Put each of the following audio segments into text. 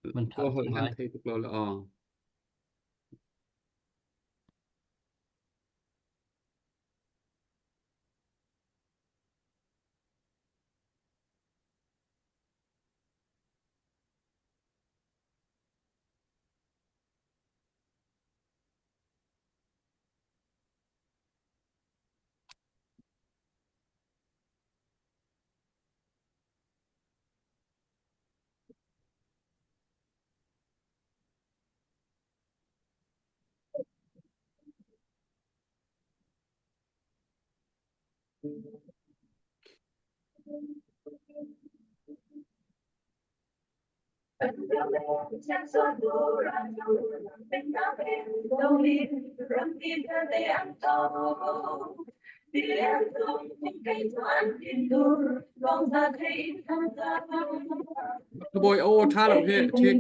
Man ṭha Kaw holh tuk an ngai. thei tuk lo le aw. Bawi aw ṭha lo hi ṭhit.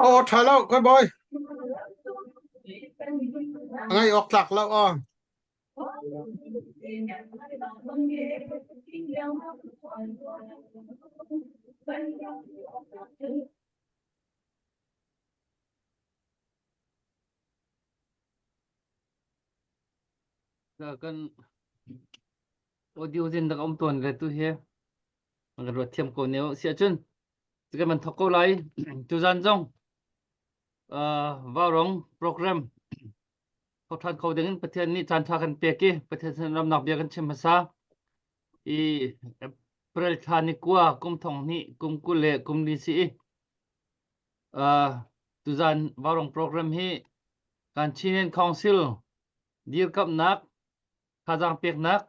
Aw ṭha lo koi bawi. A ngaih awk tlak lo aw. Kan audio zin dak um tawn le tu hi kan ruat thiam ko ne si ahcun kan man thok ko lai tuzan zong vaurong program thok ṭhan kho ding in Pathian nih caan ṭha kan pek i Pathian sin ramnak bia kan chim hmasa i April thla ni kua kum thong hnih kum 20 le kum li si i tuzan vaurong program hi kan Chin Council dirkamhnak thazaang peknak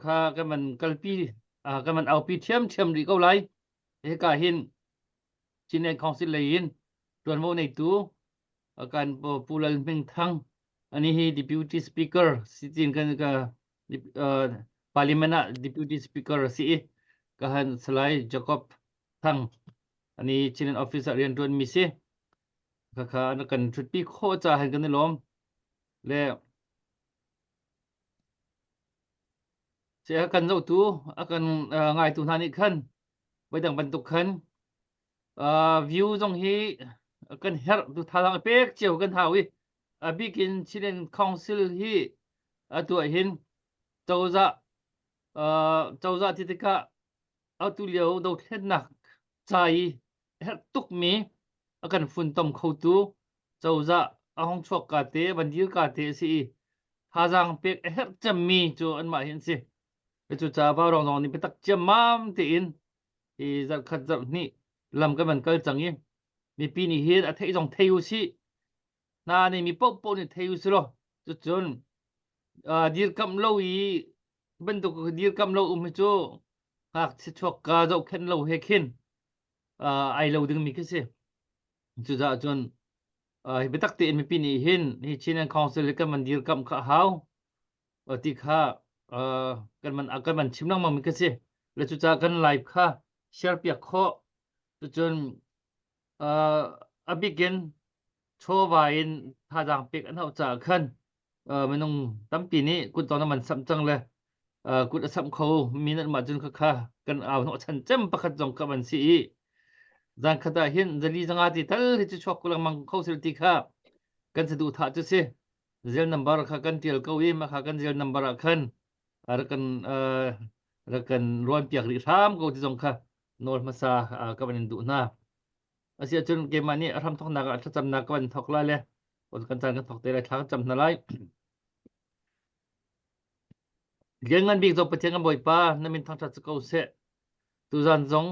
kha kan man kalpi kan man aupi ṭhiamṭhiam rih ko lai. Hika hin Chinland Council lei in ṭuanvo neitu kan Pu Lal Hming Thang ani hi Deputy Speaker si tin kan ka Parliament ah Deputy Speaker a si i ka han Salai Jacob Thang ani Chinland Office ah rian ṭuan mi si. Khakha an kan ṭhutpi khawh ca han kan i lawm. Le a kan zohtu, a kan ngaitu hna nih khan voidang bantuk khan view zong hi kan herh tu thazaang pek cio kan hau i a bikin Chinland Council hi atu ah hin cozah cozah ti tikah atu lio dothlennak ca i herh tukmi a kan funtom khotu cozah a hung chuak ka te van dir ka te a si i thazaang pek a herh cemmi cu anmah hi an si. Cucaah vaurawng zong nih biatak ciammam tein hi zarh khat zarh hnih lam kan van kal cang i mipi nih hin a theih zong thei u sih hna nih mi paohpaoh nih thei u sih law cucun dirkamh lo i bantuk dirkamh lo um hi cu ngakchia chuak ka zohkhenh lo he khin ai lo dingmi khi si. Cucaah cun hi biatak tein mipi nih hin hi Chinland Council hi kan van dirkamh kha a hau ti kha kan van kan van chim lengmang mi khi si. Le cucaah kan live kha share piak khawh. Cucun a bikin chawva in thazaang pek an hauh caah khan minung tampi nih kut zong nan samh cang le kut a samh kho mi nan mah cun khakha kan au hnawh chan cem pakhat zong ka van si i zan khat ah hin zali zanga ti tal hi cu chuak ko lengmang kho sil ti kha kan saduh thah cu si zel number kha kan tial ko i mah kha kan zel number ah khan rak kan rak kan ruan piak rih hram ko ti zong kha nawl hmasa ka van in duh hna Asiahcun keimah nih a hramthawknak ah thlacamnak ka van thawk lai le. Kan caan kan thawk te lai thla kan cam hna lai. Lianngan bik zo Pathian kan Bawipa na min thangṭhat si ko seh. Tuzan zong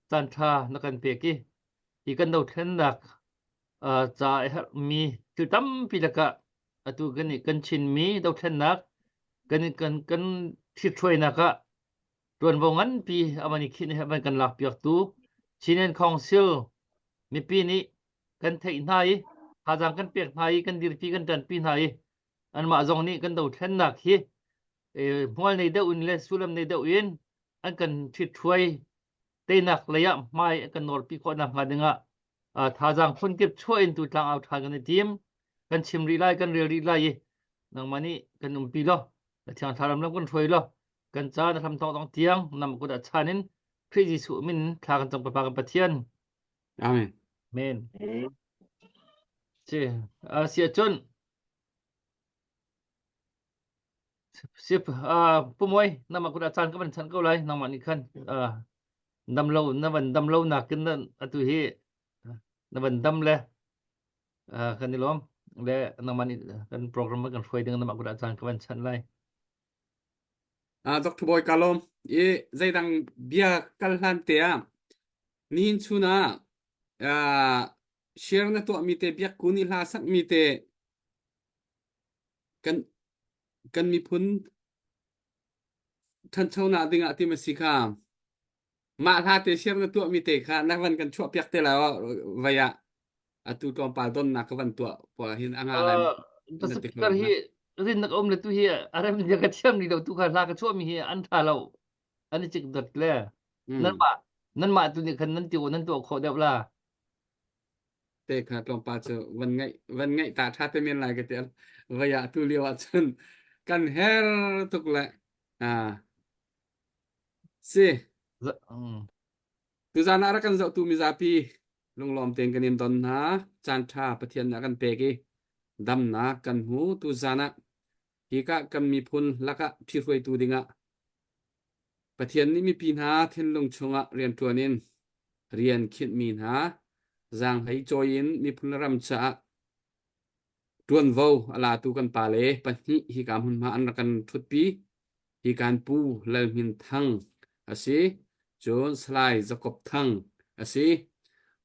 caan ṭha na kan pek i hi kan dothlennak ca a herhmi thil tampi lakah atu kan i kan Chinmi dothlennak kan kan kan ṭhithruainak ah ṭuanvo nganpi a van i khinh i a van kan lakpiaktu Chinland Council mipi nih kan theih hna i thazaang kan pek hna i kan dirpi kan ṭanpi hna i anmah zong nih kan dothlennak hi hmual nei deuh in le sullam nei deuh in an kan ṭhithruai teinak lei ah hmai an kan nawrpi khawh nakhnga dingah thazaang phunkip chuah in tu tlangau ṭhan kan i tim. Kan chim rih lai, kan rel rih lai i nangmah nih kan umpi law, na Thiang Thlarau lam kan hruai law, kan ca na hram thawk dong tiang nam kut ah chan in Khrih Jesuh min thla kan cam Papa kan Pathian. Amen. Amen. Si, si ahcun Sip, Pu Mawi, nangmah kut ah caan ka van chanh ko lai. Nangmah nih khan dam lo, na van dam lo nakin atu hi na van dam le kan i lawm. Le nangmah nih kan program kan hruai ding nangmah kut ah caan ka van chanh lai. Dr. Bawi ka lawm. I zeidang bia kal hlan te ah nihin chun ah share na tuahmi te biak kun i hla sakmi te kan kan miphun ṭhanchonak dingah ti ma si kha mah hla te share na tuahmi te kha na van kan chuah piak te lai vai ah atu tlawmpal donnak ka van tuah pa hin anga lai na ti speaker hi rin nak om le tu hi arem dia ka thiam ni lo tu kha hla ka chuah mi hi an tha lo an i cik dot le nan mah nan mah tu nih khan nan ti nan tuah khawh deuh la Te kha tlawmpal cu van ngaih van ngaih ta ṭha te men lai ka ti. Vai ah tu lio ah cun kan her tuk le ah si. Tuzan ah rak kan zohtu mizapi lunglawm tein kan in don hna. Caan ṭha Pathian nih a kan pek i damnak kan hmu. Tuzan ah hika kan miphun lakah ṭhihruaitu dingah Pathian nih mipi hna thinlung chungah rianṭuan in rian khinhmi hna zaanghlei cawi in miphun le ram caah ṭuanvo a latu kan pale pahnih hika hmunhma an rak kan ṭhutpi. Hi kan pu Lal Hmin Thang a si. Cun Salai Jacob Thang a si.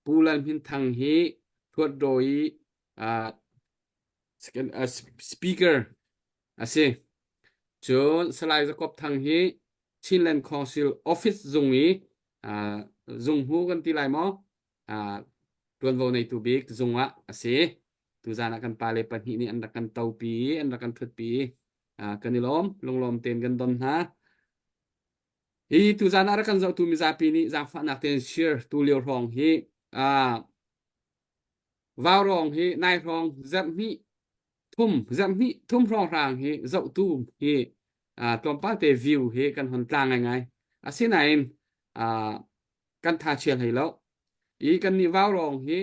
Pu Lal Hmin Thang hi Thuatdaw i uh, speaker a si. Cun Salai Jacob Thang hi Chinland Council Office zung i uh, zunghmu kan ti lai maw? Uh, tuanvo neitu bik zung ah a si. Tuzan ah kan pale pahnih nih an rak kan topi i an rak kan ṭhutpi i uh, kan i lawm, lunglawm tein kan don hna. Hi tuzan ah rak kan zohtu mizapi nih zaangfahnak tein share tu lio hrawng hi uh, Vaurawng hi nai hrawng zarhhnih thum zarhhnih thum hrawnghrang hi zohtu hi uh, tlawmpal te view hi kan hon tlang ngaingai. Asinain uh, kan tha chia hlei lo. I kan nih vaurawng hi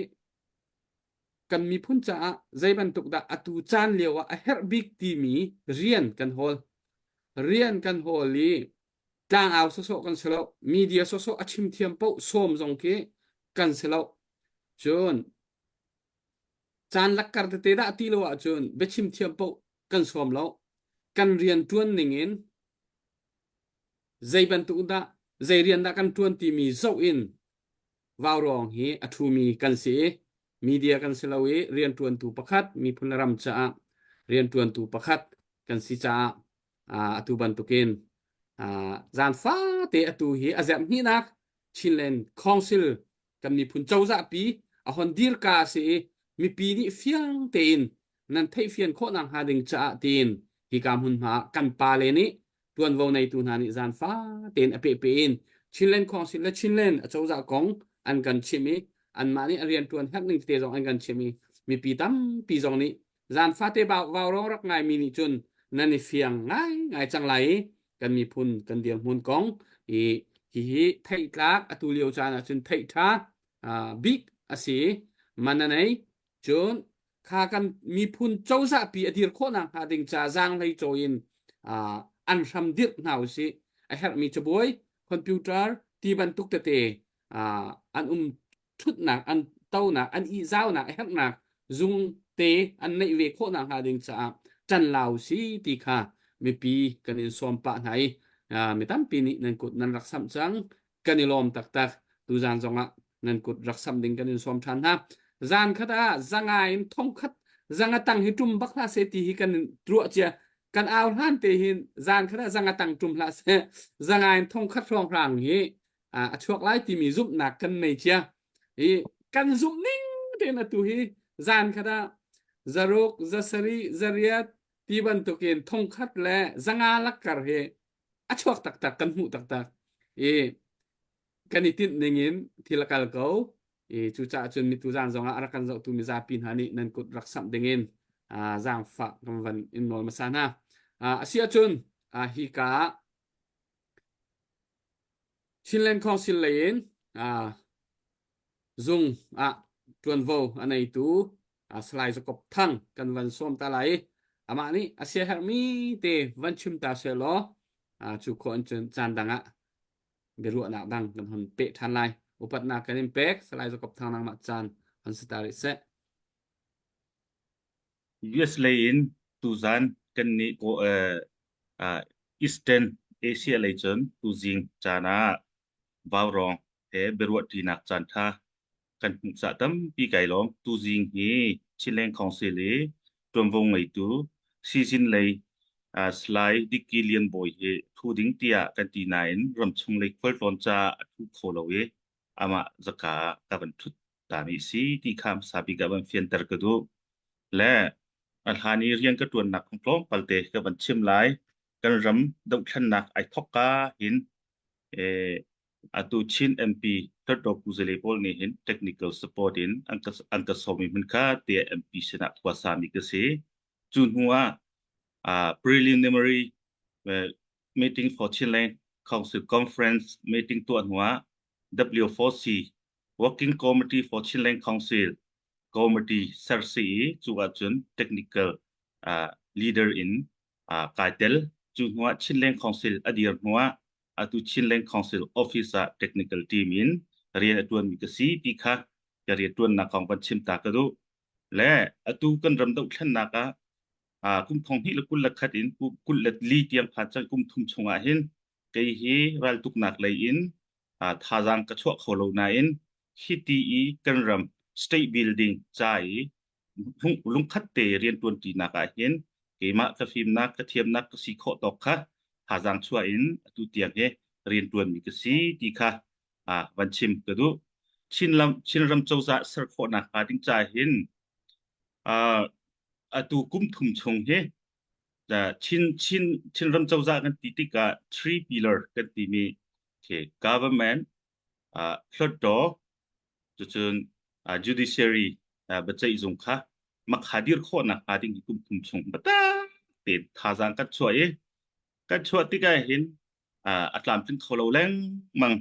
kan miphun caah zei bantuk dah atu caan lio ah a herh bik timi rian kan hawl. Rian kan hawl i tlangau sawsawh kan si lo. Media sawsawh a chim thiam paoh sawm zong khi kan si lo. Cun caan lakkar tete dah ti lo ahcun biachim thiam paoh kan sawm lo. Kan rian ṭuan ning in zei bantuk dah zei rian dah kan ṭuan timi zoh in vaurawng hi a ṭhumi kan si i media kan si lo i rianṭuantu pakhat miphun le ram caah rianṭuantu pakhat kan si caah atu bantukin zan fate atu hi a zerh hnihnak Chinland Council kan miphun cozah pi a hon dirka a si i mipi nih fiang tein nan theihfian khawh nakhnga ding caah tiin hika hmunhma ah kan pale nih tuanvo neitu hna nih zan fatein a pehpe in Chinland Council le Chinland a cozah kong an kan chimh i anmah nih a rianṭuan herh ning tete zong an kan chimh i mipi tampi zong nih zan fate vaurawng rak ngaimi nih cun nan i fiang ngaingai cang lai i kan miphun kan dirhmun kong i hihi theihtlak atu lio caan ahcun theih ṭha bik a si man a nei cun kha kan miphun cozah pi a dir khawh nakhnga ding ca zaanghlei cawi in an hram dirh hna usih a herhmi cabuai computer ti bantuk tete an um ṭhutnak an tonak an ihzaunak a herhnak zung. te an neih ve khawh nak hnga ding caah ṭan lau si ti kha mipi kan in sawm pah hna i mi tampi nih nan kut nan rak samh cang. Kan i lawm taktak. Tuzan zongah nan kut rak samh ding kan in sawm ṭhan hna. Zan khat ah zanga in thongkhat zanga tang hi ṭum bak hlah seh ti hi kan ruah cia. Kan au hlan te hin zan khat ah zanga tang ṭum hlah seh. Zanga in thongkhat hrawnghrang hi a chuak lai timi zumhnak kan nei cia. I kan zumh ning tein atu hi zan khat ah zaruk, zasarih, zariat ti bantukin thongkhat le zanga lakkar hi a chuak taktak kan hmuh taktak i kan i tinh ning in thil a kal ko i cucaah cun mitu zan zongah a rak kan zohtu mizapi hna nih nan kut rak samh dingin zaangfah kan van in nawl hmasa hna. A si ahcun hi ka ah Chinland Council lei in zung ah ṭuanvo a neitu Salai Jacob Thang kan van sawm ta lai i amah nih a siaherhmi te van chim ta sehlaw cu khawh in cun caan dang ah biaruahnak dang kan hun peh ṭhan lai. Upatnak kan in pek. Salai Jacob Thang nangmah caan han si ta rih seh. US lei in tuzan kan nih ko Eastern Asia lei cun tuzing caan ah Vaurawng he biaruahṭinak caanṭha kan hmuh caah tampi kai lawm. Tuzing hi Chinland Council i ṭuanvo ngeitu sizin lei Salai Dicky Lian Bawi hi ṭhu ding tiah kan ti nain ramchung lei khualtlawn caah a ṭhu kho lo i amah zaka ah ka van ṭhut tami a si ti kha hmasa bik ah van fianter ka duh. Le a hlan i rian ka ṭuannak kong tlawmpal te ka van chim lai. Kan ram dohthlennak ai thawkka hin atu Chin MP Hluttaw Kuzale pawl nih hin technical support in an ka an ka sawm i hmunkha tiah MP sinah khua sami ka si. Cu hnu ah preliminary meeting for Chinland Council Conference meeting tuah hnu ah W4C Working Committee for Chinland Council Committee ser si i cu ahcun technical leader in kai tel. Cu hnuah Chinland Council a dir hnuah atu Chinland Council Office ah technical team in rian a ṭuanmi ka si ti kha ka rianṭuannak kong van chim ta ka duh. Le atu kan ram dohthlennak ah kum 2021 in 24 tiang phan cang kum thum chungah hin kei hi raltuknak lei in thazaang ka chuah kho lo nain hiti i kan ram state building ca i lungkhat te rianṭuanṭinak ah hin keimah ka fimnak ka thiamnak ka si khawh tawk kha thazaang chuah in atu tiang hi rianṭuanmi ka si ti kha van chim ka duh. Chinlam Chinram cozah ser khawhnak hnga ding ca hin atu kum thum chung hi Chin Chin Chinram cozah kan ti tikah three pillar kan timi khi government hluttaw cucun judiciary biaceih zung kha makha dir khawhnak hnga ding hi kum thum chung biatak tein thazaang kan chuah i kan chuah tikah hin a tlamtling kho lo lengmang.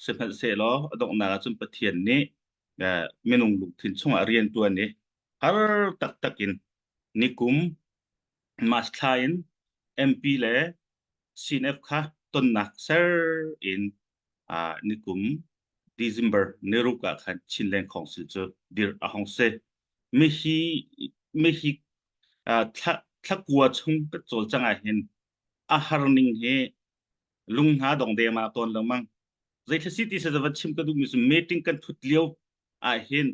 Sihmanhsehlaw a donghnak ahcun Pathian nih minung lungthin chungah rian ṭuan i har taktak in nikum March thla in MP le CNF kha tonnak ser in nikum December niruk ah khan Chinland Council cu dirh a hong si. Mihi mihi thla thlakua chung kan cawlcang ah hin a har ning hi lung hna dong deng ah tawn lengmang. Zeithla si ti se va chim ka duhmi cu meeting kan thut lio ah hin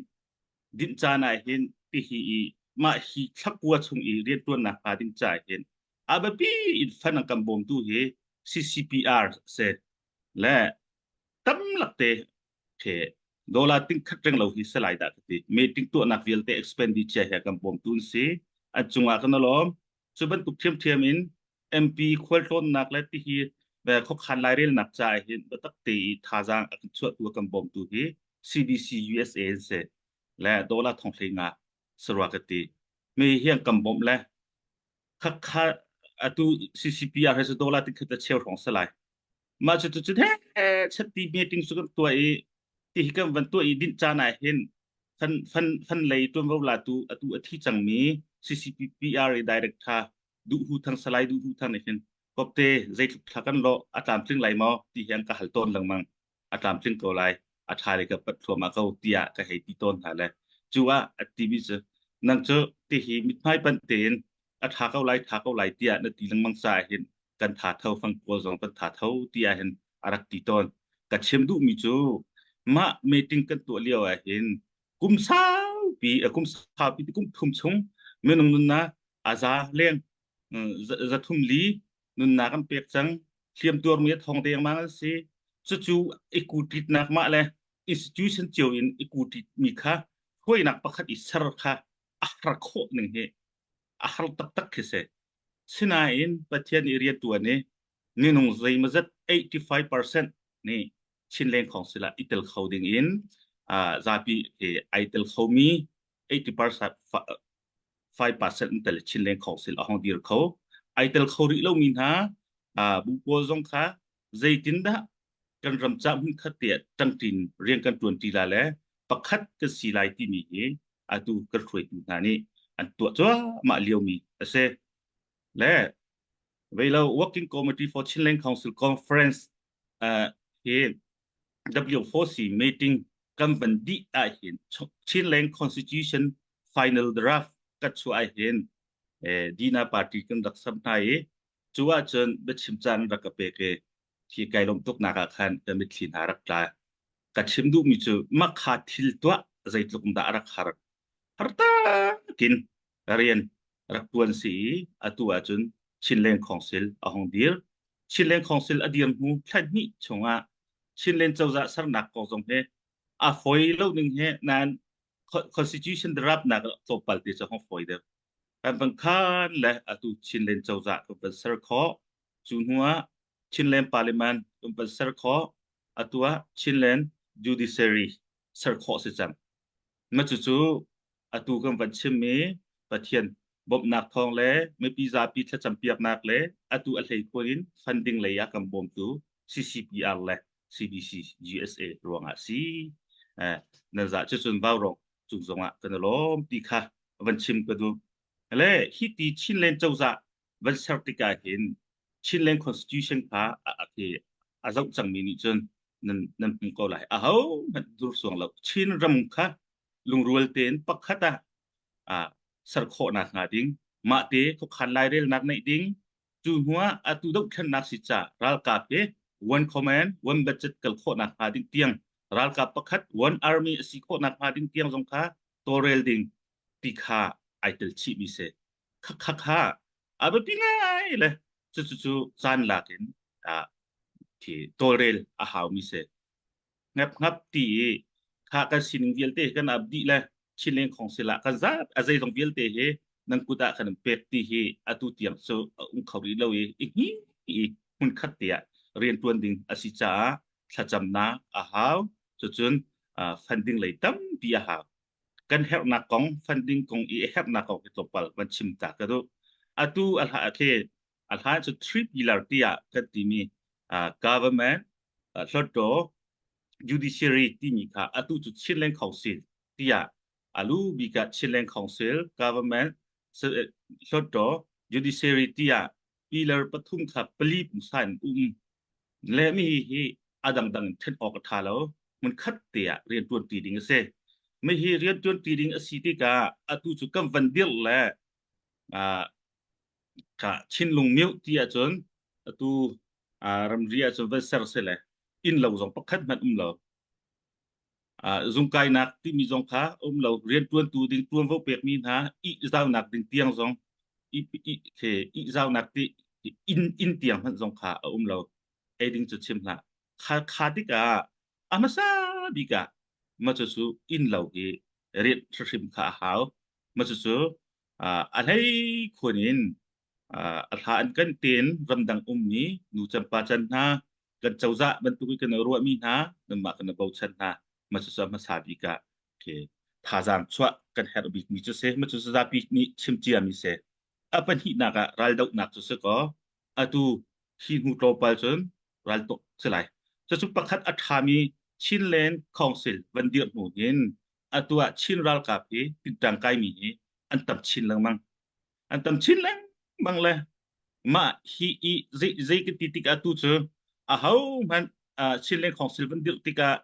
dinh caan ah hin tihi i mah hi thlakua chung i riantuannak hnga ding ca hin a biapi in fan an kan bawmtu hi CCPR se le tam lakte the dollar ting khat reng lo hi salai dah ka ti meeting tuahnak vialte expenditure he kan bawmtu an si an cungah kan alawm cu bantuk thiamthiam in MP khualtlawnnak le tihi khuakhan lairelnak ca hin biatak te i thazaang a kan chuahtu a kan bawmtu hi CBC USA an si le dollar thong hlei nga sarua ka ti mi hian kan bawmh le khakha atu CCPR he cu dollar tikhat a cheu hrawng salai mah cu cu he chatti meeting cu kan tuah i ti hi kan van tuah i dinh caan ah hin fan fan fan lei tuanvo latu atu a thi cangmi CCPR i director Duh Hu Thang Salai Duh Hu Thang nih hin kopte zeitluk thla kan lawh a tlamtling lai maw ti hi an ka hal tawn lengmang a tlamtling ko lai a ṭha le ka pat thluahmah ko tiah ka hei ti tawn hna le cu ah a timi cu. Nang cu tihi mithmai panh tein a ṭha ko lai ṭha ko lai tiah na ti lengmang caah hin kan tha tho fang pawl zong kan tha tho ti ah hin a rak ti tawn. Ka chim duhmi cu mah meeting kan tuah lio ah hin kum saupi kum saupi kum thum chung minung nunnak a za leng zathum li nunnak an pek cang hliam tuarmi a thong dengmang an si cucu i kuṭitnak mah le institution cio in i kuṭitmi kha hruainak pakhat i ser kha a har khawh ning hi a har taktak khi si sinain Pathian i rianṭuan i minung zeimawzat 85% nih Chinleng Council ah i tel kho ding in zapi he ai tel khomi 80% 5% in tel Chinleng Council a hong dir kho. Ai tel kho rih lomi hna bu pawl zong kha zeitindah kan ram ca hmun khat te ah ṭangṭin rian kan ṭuan ṭi la le pakhat kan si lai timi hi atu kan hruaitu hna nih an tuah cuahmah liomi a si. Le Veilo Working Committee for Chinland Council Conference uh, hi W4C meeting kan van dih ahhin Chinland Constitution final draft ka chuah ahhin eh, Dina Party kan rak sam hna i cu ahcun biachim caan rak ka pek i khi kai lawm tuknak ah khan ka mitthli hna rak tla. Ka chim duhmi cu makha thil tuah zeitluk dah a rak har. Har takin rian rak tuan si i atu ahcun Chinland Council a hung dir. Chinland Council a dir hnu thla hnih chungah Chinland cozah sernak kong zong he a fawi lo ning he nain constitution draft nak tlawmpal te cu hong fawi deuh. Kan van khan le atu Chinland cozah kan van ser khawh. Cu hnu ah Chinland Parliament kan van ser khawh. Atu ah Chinland Judiciary ser khawh si cang. Na cucu atu kan van chimmi Pathian bawmhnak thawng le mipi zapi thlacampiaknak le atu a hleikhual in funding lei ah kan bawmtu CCPR le CBC GSA ruangah si. Eh, nan za cucun vaurawng cung zongah kan i lawm ti kha van chim ka duh. Le hi ti Chinland cozah van ser tikah hin Chinland Constitution kha a, a, a zoh cangmi nih cun nan nan hmu ko lai. Aho hmanh dursuang lo. Chin ram kha lungrual tein pakhat ah ah ser khawhnak hnga ding mah te khuakhan lairelnak neih ding cu hnuah atu dohthlennak si ca ralkap hi one command one budget kal khawhnak hnga ding tiang ralkap pakhat one army a si khawhnak hnga ding tiang zong kha tawlrel ding ti kha ai tel chih mi si kha kha kha a biapi ngai le cu cu cu caan lak in ah khi tawlrel a hau mi si ngap ngap ti i kha kan sining vialte kan ap dih le Chinleng Council ah kan zat a zeizong vialte hi nan kut ah kan in pek ti hi atu tiang cu a um kho rih lo i i hi i hmun khat te ah rian tuan ding a si caah thlacamnak a hau cucun funding lei tampi a hau kan herhnak kong funding kong i herhnak kong hi tlawmpal van chim ta ka duh atu a hla khi a hla cu three pillar tiah kan timi government Hluttaw judiciary timi kha atu cu Chinland Council tiah alu bik ah Chinland Council government Hluttaw judiciary tiah pillar pathum kha pali pungsa in um le mi hi a dangdang in then awk a tha lo mun khat te ah rian tuan ti ding a si mi hi rian tuan ti ding a si tikah atu cu kan van dirh le ka Chinlung mioh ti ahcun atu ramri ahcun van ser si le inn lo zong pakhat hmanh um lo. Zungkainak timi zong kha um lo rianṭuantu ding ṭuanvo pekmi hna ihzaunak ding tiang zong ihzaunak ti inn inn tiang hmanh zong kha a um lo. Ei ding cu chim hlah. Kha kha tikah a hmasa bik ah ma cucu inn lo hi rian hrim kha a hau. Ma cucu a hlei khun in a hla an kan tein ramdang ummi nu can pa can hna kan cozah bantuk in kan ruahmi hna nanmah kan bochan hna ma cucu hmasa bik ah thazaang chuah kan herh bikmi cu si ma cucu zapi nih chim ciami si a pahnihnak ah raldohnak cu si kaw atu hi hnu tlawmpal cun raltuk si lai cucu pakhat a ṭhami Chinland Council van dirh hnu hin atu ah Chin ralkap hi tinṭang kaimi hi an tam chin lengmang an tam chin lengmang le mah hi i zei zei ka ti tikah tu cu aho hmanh Chinland Council van dirh tikah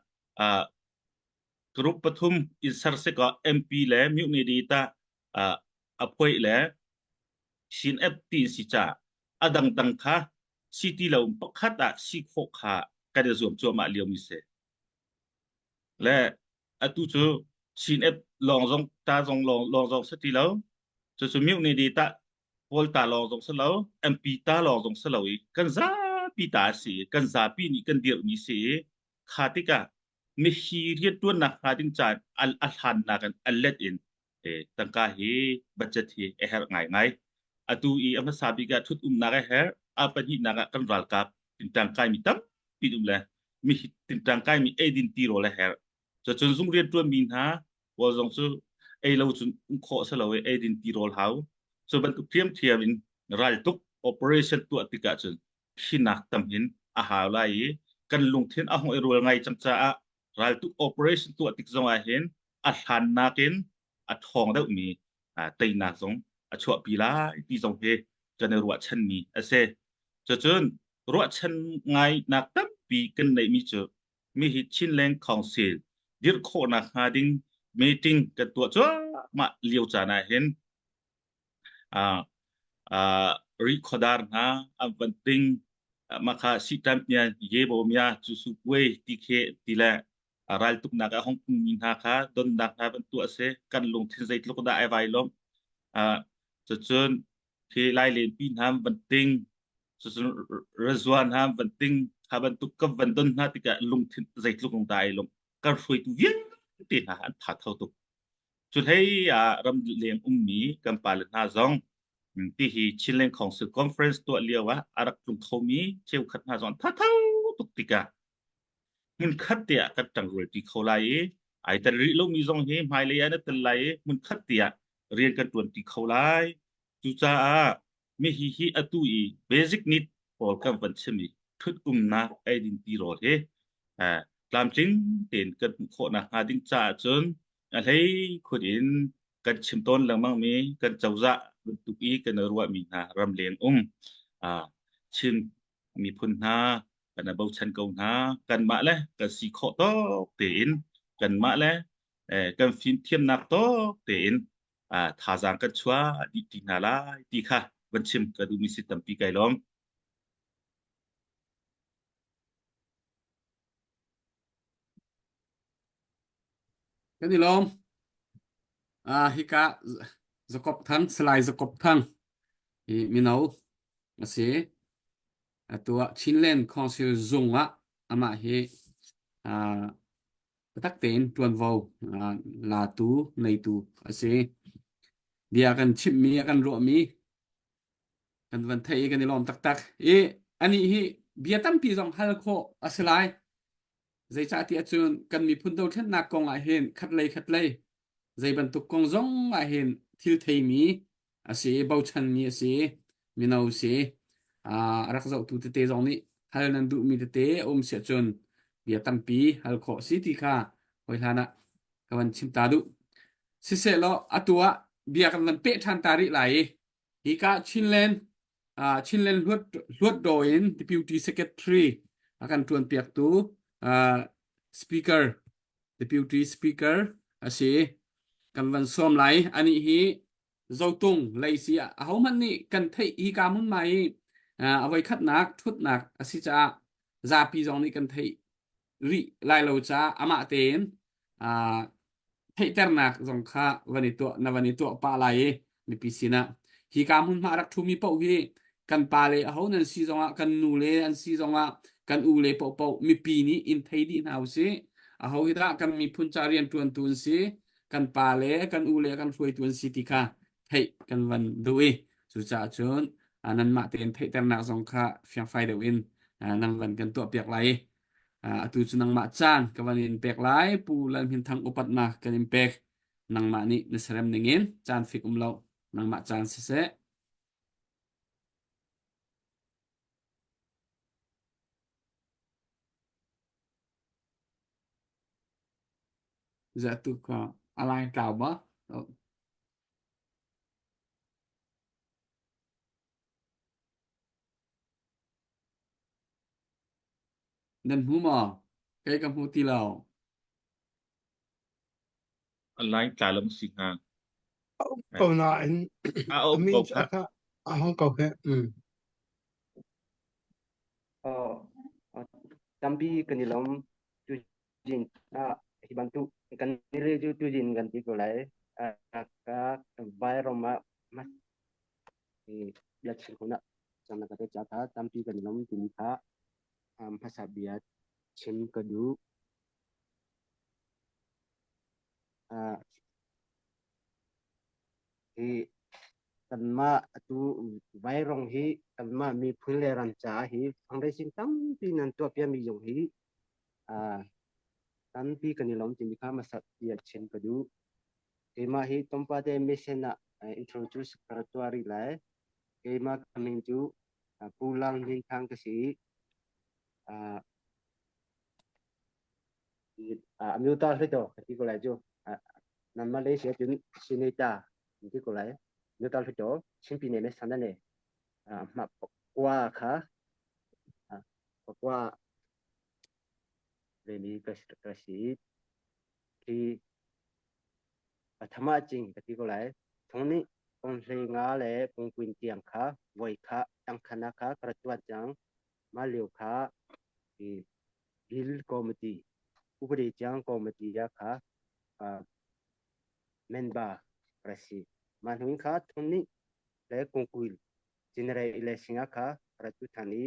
group pathum in ser si kaw MP le mutiny ta. Uh, a phuai le sin ep ti si ca a dangdang kha si ti lo pakhat ah si khawh kha kan i zuam cuahmah lio mi si. Le atu cu sin ep lawng zong ta zong lawng lawng zong si ti lo. Cucu mute ni ta pawl ta lawng zong si lo, MP ta lawng zong si lo i kan zapi ta a si i kan zapi nih kan dirhmi si i kha tikah mihi rianṭuannak hnga ding caan a hlannak in a let in tangka hi budget hi a herh ngaingai. Atu i a hmasa bik ah ṭhut-umnak a herh, a pahnihnak ah kan ralkap tingtang kaimi tampi um le mihi tingtang kaimi eidin tirawl a herh. Cucun zung rianṭuanmi hna pawl zong cu ei lo cun um khawh si lo i eidin tirawl hau. Cu bantuk ṭhiamṭhiam in raltuk operation tuah tikah cun hinak tam hin a hau lai i kan lungthin a hung i rual ngai cang caah raltuk operation tuah tik zong ah hin a hlannak in a ṭhawng deuhmi teinak zong a chuahpi lai ti zong hi kan i ruahchanmi a si. Cucun ruahchan ngainak tampi kan neihmi cu mi hi Chinland Council dirh khawhnak hnga ding meeting kan tuah cuahmah lio caan ah hin uh, uh, rikhodar hna an van ting makha sitam mia yebo mia cu su puai ti khe ti le raltuknak a hong mi hna kha donnak hna van tuah se kan lungthin zeitluk dah ai vai lom cucun khi lai lenpi hna van ting cucun razuan hna van ting kha bantuk ka van don hna tikah lungthin zeitluk dah ai lom kan hruaitu vialte hna an tha tho tuk cu hlei ah ram leng ummi kan pale hna zong ti hi Chinland Council Conference tuah lio ah a rak tlung khomi cheukhat hna zong tha tho tuk tikah hmunkhat te ah kan ṭangrualṭi kho lai i ai tel rih lomi zong hi hmailei ah na tel lai i hmunkhat te ah rian kan ṭuanṭi kho lai. Cucaah mihi hi atu i basic need pawl kan van chim i ṭhut umnak eidin tirawl hi eh, tlamtling tein kan hmuh khawh nakhnga ding caah cun a hlei khun in kan chim tawn lengmangmi kan cozah bantuk i kan i ruahmi hna ramleng um ah Chin miphun hna kan i bochan ko hna kanmah le kan si khawh tawk tein kanmah le eh, kan fimthiamnak tawk tein ah thazaang kan chuah dih ti hna lai ti kha van chim ka duhmi si tampi kai lawm. Kan i lawm. Ah hika Jacob Thang, Salai Jacob Thang hi mino a si. Atu ah Chinland Council zung ah amah hi ah biatak tein ṭuanvo ah latu neitu a si. Bia kan chimhmi a kan ruahmi kan van theih i kan i lawm taktak. I anih hi bia tampi zong hal khawh a si lai. Zeicahtiah cun kan miphun dothlennak kong ah hin khatlei khatlei zei bantuk kong zong ah hin thil theimi a si i bochanmi a si i mino si. Uh, a rak zohtu tete zong nih hal nan duhmi tete a um siah cun bia tampi hal khawh si ti kha hawi hlan ah ka van chim ta duh. Siseh law atu ah bia kan van peh ṭhan ta rih lai i hika Chinland uh, Chinland hluat hluatdaw in Deputy Secretary a kan ṭuanpiaktu uh, Speaker Deputy Speaker a si. Kan van sawm lai. Anih hi Zotung lei si ahohmanh nih kan theih hi ka hmunhma hi a voikhatnak ṭhutnak a si caah zapi zong nih kan theih rih lai lo caah amah tein theihternak zong kha van i tuah na van i tuah pah lai i mipi sinah hi ka hmunhma rak ṭhumi paoh hi kan pa le aho nan si zongah kan nu le an si zongah kan u le paohpaoh mipi nih in thei dih hna usih aho hi dah kan miphun ca rianṭuantu an si kan pa le kan u le kan hruaitu an si ti kha theih kan van duh i cucaah cun nanmah tein theihternak zong kha fiangfai deuh in nan van kan tuahpiak lai i atu cu nangmah caan ka van in pek lai Pu Lal Hmin Thang upatnak kan in pek nangmah nih na serem ningin caan fik um lo nangmah caan siseh Zatu ka alain tlau ba? Nan hmu maw? Kei ka hmu ti lo. Online tla lam si hnga. A um ko nain A a um min ko cu kha. a kha a hong ko he. Mm. Aw, tampi kan i lawm. Tuzing ah hi bantuk kan i cu tuzing kan ti ko lai. Ka Vairam ah mas bia chim ko na cang ka te cha kha tampi kan i lawm timi kha hmasa bia chim ka duh. Hi kanmah atu Vairong hi kanmah miphun le ram caah hi fundraising tampi nan tuahpiakmi zong hi tampi kan i lawm timi kha hmasa bia chim ka duh. Keimah hi tlawmpate mission ah introduce ka rak tuah rih lai. Keimah ka min cu Pu Lal Hnin Thang ka si i Amyota Hluttaw ka ti ko lai cu. Nan Malaysia cun Senator an ti ko lai. Amyota Hluttaw Chin Pyine le Sanane mah kwa kha kwa vemi ka si. Khi pathama cing ka ti ko lai. Thong nih ponghlei nga le pongkuin tiang kha voi kha tangkhana kha ka ra tuan cang. Mah lio kha Bill Committee, upadi ciang committee ah kha member ka si. Mah hnu in kha thun nih le kungkuil general election ah kha ka ra tu than i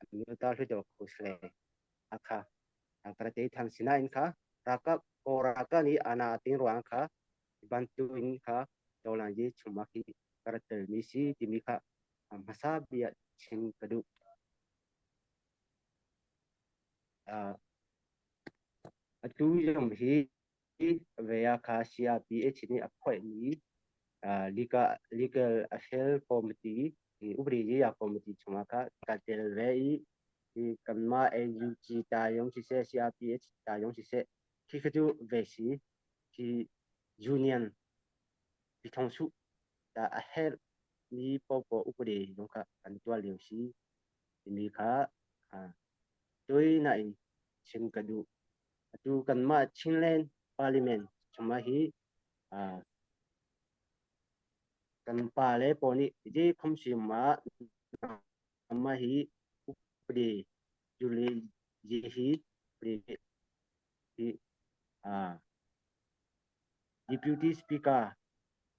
Amyota Hluttaw Kusle a kha ka ra tei than. Sinain kha ralkap Kawl ralkap nih ana ting ruang kha bantu in kha Tawlangyi chung ah khi ka ra telmi si timi kha hmasa bia chim ka duh. Atu zong hi Vea kha CRPH nih a phoihmi Legal Affairs Committee upadi yiya committee chungah kha ka tel ve i kanmah NUG ta zong siseh CRPH ta zong siseh khi kha cu ve si khi union Pithongsuh ta a herh mi paohpaoh upadi zong kha kan tuah lio si timi kha tuina in chim ka duh. Atu kanmah Chinland Parliament chungah hi kan pa le pawl nih je khomsim ah nama hi upadi jule je hi upadi hi Deputy Speaker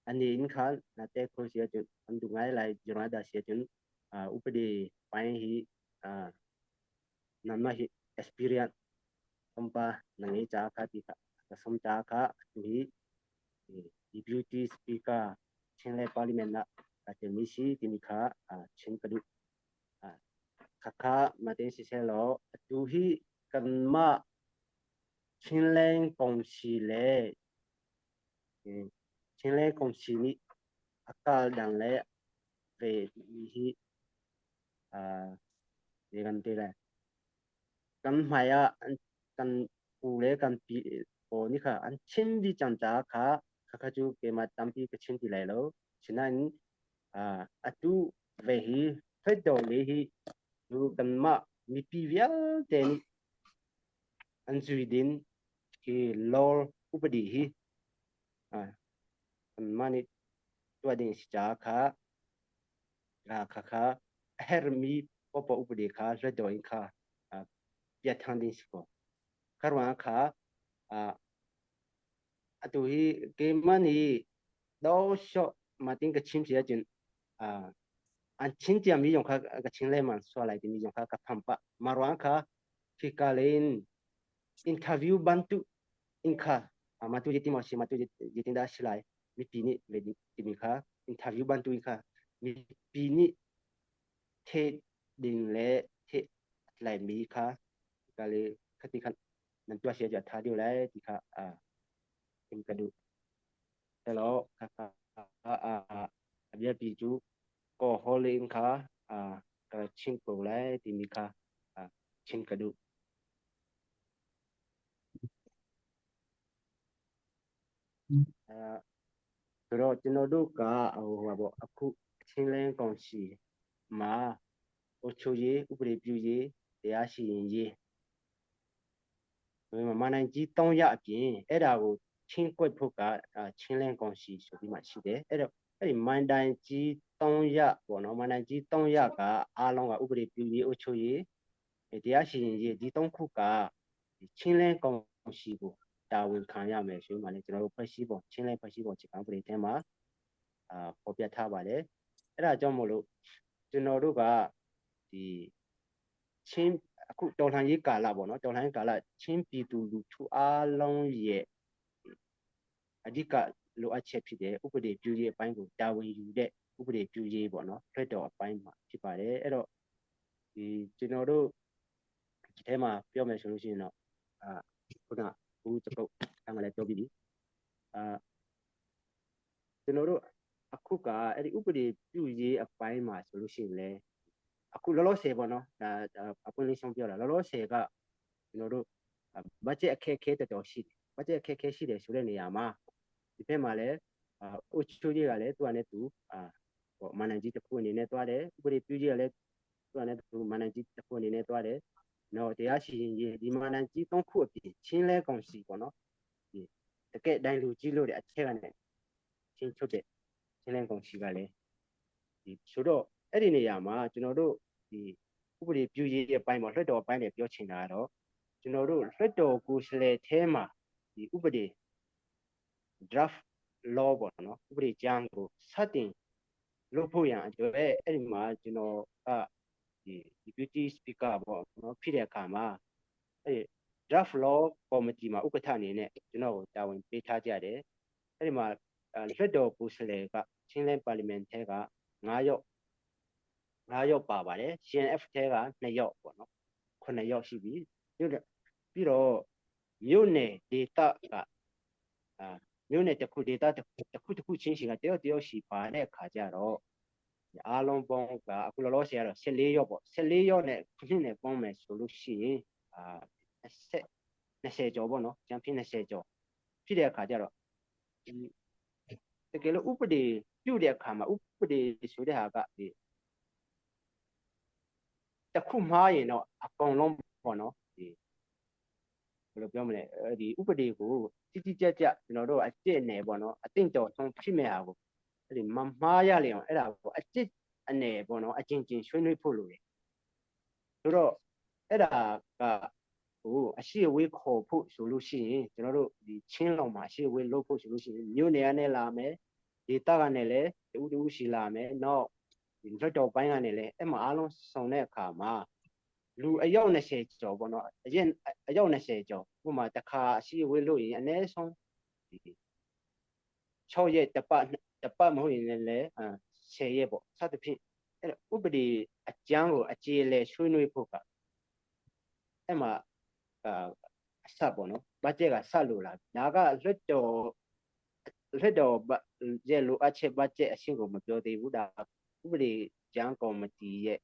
ani in khan na te kho sia cun an duh ngai lai jurang dah sia cun upadi pain hi nanmah hi experience ompa na ngei ca kha ti kha ka som ca kha tu hi Deputy Speaker Chinland Parliament ah ka telmi si timi kha chim ka duh. Khakha mate siseh law atu hi kanmah Chinland kongsi le Chinland kongsi nih a kal dang le ve hi zei kan ti lai kan hmai ah kan pu le kan pi pawl nih kha an chim dih cang caah kha khakha cu keimah tampi ka chim ti lai lo. Sinain atu ve hi Hluttaw le hi cu kanmah mipi vialte nih an zui din hi law upadi hi kanmah nih tuah ding a si caah kha khakha a herhmi popo upadi kha Hluttaw in kha piathang ding si ko. Kha ruangah kha atu hi keimah nih dawsawh matin ka chim si ahcun an chin ciami zong kha ka chim lengmang sual lai timi zong kha ka pham pah. Mah ruang kha khika lei in interview bantuk in kha mah tu zeitin maw si mah tu zeitin dah si lai mipi nih timi kha interview bantuk in kha mipi nih theih ding le theih laimi kha ka le khati khan nan tuah sia cu a tha deuh lai ti kha chim ka duh. Hello, a biapi cu kaw hall in kha ka chim ko lai timi kha chim ka duh. ဆိုတော့ကျွန်တော်တို့ကဟိုဟာပေါ့အခုချင်းလင်းကောင်စီမှာအုပ်ချုပ်ရေးဥပဒေပြုရေးတရားစီရင်ရေးမမနိုင်ကြီး3ရအပြင်အဲ့ဒါကို ချင်းကွက်ဖို့ကချင်းလန်းကောင်စီဆိုပြီးမှရှိတယ်။အဲ့တော့အဲ့ဒီမန်တိုင်ကြီး300ပေါ့နော်မန်တိုင်ကြီး300ကအားလုံးကဥပဒေပြုရေးအုပ်ချုပ်ရေးတရားစီရင်ရေးဒီ3ခုကချင်းလန်းကောင်စီကိုတာဝန်ခံရမယ်ဆိုမှလည်းကျွန်တော်တို့ဖွဲ့စည်းပုံချင်းလန်းဖွဲ့စည်းပုံအခြေခံဥပဒေထဲမှာအာပေါ်ပြထားပါတယ်။အဲ့ဒါကြောင့်မို့လို့ကျွန်တော်တို့ကဒီချင်းအခုတော်လှန်ရေးကာလပေါ့နော်တော်လှန်ရေးကာလချင်းပြည်သူလူထုအားလုံးရဲ့အဓိကလိုအပ်ချက်ဖြစ်တဲ့ဥပဒေပြုရေးအပိုင်းကိုတာဝန်ယူတဲ့ဥပဒေပြုရေးပေါ့နော်လွှတ်တော်အပိုင်းမှာဖြစ်ပါတယ်အဲ့တော့ဒီကျွန်တော်တို့ဒီထဲမှာပြောမယ်ဆိုလို့ရှိရင်တော့အာခုနဘူးတပုတ်ဆန်းကလည်းပြောပြီးပြီအာကျွန်တော်တို့အခုကအဲ့ဒီဥပဒေပြုရေးအပိုင်းမှာဆိုလို့ရှိရင်လည်းအခုလောလောဆယ်ပေါ့နော်ဒါအပွင့်လေးဆုံးပြောတာလောလောဆယ်ကကျွန်တော်တို့ဘတ်ဂျက်အခက်အခဲတော်တော်ရှိတယ်ဘတ်ဂျက်အခက်အခဲရှိတယ်ဆိုတဲ့နေရာမှာဒီဘက်မှာလည်းအာအုတ်ချိုးကြီးကလည်းသူကလည်းသူအာဟိုမန်နေဂျာတစ်ခုအနေနဲ့တွားတယ်ဥပဒေပြုကြီးကလည်းသူကလည်းသူမန်နေဂျာတစ်ခုအနေနဲ့တွားတယ်နော်တရားစီရင်ရေးဒီမန်နေဂျာသုံးခုအပြင်ချင်းလဲကောင်စီပေါ့နော်ဒီတကယ်တိုင်းလူကြီးလို့တဲ့အချက်ကနေချင်းချုပ်တဲ့ချင်းလဲကောင်စီကလည်းဒီဆိုတော့အဲ့ဒီနေရာမှာကျွန်တော်တို့ဒီဥပဒေပြုရေးရဲ့အပိုင်းမှာလွှတ်တော်အပိုင်းတွေပြောချင်တာကတော့ကျွန်တော်တို့လွှတ်တော်ကိုယ်စားလှယ်ထဲမှာဒီဥပဒေ draft law ပေါ့နော်ဥပဒေကြမ်းကိုစတင်လုပ်ဖို့ရန်အတွက်အဲ့ဒီမှာကျွန်တော်ကဒီ deputy speaker ပေါ့နော်ဖြစ်တဲ့အခါမှာအဲ့ဒီ draft law committee မှာဥက္ကဋ္ဌအနေနဲ့ကျွန်တော်ကိုတာဝန်ပေးထားကြတယ်အဲ့ဒီမှာလွှတ်တော်ကိုယ်စားလှယ်ကချင်းလင်းပါလီမန်ထဲက9ယောက်9ယောက်ပါပါတယ် CNF ထဲက2ယောက်ပေါ့နော်9ယောက်ရှိပြီပြီးတော့ပြီးတော့မြို့နယ်ဒေတာကအာမြို့နယ်တစ်ခုဒေတာတစ်ခုတစ်ခုချင်းစီကတယောက်တယောက်ရှိပါတဲ့အခါကျတော့အားလုံးပေါင်းကအခုလောလောဆယ်ကတော့14ယောက်ပေါ့14ယောက်နဲ့ခုနှစ်နဲ့ပေါင်းမယ်ဆိုလို့ရှိရင်အာ20ကျော်ပေါ့နော်ကျန်ဖြစ်20ကျော်ဖြစ်တဲ့အခါကျတော့ဒီတကယ်လို့ဥပဒေပြုတဲ့အခါမှာဥပဒေဆိုတဲ့ဟာကဒီတခုမှားရင်တော့အကုန်လုံးပေါ့နော်ဒီဘယ်လိုပြောမလဲဒီဥပဒေကိုတိတိကျကျကျွန်တော်တို့အကျင့်နယ်ပေါ့နော်အတင့်တော်ဆုံးဖြစ်မဲ့ဟာကိုအဲ့ဒီမမှားရလေအောင်အဲ့ဒါကိုအကျင့်အနေပေါ့နော်အချင်းချင်းဆွေးနွေးဖို့လိုတယ်ဆိုတော့အဲ့ဒါကဟိုအရှိအဝေးခေါ်ဖို့ဆိုလို့ရှိရင်ကျွန်တော်တို့ဒီချင်းလောင်မှာအရှိအဝေးလုပ်ဖို့ဆိုလို့ရှိရင်မြို့နယ်ကနေလာမယ်ဒေသကနေလည်းတူတူရှိလာမယ်နောက်ဒီလွတ်တော်ပိုင်းကနေလည်းအဲ့မှာအားလုံးစုံတဲ့အခါမှာလူအယောက်20ကျော်ပေါ့နော်အရင်အယောက်20ကျော်ဥပမာတစ်ခါအရှိအဝေးလို့ရင်အနည်းဆုံးဒီ6ရက်တပတ်တပတ်မဟုတ်ရင်လည်းအဲ10ရက်ပေါ့စသဖြင့်အဲ့ဥပဒေအကျမ်းကိုအခြေလဲဆွေးနွေးဖို့ကအဲ့မှာအာအဆက်ပေါ့နော်ဘတ်ဂျက်ကဆက်လို့လာဒါကလွတ်တော်လွတ်တော်ရဲ့လိုအပ်ချက်ဘတ်ဂျက်အရှင်းကိုမပြောသေးဘူးဒါဥပဒေကျမ်းကော်မတီရဲ့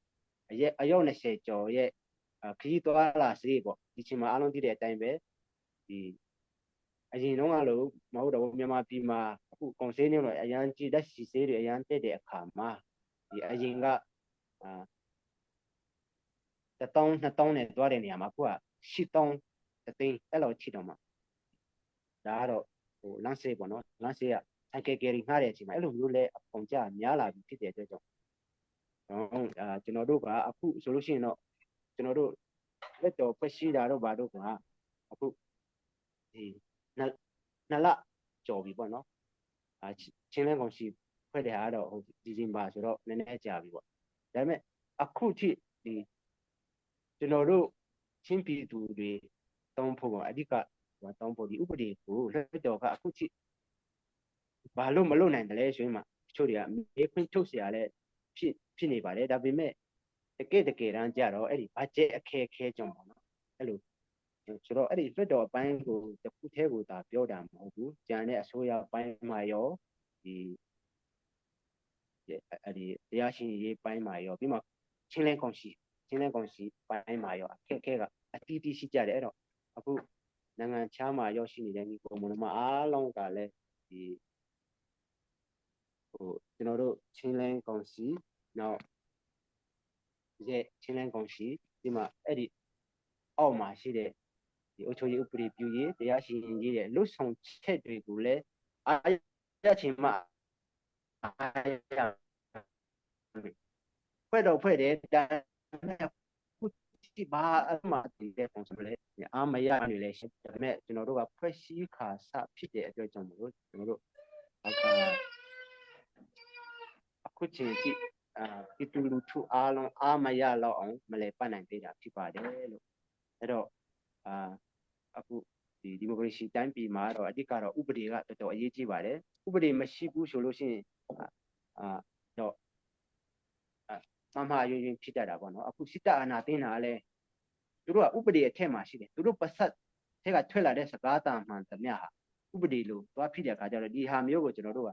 အရက်အယောက်20ကျော်ရဲ့ခရီးသွားလာစရိတ်ပေါ့ဒီချိန်မှာအားလုံးသိတဲ့အတိုင်းပဲဒီအရင်တော့ကလို့မဟုတ်တော့မြန်မာပြည်မှာအခုကုန်စည်နှုန်းတွေအရန်ကြီးဓာတ်ဆီဈေးတွေအရန်တက်တဲ့အခါမှာဒီအရင်ကအာ1000 2000နဲ့သွားတဲ့နေရာမှာအခုက8000တသိန်းအဲ့လိုချီတော့မှာဒါကတော့ဟိုလမ်းစေးပေါ့နော်လမ်းစေးကဆိုင်ကယ်ကယ်ရီငှားတဲ့အချိန်မှာအဲ့လိုမျိုးလဲအပုံကျများလာပြီဖြစ်တဲ့အတွက်ကြောင့်ဟုတ်အာကျွန်တော်တို့ကအခုဆိုလို့ရှိရင်တော့ကျွန်တော်တို့လက်တော်ဖွဲ့ရှိတာတော့ဘာတို့ကအခုဒီနှစ်နှစ်လကျော်ပြီပေါ့နော်အာချင်းလဲကောင်ရှိဖွဲ့တယ်ဟာတော့ဟိုဒီဇင်ဘာဆိုတော့နည်းနည်းကြာပြီပေါ့ဒါပေမဲ့အခုထိဒီကျွန်တော်တို့ချင်းပြည်သူတွေတောင်းဖို့ကအဓိကတောင်းဖို့ဒီဥပဒေကိုလွှတ်တော်ကအခုထိဘာလို့မလုပ်နိုင်တယ်လဲဆိုရင်မှတချို့တွေကမေးခွန်းထုတ်เสียရလဲဖြစ်ဖြစ်နေပါတယ်ဒါပေမဲ့တကယ်တကယ်တမ်းကြတော့အဲ့ဒီဘတ်ဂျက်အခက်အခဲကြောင့်ပေါ့နော်အဲ့လိုဆိုတော့အဲ့ဒီလွှတ်တော်အပိုင်းကိုတခုတည်းကိုသာပြောတာမဟုတ်ဘူးကြံတဲ့အစိုးရအပိုင်းမှာရောဒီအဲ့ဒီတရားရှင်ရေးပိုင်းမှာရောပြီးမှချင်းလင်းကောင်စီချင်းလင်းကောင်စီပိုင်းမှာရောအခက်အခဲကအတီးတီးရှိကြတယ်အဲ့တော့အခုနိုင်ငံခြားမှာရောက်ရှိနေတဲ့ညီကောင်မအားလုံးကလည်းဒီဟိုကျွန်တော်တို့ချင်းလင်းကောင်စီနောက်ရဲ့ချင်းလင်းကောင်စီဒီမှာအဲ့ဒီအောက်မှာရှိတဲ့ ဒီအုပ်ချုပ်ရေးဥပဒေပြုရေးတရားစီရင်ရေးရဲ့လွတ်ဆောင်ချက်တွေကိုလည်းအားရချင်မှအားရဖွဲ့တော့ဖွဲ့တယ်ဒါပေမဲ့ခုဒီဘာအမှတည်တဲ့ပုံစံလဲအားမရနေလဲရှိဒါပေမဲ့ကျွန်တော်တို့ကဖွဲ့စည်းခါစဖြစ်တဲ့အတွက်ကြောင့်မလို့ကျွန်တော်တို့အခုချိန်ထိအာပြည်သူလူထုအားလုံးအားမရတော့အောင်မလဲပတ်နိုင်သေးတာဖြစ်ပါတယ်လို့အဲ့တော့အာအခုဒီဒီမိုကရေစီတိုင်းပြည်မှာတော့အဓိကတော့ဥပဒေကတော်တော်အရေးကြီးပါတယ်ဥပဒေမရှိဘူးဆိုလို့ရှိရင်အာတော့မမရွရွဖြစ်တတ်တာပေါ့နော်အခုစစ်တပ်အာဏာသိမ်းတာလည်းသူတို့ကဥပဒေအထက်မှာရှိတယ်သူတို့ပစတ်ထက်ကထွက်လာတဲ့စကားတာမှန်သမျှဟာဥပဒေလို့သွားဖြစ်တဲ့အခါကျတော့ဒီဟာမျိုးကိုကျွန်တော်တို့က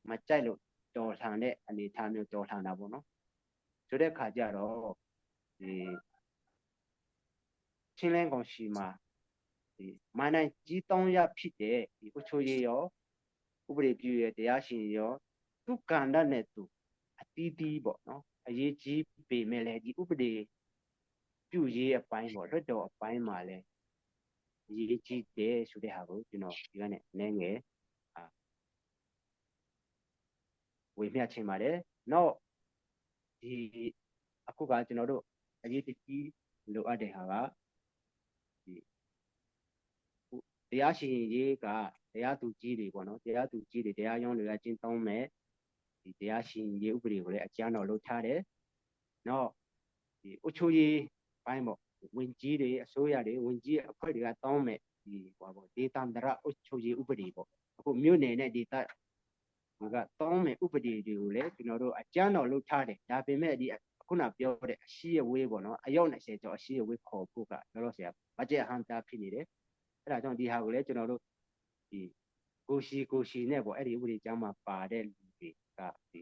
မကြိုက်လို့တော်လှန်တဲ့အနေအထားမျိုးတော်လှန်တာပေါ့နော်ဆိုတဲ့အခါကျတော့ဒီချင်းလန်းကောင်ရှိမှာဒီမာနိုင်ကြီးတောင်းရဖြစ်တဲ့ဒီအချိုရေးရောဥပဒေပြုရတရားရှင်ရောသူကန္တနဲ့သူအတီးတီးပေါ့နော်အရေးကြီးပေမဲ့လည်းဒီဥပဒေပြုရေးအပိုင်းပေါ့လွတ်တော်အပိုင်းမှာလည်းအရေးကြီးတယ်ဆိုတဲ့ဟာကိုကျွန်တော်ဒီကနေ့နည်းငယ်အာဝေမျှချင်ပါတယ်။နောက်ဒီအခုကကျွန်တော်တို့အရေးတကြီးလိုအပ်တဲ့ဟာကဒီတရားရှင်ရေးကတရားသူကြီးတွေပေါ့နော်တရားသူကြီးတွေတရားရုံးတွေကကျင့်သုံးမဲ့ဒီတရားရှင်ရေးဥပဒေကိုလည်းအကျမ်းတော်လုပ်ထားတယ်။နောက်ဒီအုပ်ချုပ်ရေးပိုင်းပေါ့ဝင်ကြီးတွေအစိုးရတွေဝင်ကြီးအဖွဲ့တွေကတောင်းမဲ့ဒီဟိုပေါ့ဒေသန္တရအုပ်ချုပ်ရေးဥပဒေပေါ့အခုမြို့နယ်နဲ့ဒေသကတောင်းမဲ့ဥပဒေတွေကိုလည်းကျွန်တော်တို့အကျမ်းတော်လုပ်ထားတယ်ဒါပေမဲ့ဒီခုနပြောတဲ့အရှိရဝေးပေါ့နော်အယောက်20ကျော်အရှိရဝေးခေါ်ဖို့ကလောလောဆယ်ဘတ်ဂျက်ဟန်တာဖြစ်နေတယ်အဲ့ဒါကြောင့်ဒီဟာကိုလည်းကျွန်တော်တို့ဒီကိုရှိကိုရှိနဲ့ပေါ့အဲ့ဒီဥပဒေကျမ်းမှာပါတဲ့လူတွေကဒီ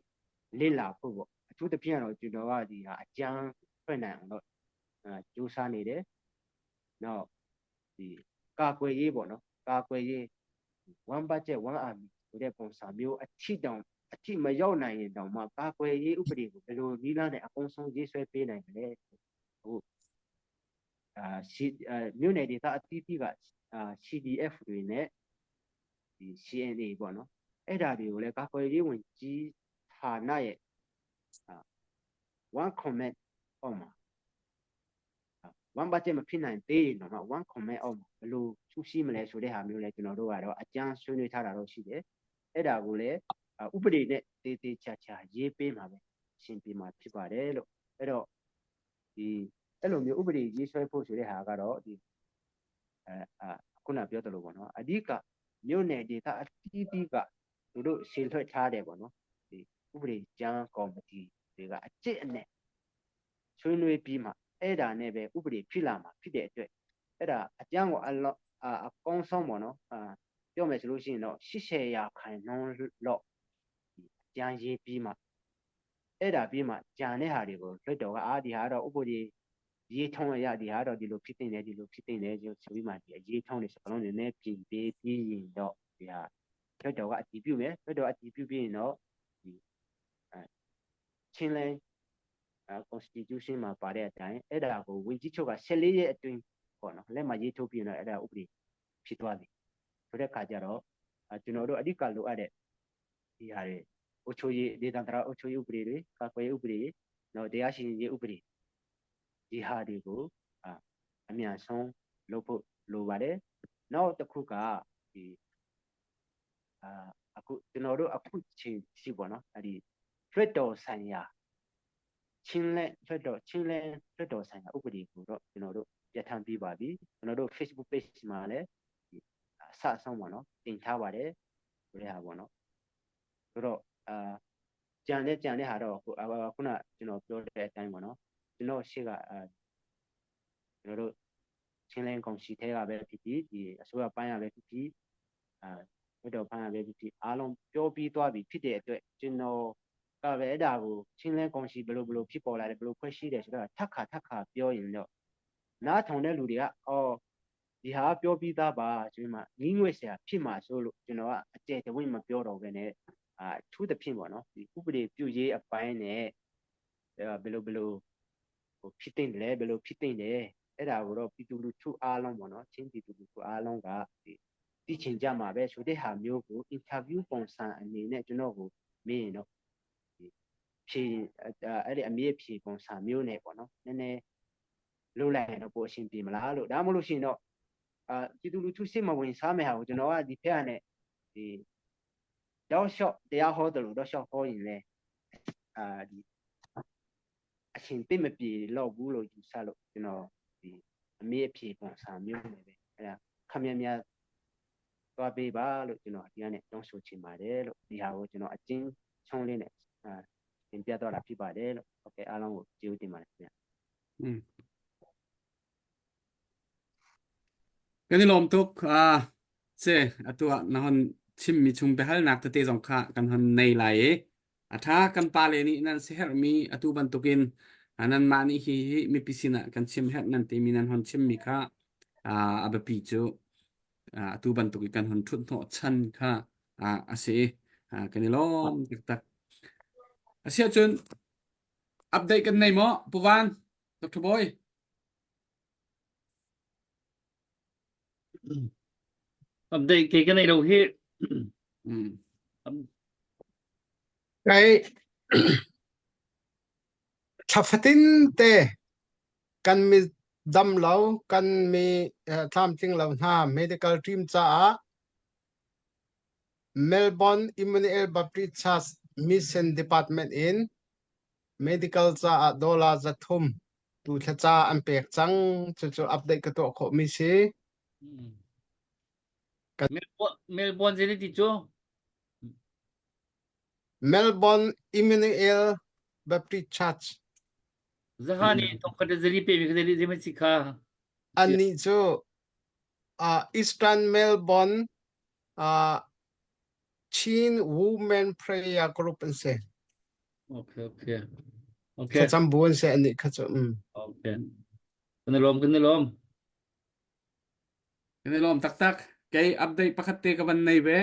လစ်လာဖို့ပေါ့အထူးသဖြင့်တော့ကျွန်တော်ကဒီဟာအကျမ်းဖွင့်နိုင်အောင်တော့အဲစူးစမ်းနေတယ်နောက်ဒီကာကွယ်ရေးပေါ့နော်ကာကွယ်ရေး one budget one army ဆိုတဲ့ပုံစံမျိုးအထီတောင်အထီမရောက်နိုင်ရင်တောင်မှကာကွယ်ရေးဥပဒေကိုဘယ်လိုနည်းလမ်းနဲ့အကုန်ဆုံးရေးဆွဲပေးနိုင်မလဲဟိုအာရှိမြို့နယ်ဒေသအသီးသီးကအာ CDF တွေနဲ့ဒီ CNA ပေါ့နော်အဲ့ဒါတွေကိုလည်းကာကွယ်ရေးဝန်ကြီးဌာနရဲ့အာ one comment အောက်မှာ one budget မဖြစ်နိုင်သေးရင်တော့ one comment အောက်မှာဘယ်လိုသူရှိမလဲဆိုတဲ့ဟာမျိုးလဲကျွန်တော်တို့ကတော့အကြမ်းဆွေးနွေးထားတာတော့ရှိတယ်အဲ့ဒါကိုလည်းဥပဒေနဲ့တေးသေးချာချာရေးပေးမှာပဲရှင်းပြမှာဖြစ်ပါတယ်လို့အဲ့တော့ဒီအဲ့လိုမျိုးဥပဒေရေးဆွဲဖို့ဆိုတဲ့ဟာကတော့ဒီအဲအခုနပြောသလိုပေါ့နော်အဓိကမြို့နယ်ဒေသအသီးသီးကသူတို့ရှင်းထွက်ထားတယ်ပေါ့နော်ဒီဥပဒေကြမ်းကော်မတီတွေကအကျင့်အနဲ့ဆွေးနွေးပြီးမှအဲ့ဒါနဲ့ပဲဥပဒေဖြစ်လာမှာဖြစ်တဲ့အတွက်အဲ့ဒါအကျမ်းကိုအလောအကောင်းဆုံးပေါ့နော်အာပြောမယ်ဆိုလို့ရှိရင်တော့80ရာခိုင်နှုန်းလောက်ကြံရေးပြီးမှအဲ့ဒါပြီးမှကြံတဲ့ဟာတွေကိုလွတ်တော်ကအာဒီဟာတော့ဥပဒေရေးထုံးရဒီဟာတော့ဒီလိုဖြစ်တင်တယ်ဒီလိုဖြစ်တင်တယ်ဆိုပြီးမှဒီအရေးထုံးတွေစကလုံးတွေနဲ့ပြင်ပေးပြီးရင်တော့ဒီဟာလွတ်တော်ကအတည်ပြုမယ်လွတ်တော်အတည်ပြုပြီးရင်တော့ဒီအဲချင်းလဲ constitution မှာပါတဲ့အတိုင်းအဲ့ဒါကိုဝင်ကြီးချုပ်က14ရက်အတွင်းပေါ့နော်လက်မှာရေးထုတ်ပြီးတော့အဲ့ဒါဥပဒေဖြစ်သွားပြီဆိုတဲ့ခါကျတော့ကျွန်တော်တို့အဓိကလိုအပ်တဲ့ဒီဟာတွေအုပ်ချုပ်ရေးဒေသန္တရအုပ်ချုပ်ရေးဥပဒေတွေကာကွယ်ရေးဥပဒေနော်တရားစီရင်ရေးဥပဒေဒီဟာတွေကိုအမြန်ဆုံးလုပ်ဖို့လိုပါတယ်နောက်တစ်ခုကဒီအာအခုကျွန်တော်တို့အခုချိန်ရှိပေါ့နော်အဲ့ဒီလွှတ်တော်ဆိုင်ရာချင်းလဲလွှတ်တော်ချင်းလဲလွှတ်တော်ဆိုင်ရာဥပဒေကိုတော့ကျွန်တော်တို့ပြဋ္ဌာန်းပြီးပါပြီကျွန်တော်တို့ Facebook page မှာလည်းအစအဆုံးပေါ့နော်တင်ထားပါတယ်ဆိုတဲ့ဟာပေါ့နော်ဆိုတော့အာကြံတဲ့ကြံတဲ့ဟာတော့ခုနကျွန်တော်ပြောတဲ့အတိုင်းပေါ့နော်ကျွန်တော်ရှေ့ကအာကျွန်တော်တို့ချင်းလင်းကောင်စီထဲကပဲဖြစ်ဖြစ်ဒီအစိုးရပိုင်းရပဲဖြစ်ဖြစ်အာဝတ်တော်ပိုင်းရပဲဖြစ်ဖြစ်အားလုံးပြောပြီးသွားပြီဖြစ်တဲ့အတွက်ကျွန်တော်ကပဲအဲ့ဒါကိုချင်းလင်းကောင်စီဘလို့ဘလို့ဖြစ်ပေါ်လာတယ်ဘလို့ဖွဲ့ရှိတယ်ဆိုတော့ထက်ခါထက်ခါပြောရင်တော့နားထောင်တဲ့လူတွေကအော်ဒီဟာပြောပြီးသားပါဆိုပြီးမှငင်းငွေဆရာဖြစ်မှာဆိုလို့ကျွန်တော်ကအကျယ်တဝင့်မပြောတော့ဘဲနဲ့အာထူးသဖြင့်ပေါ့နော်ဒီဥပဒေပြုရေးအပိုင်းနဲ့ဘယ်လိုဘယ်လိုဟိုဖြစ်တင်တယ်ဘယ်လိုဖြစ်တင်တယ် အဲ့ဒါကိုတော့ပြည်သူလူထုအားလုံးပေါ့နော်ချင်းပြည်သူလူထုအားလုံးကဒီသိချင်ကြမှာပဲဆိုတဲ့ဟာမျိုးကို interview ပုံစံအနေနဲ့ကျွန်တော်ကိုမေးရင်တော့ဒီဖြေအဲ့ဒီအမေးဖြေပုံစံမျိုးနဲ့ပေါ့နော်နည်းနည်းလုပ်လိုက်ရင်တော့ပိုအဆင်ပြေမလားလို့ဒါမှမဟုတ်လို့ရှိရင်တော့အာပြည်သူလူထုစိတ်မဝင်စားမယ့်ဟာကိုကျွန်တော်ကဒီဖက်ကနေဒီတော့ရှော့တရားဟောတယ်လို့တော့ရှော့ဟောရင်လည်းအာဒီအရှင်သိမပြေတော့ဘူးလို့ယူဆလို့ကျွန်တော်ဒီအမေးအဖြေပုံစံမျိုးနဲ့ပဲအဲ့ဒါခမည်းများသွားပေးပါလို့ကျွန်တော်ဒီကနေ့တောင်းဆိုချင်ပါတယ်လို့ဒီဟာကိုကျွန်တော်အချင်းချုံးလေးနဲ့အာတင်ပြတော့တာဖြစ်ပါတယ်လို့ဟုတ်ကဲ့အားလုံးကိုကျေးဇူးတင်ပါတယ်ခင်ဗျာ อืม Kan i lawm tuk. Uh, se atu ah na hon chimmi chung biahalnak tete zong kha kan hon nei lai i a ṭha kan pale nih nan siaherhmi atu bantukin ah, nanmah nih hi hi mipi sinah kan chim herh nan timi nan hon chimmi kha ah, a biapi cu ah, atu bantuk i kan hon ṭhut hnawh chan kha ah, a si i ah, kan i lawm taktak. Asiahcun update kan nei maw Pu Van, Dr. Bawi? Update ke ka nei lo hi. Mm. Kai thla fatin te kan mi dam lo kan mi eh, tlamtling lo hna medical team caah Melbourne Emmanuel Baptist Church Mission Department in Medical caah dollar 300 tu thlaca an pek cang. Cucu update ka tuah khawhmi si. Kan Melbourne, Melbourne zei ti cu? Melbourne Emmanuel Baptist Church. Zahani thongkhat zali pe mi kha zali si kha. Annih cu uh, Eastern Melbourne uh, Chin Women Prayer Group an si. Okay, okay. Okay. Thlacam bu an si anih kha cu. Mm. Okay. Kan i lawm, kan i lawm. Kan i lawm taktak. Kei update pakhat te ka van nei ve.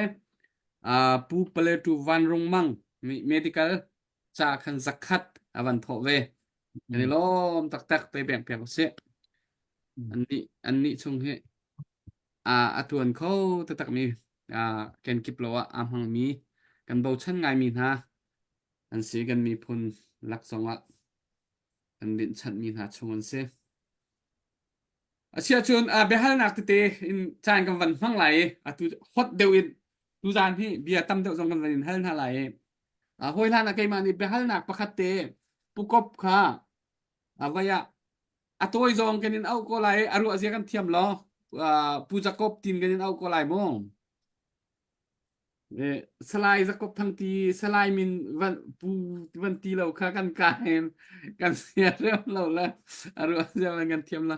Uh, Pu Paletu Van Rung Mang nih medical ca khan zakhat a van thawh ve. Kan i lawm taktak te beng piak usih. Annih annih chung hi a ṭuan kho taktakmi kenkip lo ah aa hmangmi kan bochan ngaimi hna an si. Kan miphun lak zongah kan rinhchanhmi hna chung an si. Asiahcun biahalnak tete in caan kan van hmang lai i atu hot deuh in tuzaan hi bia tam deuh zong kan van in hal hna lai i hawi hlan ah keimah nih biahalnak pakhat te pukop kha vai ah A tawi zong kan in auh ko lai i a ruah zia kan thiam lo. Uh, Pu Jacob tin kan in auh ko lai mu. Eh, Salai Jacob Thang ti Salai min van pu van ti lo kha kan ka hin kan sia rem lo le a ruah zia van kan thiam lo.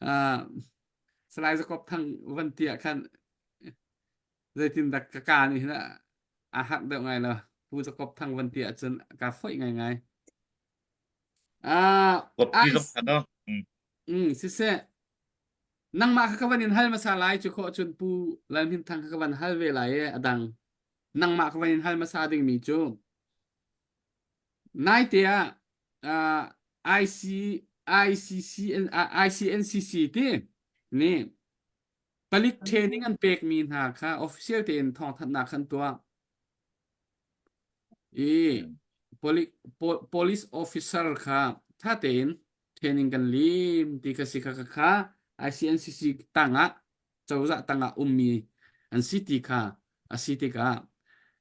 Uh, Salai Jacob Thang van ti ah khan zeitin dak ka ka nih hin a hak deuh ngai lo. Pu Jacob Thang van ti ahcun ka foih ngai ngai. Ah, Kop ti zong kha no. Mm. Mm, siseh. Nangmah kha ka van in hal hmasa lai cu khawh cun Pu Lal Hmin Thang kha ka van hal ve lai e a dang. Nangmah ka van in hal hmasa dingmi cu naite ah uh, IC ICC ICNCC ti nih palik training an pekmi hna kha official tein thawngthanhnak khan tuah. I police officer kha ṭha tein training kan lim ti kha si kha kha ICNCC tangah cozah tangah ummi an si ti kha a si tikah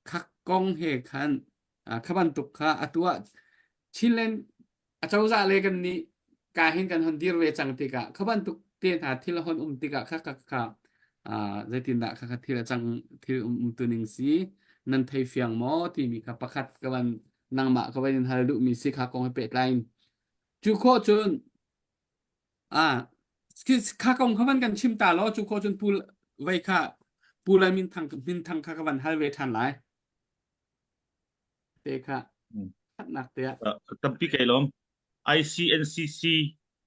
kha kong he khan kha bantuk kha atu ah Chinland acozah le kan nih ka hin kan hon dir ve cang tikah kha bantuk te hna thil a hon um tikah kha kha kha zeitindah kha kha thil a cang thil um um tuning si nan thei fiang maw timi kha pakhat ka van nangmah ka van in hal duhmi si kha kong he pehtlai in cu khawh cun a kha kong kha van kan chim ta law cu khawh cun pu vei kha pu lai min thang min thang kha ka van hal ve ṭhan lai te kha thatnak te ah tampi kai lawm ICNCC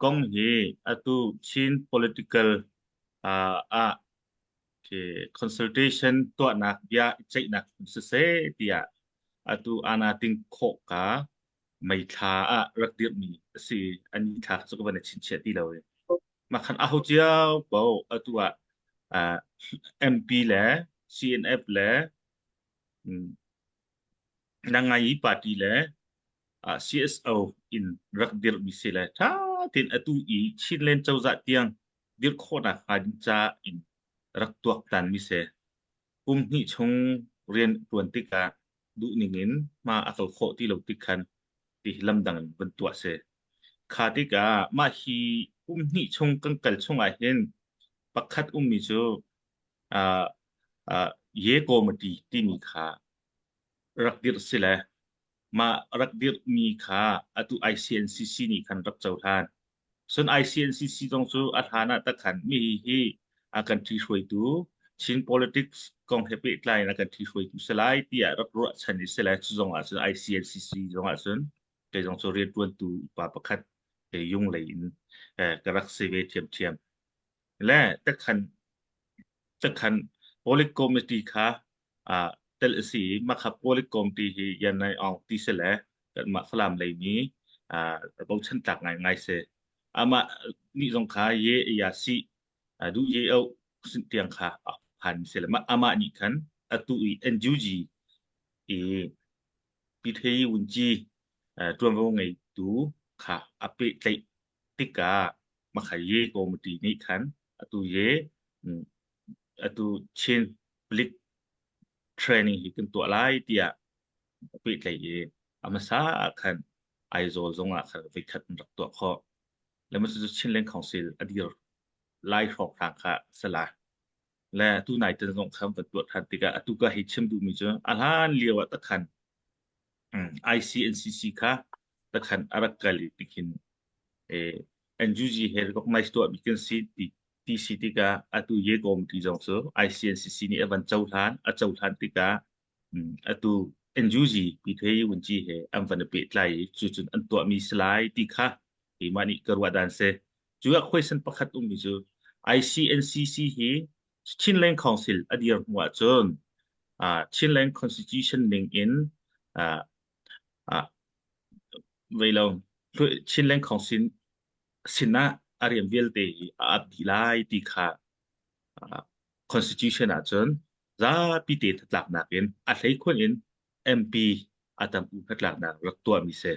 kong hi atu Chin political uh, ah consultation tuahnak bia ceihnak siseh tiah atu ana ting khawh ka mei thla ah rak dirhmi a si ani thla cu ka van i chinchiah ti lo i. Mah khan aho cio paoh atu ah uh, MP le CNF le um, Nangai party le uh, CSO in rak dirhmi si le ṭha tein atu i Chinland cozah tiang dirh khawhnak hnga ding ca in rak tuaktanmi si. Kum hnih chung rian ṭuan tikah duhning in hma a kal khawh ti lo tik khan ti hi lamdang in van tuah si. Kha tikah mah hi kum hnih chung kan kal chung ah hin pakhat ummi cu uh, uh, Ye Committee timi kha rak dirh si le mah rak dirhmi kha atu ICNCC nih khan rak cohlan. Cun ICNCC zong cu a hlan ah takhan mi hi a kan ṭhihruaitu Chin politics kong he pehtlai in a kan ṭhihruaitu si lai tiah rak ruahchan i si le cu zong ah cun ICNCC zong ah cun kei zong cu rianṭuantu upa pakhat yung lei in ka rak si ve ṭhiamṭhiam. Le takhan takhan Polic Committee kha ah tel a si i mah kha Polic Committee hi Yan Nai Aung ti si le kanmah Falam lei mi ah bochan tlak ngaingai si. Amah nih zong kha ye ya si duh ye o sin tiang kha a phan si le mah amah nih khan atu i NUG i Pithei Wunci ṭuanvo ngeitu kha a pehtlaih tikah mah kha ye committee nih khan atu ye atu Chin Palik training hi kan tuah lai tiah a pehtlaih i a hmasa ah khan Aizawl zong ah khan voikhat an rak tuah khawh. Le mah cucu Chinland Council a dir lai hrawnghrang kha a si lai. Le tu nai tan zong khan van tuah ṭhan tikah atu ka hei chim duhmi cu a hlan lio ah takhan ICNCC kha takhan a rak kal i tikhin eh, NUG he recognize tuahmi kan si ti ti si tikah atu ye committee zong cu ICNCC nih a van cohlan a cohlan tikah atu NUG Pithei Wunci he an van i pehtlai i cucun an tuahmi si lai ti kha keimah nih ka ruah dan si. Cu ah question pakhat ummi cu ICNCC hi Chinland Council a dir hnu ahcun uh, Chinland Constitution ning in uh, uh, vei lo Chinland Council sinah a rian vialte hi a ap dih lai ti kha uh, Constitution ahcun zapi te hnatlaknak in a hleikhun in MP a tam u hnatlaknak rak tuahmi si.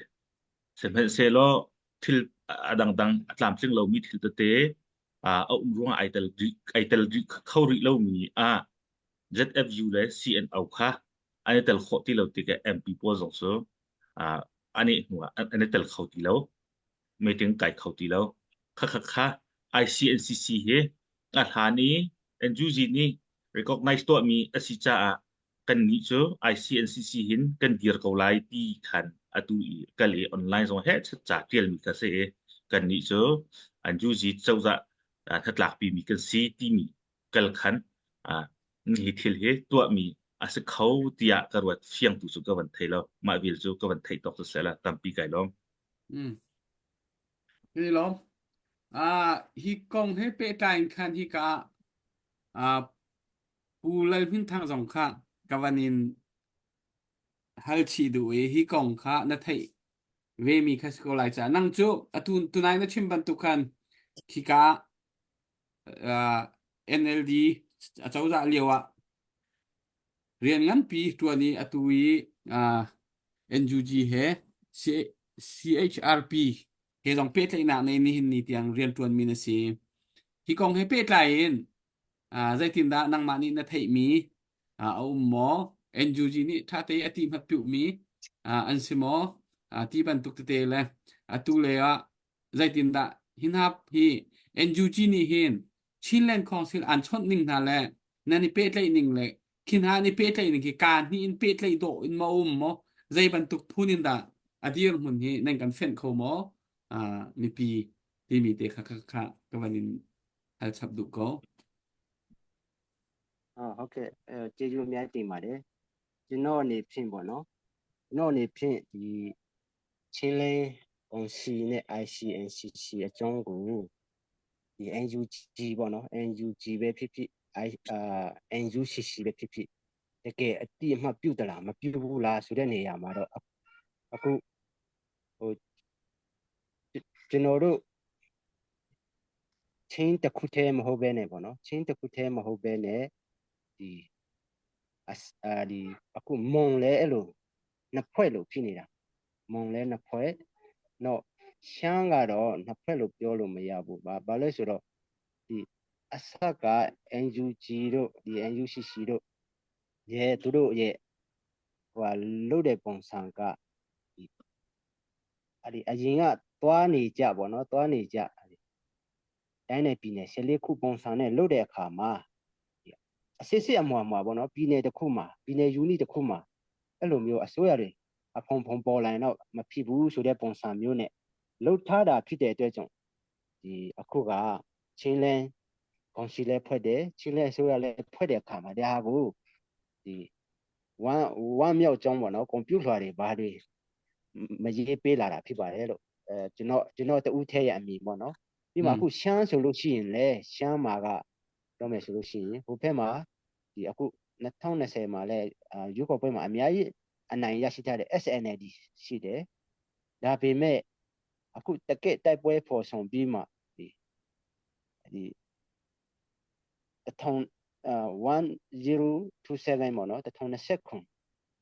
Sihmanhsehlaw thil a dangdang a tlamtling lomi thil tete a um ruangah ai tel rih ai tel rih kho rih lomi ah ZFU le CNO kha an i tel khawh ti lo tikah MP pawl zong cu an i hnu ah an i tel kho ti lo. Meeting kai kho ti lo. Khakha kha ICNCC hi a hlan i NUG nih recognize tuahmi a si caah kannih cu ICNCC hin kan dir ko lai ti khan atu i kal i online zong he ca ṭialmi kha si i kannih cu NUG cozah hnatlakpi mi kan si timi kal khan hi thil hi tuahmi a si kho tiah ka ruat fiang tu cu ka van thei lo mah vil cu ka van theih tawk cu seh la tampi kai lawm. Mm. Ni lawm. Ah hi kong he pehtlai in khan hi ka ah Pu Lal Hmin Thang zong kha ka van in hal chih duh i hi kong kha na theih ve mi kha si ko lai ca nang cu atu tunai na chim bantuk khan khika uh, NLD acozah lio ah rian nganpi ṭuan i atu i uh, NUG he CHRP he zong pehtlaihnak nei nihin ni tiang rian ṭuanmi na si. Hi kong he pehtlai in uh, zeitindah nangmah nih na theihmi uh, a um maw? NUG nih ṭhate a ti hmat piuhmi uh, an si maw? Uh, ti bantuk tete le atu le ah zeitindah hi hna hi NUG nih hin Chinland Council an chawnh ning hna le nan i pehtlaih ning le khi hna an i pehtlaih ning khi kaa hnih in pehtlaih dawh in maw um maw zei bantuk phun in dah a dirhmun hi nan kan fenh kho maw uh, mipi timi te kha kha kha ka van in hal chap duh ko အာဟုတ်ကဲ့အဲကျေးဇူးအများကြီးတင်ပါတယ်ကျွန်တော်အနေဖြင့်ပေါ့နော်ကျွန်တော်အနေဖြင့်ဒီ ချင်းလင်းကောင်စီနဲ့ ICNCC အကြောင်းကိုဒီ NUG ပေါ့နော် NUG ပဲဖြစ်ဖြစ် I အာ NUCC ပဲဖြစ်ဖြစ်တကယ်အတိအမှတ်ပြုတ်တလားမပြုတ်ဘူးလားဆိုတဲ့နေရာမှာတော့အခုဟိုကျွန်တော်တို့ ချင်းတစ်ခုတည်းမဟုတ်ဘဲနဲ့ပေါ့နော်ချင်းတစ်ခုတည်းမဟုတ်ဘဲနဲ့ဒီအဒီအခုမုံလဲအဲ့လိုနှစ်ဖွဲ့လို့ဖြစ်နေတာမုံလဲနှစ်ဖွဲ့တော့ရှမ်းကတော့နှစ်ဖွဲ့လို့ပြောလို့မရဘူးဗာဘာလဲဆိုတော့ဒီအဆက်က NUG တို့ဒီ NUCC တို့ရဲ့သူတို့ရဲ့ဟိုဟာလုတဲ့ပုံစံကဒီအဲ့ဒီအရင်ကသွားနေကြပေါ့နော်သွားနေကြတိုင်းနယ်ပြည်နယ်14ခုပုံစံနဲ့လုတဲ့အခါမှာအစစ်စစ်အမွာမွာပေါ့နော်ပြည်နယ်တစ်ခုမှာပြည်နယ် unit တစ်ခုမှာအဲ့လိုမျိုးအစိုးရတွေအဖုံဖုံပေါ်လာရင်တော့မဖြစ်ဘူးဆိုတဲ့ပုံစံမျိုးနဲ့လှုပ်ထားတာဖြစ်တဲ့အတွက်ကြောင့်ဒီအခုကချင်းလန်းကောင်စီလည်းဖွဲ့တယ်ချင်းလဲအစိုးရလည်းဖွဲ့တဲ့အခါမှာဒါကိုဒီဝမ်းဝမ်းမြောက်ကြောင်းပေါ့နော်ကွန်ပျူတာတွေဘာတွေမရေးပေးလာတာဖြစ်ပါတယ်လို့အဲကျွန်တော်ကျွန်တော်တူးထဲရဲ့အမြင်ပေါ့နော်ပြီးမှအခုရှမ်းဆိုလို့ရှိရင်လည်းရှမ်းမှာကပြောမယ်ဆိုလို့ရှိရင်ဟိုဘက်မှာဒီအခု2020မှာလည်းရွေးကောက်ပွဲမှာအများကြီးအနိုင်ရရှိထားတဲ့ SNLD ရှိတယ်ဒါပေမဲ့အခုတကက်တိုက်ပွဲဖော်ဆောင်ပြီးမှဒီဒီ1000 1027ပေါ့နော်1029ခု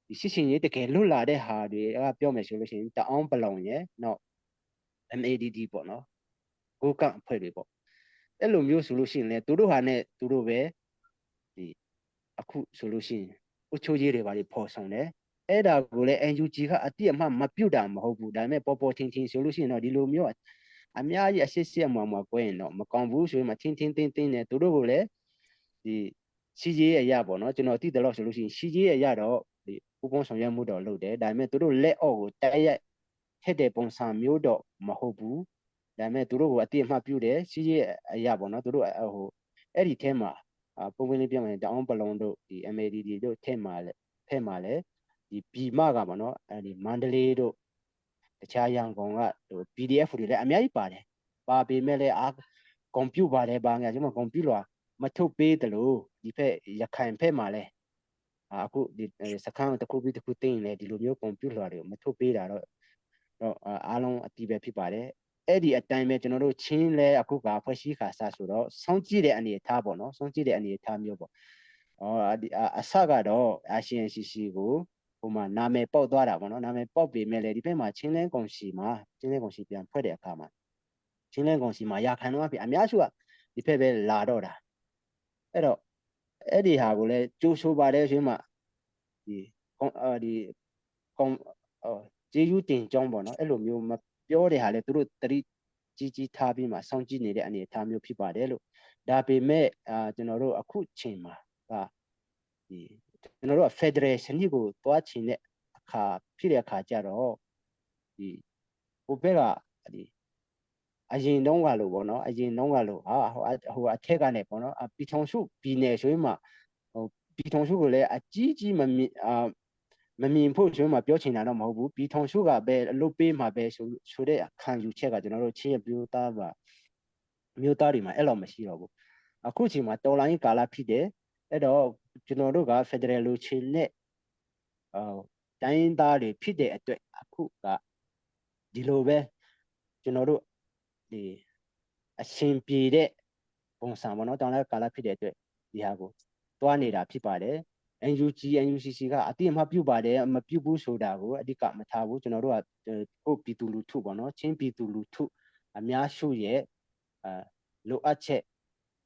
ဒီစစ်ရှင်ကြီးတကယ်လွတ်လာတဲ့ဟာတွေကပြောမယ်ဆိုလို့ရှိရင်တအောင်ပလောင်ရယ်နောက် MADD ပေါ့နော်ကိုကန့်အဖွဲ့တွေပေါ့အဲ့လိုမျိုးဆိုလို့ရှိရင်လေသူတို့ဟာနဲ့သူတို့ပဲဒီအခုဆိုလို့ရှိရင်အချိုးကြီးတွေပါတွေဖော်ဆောင်တယ်အဲ့ဒါကိုလည်း NUG ကအတိအမှမပြုတ်တာမဟုတ်ဘူးဒါပေမဲ့ပေါ်ပေါ်ထင်ထင်ဆိုလို့ရှိရင်တော့ဒီလိုမျိုးအများကြီးအစစ်စစ်အမှွာမှွာကွဲရင်တော့မကောင်းဘူးဆိုရင်မထင်ထင်တင်းတင်းနဲ့သူတို့ကိုလည်းဒီစီကြီးရဲ့ရပေါ့နော်ကျွန်တော်သိတယ်လို့ဆိုလို့ရှိရင်စီကြီးရဲ့ရတော့ဒီပူပေါင်းဆောင်ရွက်မှုတော့လုပ်တယ်ဒါပေမဲ့သူတို့လက်အောက်ကိုတိုက်ရိုက်ထက်တဲ့ပုံစံမျိုးတော့မဟုတ်ဘူးဒါပေမဲ့သူတို့ကိုအတိအမှပြုတယ်စီကြီးရဲ့အရာပေါ့နော်သူတို့ဟိုအဲ့ဒီထဲမှာပုံပွင့်လေးပြောမယ်တောင်းပလုံတို့ဒီ MADD တို့ထဲမှာလဲဖက်မှာလဲဒီပြည်မကပေါ့နော်အဲ့ဒီမန္တလေးတို့တခြားရန်ကုန်ကဟို PDF တွေလည်းအများကြီးပါတယ်ပါပေမဲ့လည်းအာကွန်ပျူပါတယ်ပါငါကျွန်တော်ကွန်ပျူတာမထုတ်ပေးတယ်လို့ဒီဖက်ရခိုင်ဖက်မှာလဲအခုဒီစခန်းတစ်ခုပြီးတစ်ခုတင်းရင်လည်းဒီလိုမျိုးကွန်ပျူတာတွေကိုမထုတ်ပေးတာတော့တော့အားလုံးအတီးပဲဖြစ်ပါတယ်အဲ့ဒီအတိုင်းပဲကျွန်တော်တို့ချင်းလဲအခုကဖွဲ့စည်းခါစဆိုတော့စောင့်ကြည့်တဲ့အနေအထားပေါ့နော်စောင့်ကြည့်တဲ့အနေအထားမျိုးပေါ့ဩအစကတော့ RCNCC ကိုဟိုမှာနာမည်ပေါက်သွားတာပေါ့နော်နာမည်ပေါက်ပေမဲ့လည်းဒီဘက်မှာချင်းလဲကောင်စီမှာချင်းလဲကောင်စီပြန်ဖွဲ့တဲ့အခါမှာချင်းလဲကောင်စီမှာရာခိုင်တော့အများစုကဒီဖက်ပဲလာတော့တာအဲ့တော့အဲ့ဒီဟာကိုလည်းကြိုးဆိုပါတယ်ဆိုမှဒီဒီကောင်ဂျေယူတင်ကြောင်းပေါ့နော်အဲ့လိုမျိုးမပြောတဲ့ဟာလေသူတို့တတိကြီးကြီးထားပြီးမှစောင့်ကြည့်နေတဲ့အနေအထားမျိုးဖြစ်ပါတယ်လို့ဒါပေမဲ့အာကျွန်တော်တို့အခုချိန်မှာကဒီကျွန်တော်တို့က Federal စနစ်ကိုသွားချင်တဲ့အခါဖြစ်တဲ့အခါကျတော့ဒီဟိုဘက်ကဒီအရင်တုန်းကလို့ပေါ့နော်အရင်တုန်းကလို့ဟာဟိုဟိုအထက်ကနေပေါ့နော်ပြည်ထောင်စုပြည်နယ်ဆိုရင်မှဟိုပြည်ထောင်စုကိုလည်းအကြီးကြီးမမြင်အာမမြင်ဖို့ဆိုမှပြောချင်တာတော့မဟုတ်ဘူးပြည်ထောင်စုကပဲအလုပ်ပေးမှာပဲဆိုဆိုတဲ့ခံယူချက်ကကျွန်တော်တို့ချင်းရပြသားပါမျိုးသားတွေမှာအဲ့လိုမရှိတော့ဘူးအခုချိန်မှာတော်လိုင်းကာလဖြစ်တယ်အဲ့တော့ကျွန်တော်တို့က Federal လူချင်းနဲ့အော်တိုင်းသားတွေဖြစ်တဲ့အတွက်အခုကဒီလိုပဲကျွန်တော်တို့ဒီအရှင်ပြေတဲ့ပုံစံပေါ့နော်တောင်းလဲကာလဖြစ်တဲ့အတွက်ဒီဟာကိုတွားနေတာဖြစ်ပါတယ် NUG NUCC ကအတိအမှပြုပါတယ်မပြုဘူးဆိုတာကိုအဓိကမထားဘူးကျွန်တော်တို့ကကိုပြည်သူလူထုပေါ့နော်ချင်းပြည်သူလူထုအများစုရဲ့အဲလိုအပ်ချက်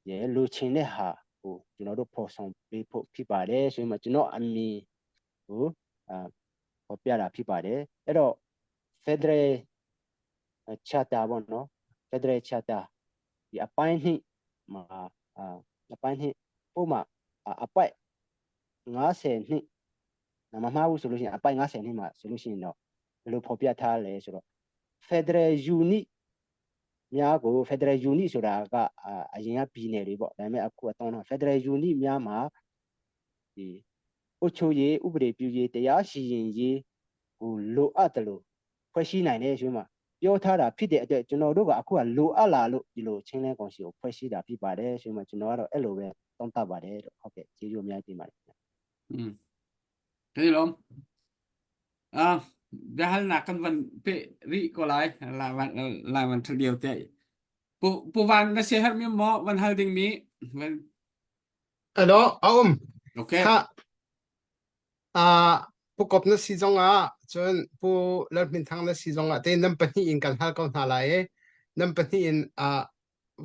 ရဲ့လိုချင်တဲ့ဟာကိုကျွန်တော်တို့ဖော်ဆောင်ပေးဖို့ဖြစ်ပါတယ်ဆိုရင်ကျွန်တော်အမြင်ကိုအာဖော်ပြတာဖြစ်ပါတယ်အဲ့တော့ Federal Charter ပေါ့နော် Federal Charter ဒီအပိုင်းနှစ်မှာအာအပိုင်းနှစ်ပို့မှာအပိုက်90နှစ်မမှားဘူးဆိုလို့ရှိရင်အပိုက်90နှစ်မှာဆိုလို့ရှိရင်တော့ဘယ်လိုဖော်ပြထားလဲဆိုတော့ Federal Unit များကို Federal Unit ဆိုတာကအရင်ကပြည်နယ်တွေပေါ့ဒါပေမဲ့အခုအတောင်းတော့ Federal Unit များမှာဒီအုပ်ချုပ်ရေးဥပဒေပြုရေးတရားစီရင်ရေးကိုလိုအပ်တယ်လို့ဖွဲ့စည်းနိုင်တယ်ဆိုမှပြောထားတာဖြစ်တဲ့အတွက်ကျွန်တော်တို့ကအခုကလိုအပ်လာလို့ဒီလိုချင်းလဲကောင်စီကိုဖွဲ့စည်းတာဖြစ်ပါတယ်ဆိုမှကျွန်တော်ကတော့အဲ့လိုပဲသုံးသပ်ပါတယ်လို့ဟုတ်ကဲ့ကျေးဇူးအများကြီးတင်ပါတယ် อืม cái gì không à biahalnak kan van pe rih ko lai la van la van thal lio te. Pu Pu Van na sia herh mi maw van hal ding mi van Hello, a um. Okay. Kha uh, Pu Kop na si zong ah cun Pu Lalhmin Thang na si zong ah te nan pahnih in kan hal ko hna lai i nan pahnih in uh,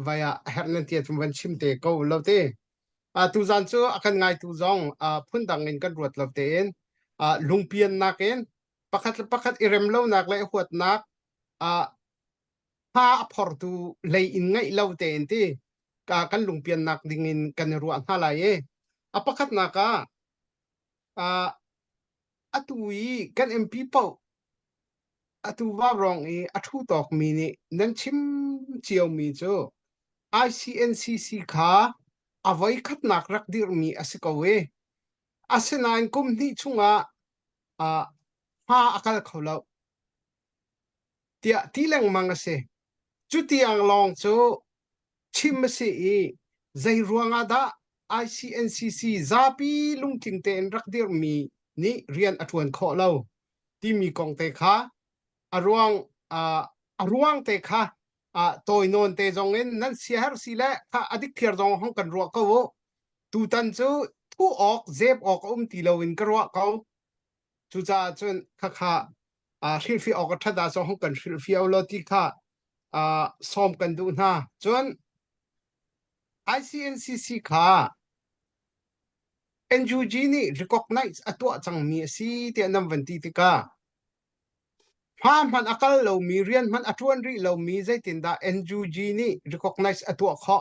vai ah a herh nan ti ahcun van chim te ko lo te. Uh, tuzan cu a kan ngaitu zong uh, phundang in kan ruat lo tein uh, lungpiannak in pakhat le pakhat i rem lonak le i huatnak uh, hma a phortu lei in ngeih lo tein ti ka kan lungpiannak ding in kan i ruah hna lai i a pakhatnak ah uh, atu i kan MP paoh atu vaurawng i a ṭhu tawkmi nih nan chim ciomi cu ICNCC kha a voikhatnak rak dirhmi a si ko i asinain kum hnih chungah uh, hma a kal kho lo tiah ti lengmang a si. Cutiang lawng cu chim a si i zei ruangah dah ICNCC zapi lungtling tein rak dirhmi nih rian a ṭuan khawh lo timi kong te kha a ruang uh, a ruang te kha uh, tawi nawn te zong in nan siaherh si le kha a dikthliar zong hong kan ruah ko u. Tutan cu thu awk zep awk a um ti lo in ka ruah ko. Cucaah cun khakha uh, hrilhfiah awk a ṭhat ahcun hong kan hrilhfiah law ti kha uh, sawm kan duh hna. Cun ICNCC kha NUG nih recognize a tuah cangmi a si tiah nan van ti tikah hma hmanh a kal lomi rian hmanh a ṭuan rih lomi zeitindah NUG nih recognize a tuah khawh?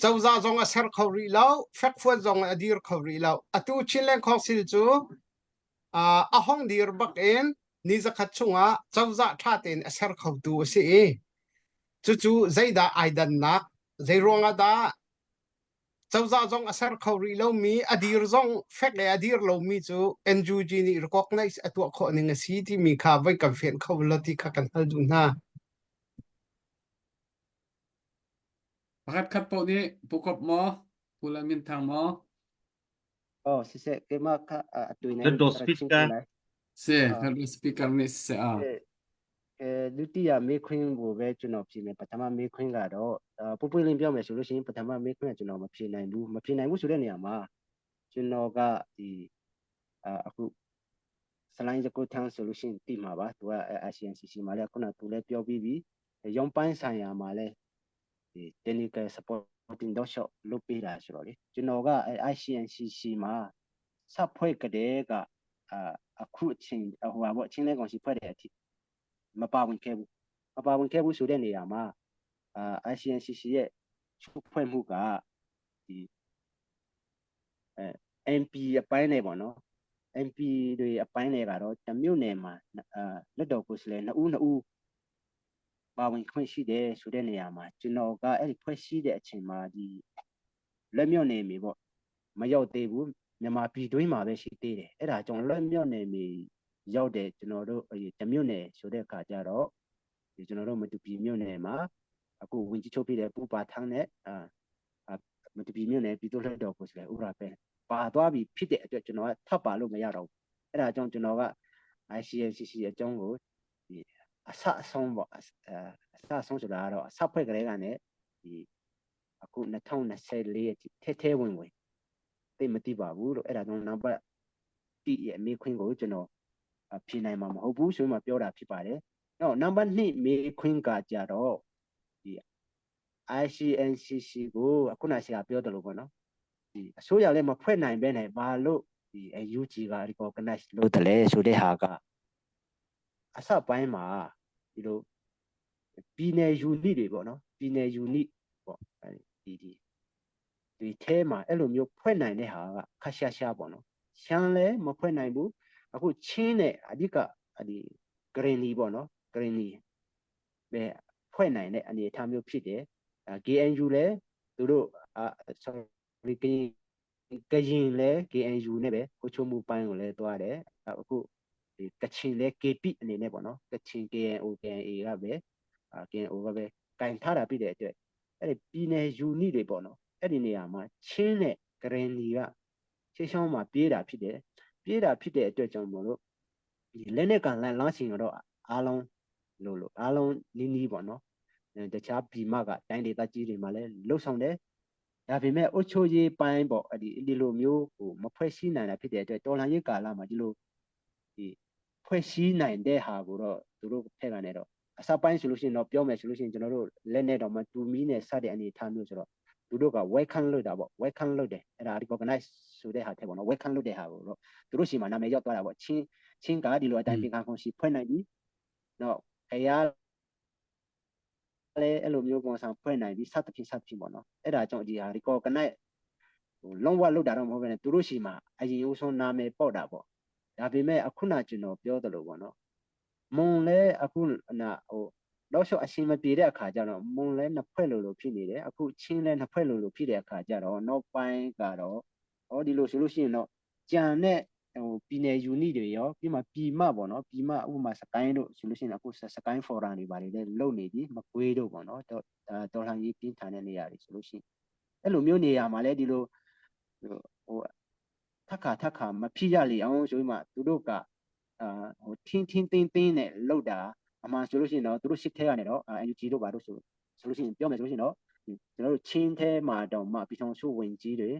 Cozah zong a ser kho rih lo, fekfuan zong a dir kho rih lo. Atu Chinland Council cu uh, a hong dir bak in ni zakhat chungah cozah ṭha tein a ser khotu a si i cucu zeidah ai dannak zei ruangah dah cozah zong a ser kho rih lomi a dir zong fek le a dir lomi cu NUG nih recognize a tuah khawh ning a si timi kha voi kan fian kho lo ti kha kan hal duh hna. Pakhat khat paoh nih Pu Kop maw Pu Lal Min Thang maw Oh siseh keimah kha atu in Hluttaw ka rak chim ko speaker lai. Si Ah. Hluttaw speaker nih siseh ah အဲဒုတိယမေးခွန်းကိုပဲကျွန်တော်ဖြေမယ်ပထမမေးခွန်းကတော့ပွင့်ပွင့်လင်းပြောမယ်ဆိုလို့ရှိရင်ပထမမေးခွန်းကကျွန်တော်မဖြေနိုင်ဘူးမဖြေနိုင်ဘူးဆိုတဲ့နေရာမှာကျွန်တော်ကဒီအခုစလိုင်းစကုတ်ထန်းဆိုလို့ရှိရင်တိမှာပါသူက ICNCC မှာလည်းခုနသူလည်းပြောပြီးပြီရုံးပိုင်းဆိုင်ရာမှာလည်းဒီ technical supporting တော့ရှော့လုပ်ပေးတာဆိုတော့လေကျွန်တော်က ICNCC မှာစဖွဲ့ကတည်းကအာအခုအချိန်ဟိုပါပေါ့ချင်းလဲကောင်စီဖွဲ့တဲ့အထိမပါဝင်ခဲ့ဘူးမပါဝင်ခဲ့ဘူးဆိုတဲ့နေရာမှာအာ ICNCC ရဲ့ချုပ်ဖွဲ့မှုကဒီအဲ MP အပိုင်းနဲ့ပေါ့နော် MP တွေအပိုင်းတွေကတော့တမြို့နယ်မှာအာလွတ်တော်ကိုယ်စားလှယ်နှစ်ဦးနှစ်ဦးပါဝင်ခွင့်ရှိတယ်ဆိုတဲ့နေရာမှာကျွန်တော်ကအဲ့ဒီဖွဲ့ရှိတဲ့အချိန်မှာဒီလက်မြော့နေပြီပေါ့မရောက်သေးဘူးမြန်မာပြည်တွင်းမှာပဲရှိသေးတယ်အဲ့ဒါကြောင့်လက်မြော့နေပြီရောက်တယ်ကျွန်တော်တို့တမြို့နယ်ဆိုတဲ့အခါကျတော့ဒီကျွန်တော်တို့မတူပီမြို့နယ်မှာအခုဝင်ကြီးချုပ်ပြတဲ့ပူပါထန်းနဲ့အာမတူပီမြို့နယ်ပြည်သူ့လွှတ်တော်ကိုယ်စားလှယ်ဥရာပဲပါသွားပြီဖြစ်တဲ့အတွက်ကျွန်တော်ကထပ်ပါလို့မရတော့ဘူးအဲ့ဒါကြောင့်ကျွန်တော်က ICNCC အကြောင်းကိုဒီအဆအဆုံးပေါ့အဆအဆုံးဆိုတာကတော့အစဖွဲ့ကလေးကနေဒီအခု2024အထိထဲထဲဝင်ဝင်သိမသိပါဘူးလို့အဲ့ဒါကြောင့်နံပါတ်1ရဲ့အမေးခွန်းကိုကျွန်တော်ဖြေနိုင်မှာမဟုတ်ဘူးဆိုမှပြောတာဖြစ်ပါတယ်။နောက်နံပါတ်2မေးခွန်းကကြတော့ဒီ ICNCC ကိုအခုနဆရာပြောတယ်လို့ပေါ့နော်ဒီအစိုးရလည်းမဖွဲ့နိုင်ပဲနဲ့ဘာလို့ဒီ UG က recognize လုပ်တယ်လဲဆိုတဲ့ဟာကအစပိုင်းမှာဒီလိုပြည်နယ် unit တွေပေါ့နော်ပြည်နယ် unit ပေါ့ဒီဒီဒီထဲမှာအဲ့လိုမျိုးဖွဲ့နိုင်တဲ့ဟာကခက်ရှားရှားပေါ့နော်ရှမ်းလည်းမဖွဲ့နိုင်ဘူးအခုချင်းနဲ့အဓိကဒီ green ပေါ့နော် green ပဲဖွဲ့နိုင်တဲ့အနေအထားမျိုးဖြစ်တယ် KNU လည်းသူတို့အာ sorry ကရင်ကရင်လည်း KNU နဲ့ပဲကိုချုံမှုပိုင်းကိုလည်းတွားတယ်အခုဒီကချင်လည်း KP အနေနဲ့ပေါ့နော်ကချင် KNO KNA ကပဲအာ KNO ကပဲကင်ထားတာပြတဲ့အတွက်အဲ့ဒီပြည်နယ် unit တွေပေါ့နော်အဲ့ဒီနေရာမှာချင်းနဲ့ကရင်နီကချေချောင်းမှာပြေးတာဖြစ်တယ်ပြေးတာဖြစ်တဲ့အတွက်ကြောင့်မို့လို့ဒီလက်နဲ့ကန်လမ်းလမ်းရှင်တော့အားလုံးလို့လို့အားလုံးနီးနီးပေါ့နော် တခြားပြည်မကတိုင်းဒေသကြီးတွေမှာလည်းလှုပ်ဆောင်တယ်ဒါပေမဲ့အုတ်ချိုရေးပိုင်းပေါ့အဲ့ဒီဒီလိုမျိုးဟိုမဖွဲ့စည်းနိုင်တာဖြစ်တဲ့အတွက်တော်လှန်ရေးကာလမှာဒီလိုဒီဖွဲ့စည်းနိုင်တဲ့ဟာကိုတော့သူတို့ဖက်ကနေတော့အစပိုင်းဆိုလို့ရှိရင်တော့ပြောမယ်ဆိုလို့ရှိရင်ကျွန်တော်တို့လက်နဲ့တော့မတူမီနဲ့စတဲ့အနေအထားမျိုးဆိုတော့သူတို့က welcome လုပ်တာပေါ့ welcome လုပ်တယ်အဲ့ဒါ recognize ဆိုတဲ့ဟာတဲ့ပေါ့နော် welcome လုပ်တဲ့ဟာကိုတော့သူတို့ရှိမှနာမည်ရောက်သွားတာပေါ့ချင်းချင်းကဒီလိုအတိုင်းပင်ခံခုံရှိဖွဲ့နိုင်ပြီနော်ခရလည်းအဲ့လိုမျိုးပုံစံဖွဲ့နိုင်ပြီစသဖြင့်စသဖြင့်ပေါ့နော်အဲ့ဒါကြောင့်ဒီဟာ recognize ဟိုလုံးဝလုပ်တာတော့မဟုတ်ဘဲနဲ့သူတို့ရှိမှအရင်ဦးဆုံးနာမည်ပေါက်တာပေါ့ဒါပေမဲ့အခုနကျွန်တော်ပြောသလိုပေါ့နော်မွန်လဲအခုနာဟိုတော့ရှော့အရှင်မပြေတဲ့အခါကျတော့မွန်လဲနှစ်ဖွဲ့လိုလိုဖြစ်နေတယ်အခုချင်းလဲနှစ်ဖွဲ့လိုလိုဖြစ်တဲ့အခါကျတော့နောက်ပိုင်းကတော့ဟောဒီလိုဆိုလို့ရှိရင်တော့ကြံတဲ့ဟိုပြည်နယ် unit တွေရောပြီးမှပြည်မပေါ့နော်ပြည်မဥပမာစကိုင်းတို့ဆိုလို့ရှိရင်အခုစကိုင်း forum တွေပါတယ်လဲလုံနေပြီမကွေးတို့ပေါ့နော်တော့တော်လှန်ရေးပြင်းထန်တဲ့နေရာတွေဆိုလို့ရှိရင်အဲ့လိုမျိုးနေရာမှာလဲဒီလိုဟိုထက်ခါထက်ခါမဖြစ်ရလေအောင်ဆိုပြီးမှသူတို့ကအာဟိုထင်းထင်းတင်းတင်းနဲ့လှုပ်တာအမှန်ဆိုလို့ရှိရင်တော့သူတို့ရှစ်ထဲကနေတော့ NUG တို့ဘာတို့ဆိုဆိုလို့ရှိရင်ပြောမယ်ဆိုလို့ရှိရင်တော့ကျွန်တော်တို့ချင်းထဲမှာတော့မှပြည်ထောင်စုဝင်ကြီးတွေ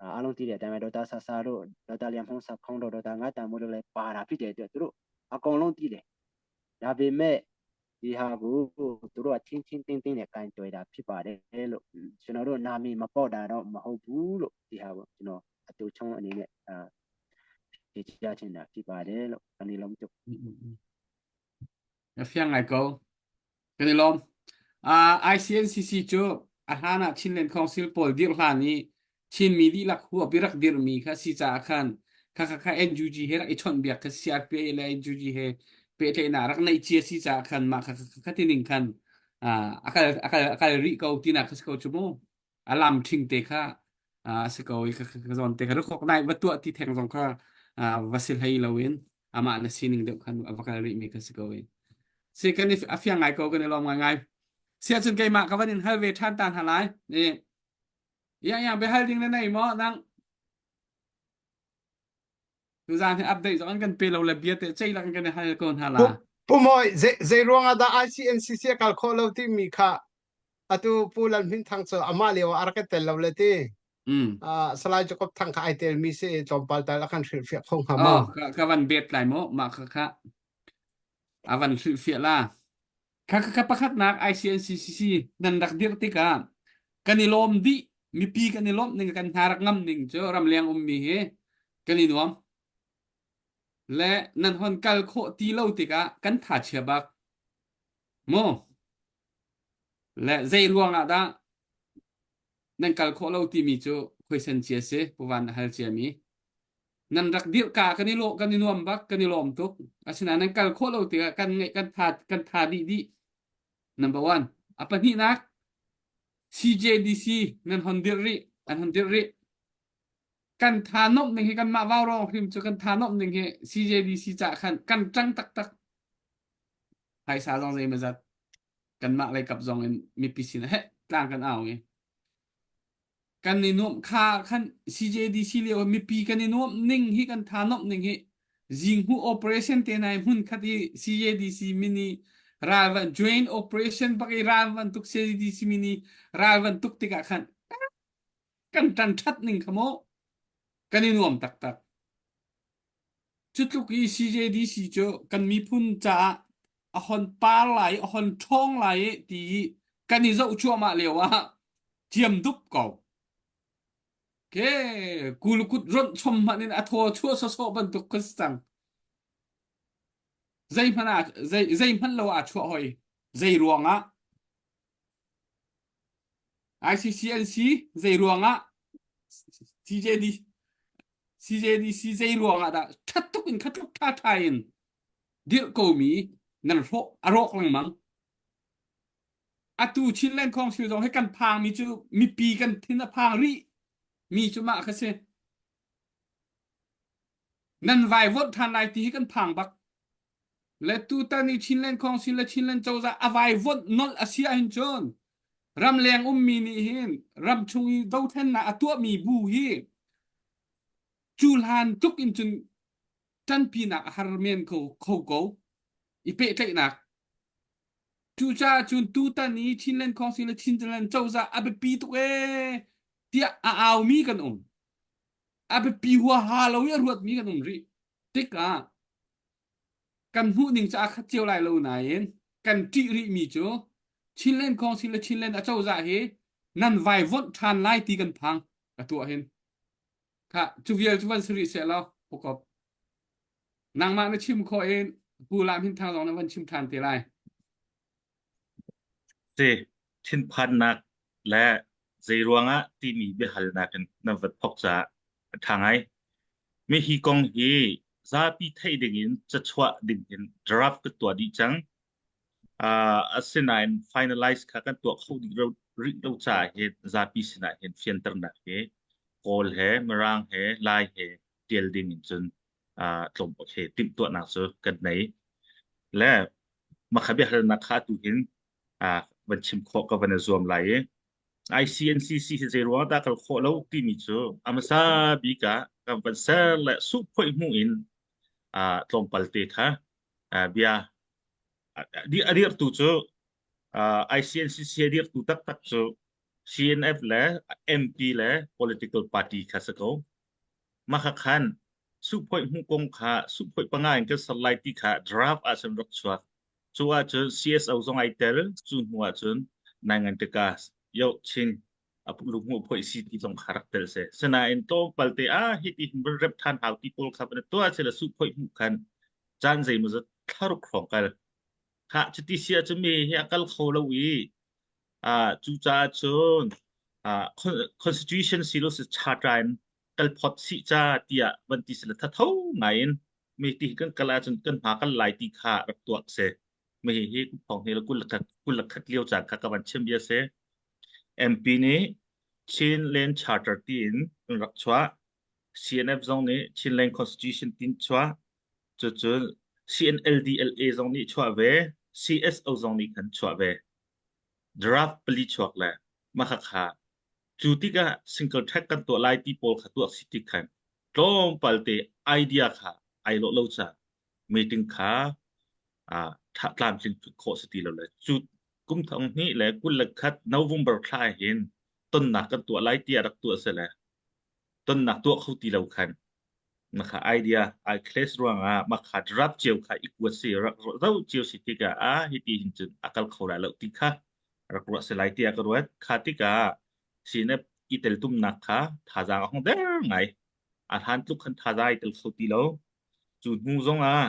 အားလုံးသိတဲ့အတိုင်းပဲဒေါက်တာဆာဆာတို့ဒေါက်တာလျံဖုံးဆာခေါင်းတို့ဒေါက်တာငါတန်မိုးတို့လည်းပါတာဖြစ်တဲ့အတွက်သူတို့အကုန်လုံးသိတယ်ဒါပေမဲ့ဒီဟာကိုသူတို့ကချင်းချင်းတင်းတင်းနဲ့ကင်တွေ့တာဖြစ်ပါတယ်လို့ကျွန်တော်တို့နာမည်မပေါ့တာတော့မဟုတ်ဘူးလို့ဒီဟာကိုကျွန်တော်အတူချုံအနေနဲ့အာဖြေချချင်တာဖြစ်ပါတယ်လို့အနေလုံးကျုပ် Fiang ngai ko. Kan i lawm. Uh, ICNCC cu a hlan ah Chinland Council pawl dirh hlan i Chinmi dihlak huap i rak dirhmi kha si caah khan kha kha kha NUG he rak i chawnhbiak kha CRPA le NUG he pehtlaihnak rak neih cia si caah khan mah kha kha kha tining khan uh, a kal a kal a kal rih ko tinak kha si ko cu mu. A lam ṭhing te kha uh, a si ko i kha kha zawn te kha rukhok nai va tuah ti theng zong kha uh, va si hlei loin amah na sining deuh khan a va kal rihmi kha si ko i. Si kan i a fiang ngai ko kan i lawm ngai ngai. Sia cun keimah ka van in hal ve ṭhan ta hna lai. Ni yang yang biahal ding na nei maw nang tuzaan hi update zong an kan pe lo le bia te cei lak kan i hal ko hna la. Pu Moi zei ruang ah dah ICNCC a kal khawh lo timi kha atu Pu Lal Hmin Thang cu amah lio ah a rak i tel lo le ti. Mm. Uh, Salai Jacob Thang kha ai tel mi si tlawmpal tal a kan hrilhfiah kho hnga maw? Oh, ka, ka van bet lai mu mah kha kha a van hrilhfiah la. Kha kha kha pakhatnak ICNCCC nan rak dirh tikah kan i lawm dih mipi kan i lawmh ning kan hna rak ngam ning cu ramleng ummi hi kan i nuam le nan hon kal khawh ti lo tikah kan tha chia bak mu le zei ruang ah dah nan kal khawh lo timi cu khuaisen cia si puvan a hal ciami nan rak dirh ka kan i lawh kan i nuam bak kan i lawm tuk asinain nan kal khawh lo tikah kan ngeih kan tha kan tha dih dih number one a pahnihnak CJDC nan hon dirh rih an hon dirh rih kan tha nomh ning hi kan mah vau rawng hrim cu kan tha nomh ning hi CJDC cah khan kan ṭang taktak phaisa zong zei mazat kanmah lei kap zong in mipi sin ah heh tlang kan au i kan i nuamh kha khan CJDC lio mipi kan i nuamh ning hi kan tha nomh ning hi zinghu operation te nai hmun khat i CJDC mini ral van joint operation bak i ral van tuk CJDC mini ral van tuk tikah khan kan tan that ning kha mo kan i nuam taktak Cu tluk i CJDC cu kan miphun caah a hon par lai i a hon ṭhawng lai i ti i kan i zoh cuahmah lio ah ciam dup ko. Ke kulukut ronh chom hmanh in a thaw chuah sawsawh bantuk ka si cang. Zeihmanh ah zei zeihmanh lo ah chuah hoi. Zei ruangah ICCNC zei ruangah CJD CJDC zei ruangah dah ṭhat tuk in kha tluk ṭha ṭha in dirh komi nan hrawh a rawk lengmang. Atu Chinland Council zong hi kan phangmi cu mipi kan thin a phang rih mi cu mah kha si. Nan vaivuanh ṭhan lai ti hi kan phang bak. Le tutan i Chinland Council le Chinland cozah a vaivuanh nolh a si ahhin cun ramleng ummi nih hin ramchung i dothlennak a tuahmi bu hi cu hlan tluk in cun ṭanpinak a har men kho, kho ko i pehtlaihnak. Cucaah cun tutan i Chinland Council le Chinland cozah a biapi tuk ee tiah a aumi kan um. A biapi huaha lo i a ruatmi kan um rih. Tikah kan hmuh ning cu aa khat cio lai lo nain kan ṭih rihmi cu Chinland Council le Chinland acozah hi nan vaivonh ṭhan lai ti kan phang a tuah hin. Kha cu vial cu van si rih seh law pukop. Nangmah na chim khawh in Pu Lam Hin Thang zong na van chim ṭhan te lai. Si, thinphannak le zei ruangah timi biahalnak in nan van thawk caah a ṭha ngai. Mi hi kong hi zapi theih dingin cachuah dingin draft ka tuah dih cang. Uh, asinain finalize kha kan tuah kho dih rih lo caah hin zapi sinah hin fianternak hi Kawl he Mirang he Lai he tial ding in cun uh, tlawm he timhtuahnak cu kan nei. Le makha biahalnak kha tu hin uh, van chim khawh ka van i zuam lai i ICNCC hi zei ruang dah kal khawh lo timi cu a hmasa bik ah kan van ser le suhphoih hmu in uh, tlawmpal te kha uh, bia a dirtu cu uh, ICNCC a dirtu taktak cu CNF le MP le political party kha si ko. Mah khan suhphoih hmuh kong kha suhphoih panga in kan ser lai ti kha draft ah cun rak chuak. Cu ahcun CSO zong ai tel. Cu hnu ahcun naingan tika yo chin a lunghmuh phoih si ti zong kha rak tel si. Sinain tlawmpal te ah hi ti hin rep than hau ti pawl kha van tuah sila suhphoih hmuh khan caan zeimawzat thlaruk hrawng kal. Kha cuti si ahcun mi hi a kal kho lo i ah cucaah cun ah constitution silo si charter in kal phot si ca tiah van ti sila thatho ngai in mi ti kan kal ahcun kan hma kal lai ti kha rak tuak si. Mi hi kum thong hnih le 21 lio caan kha ka van chim bia si. MP nih Chinland Charter tiin an rak chuah. CNF zong nih Chinland Constitution tin chuah. Cucu CNLDLA zong nih chuah ve. CSO zong nih khan chuah ve. Draft pali chuak le mah kha cu tikah single track kan tuah lai ti pawl kha tuah si tik khan tlawmpal te idea kha ai lawh lo ca meeting kha ah tlamtling thut khawh si ti lo le cu kum thong hnih le 21 November thla hin tonnak kan tuah lai tiah rak tuah se le tonnak tuah kho ti lo khan makha idea ai clash ruangah makha draft cio kha i kuat si rak zo cio si tikah a hi ti hin cun a kal kho lai lo ti kha rak ruah si lai tiah ka ruat kha tikah sinep i tel tumnak kha thazaang a hong der ngai a hlan tluk khan thazaang i tel kho ti lo cu hnu zong ah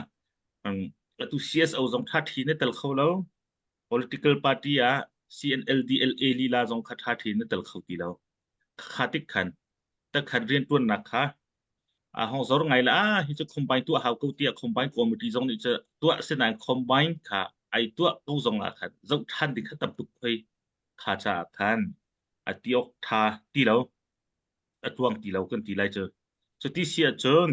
atu CSO zong tha thi na tel kho lo political party ah CNLDLA lila zong kha tha thi na tel kho ti lo kha tik khan takhan riantuannak kha a hong zor ngai la ah hi cu combine tuah hau ko tiah combine committee zong nih cu tuah sinain combine kha ai tuah ko zong ah khan zoh than ding kha tam tuk khoi kha caah khan a ti awk tha ti lo a tuang ti lo kan ti lai cu cuti si ahcun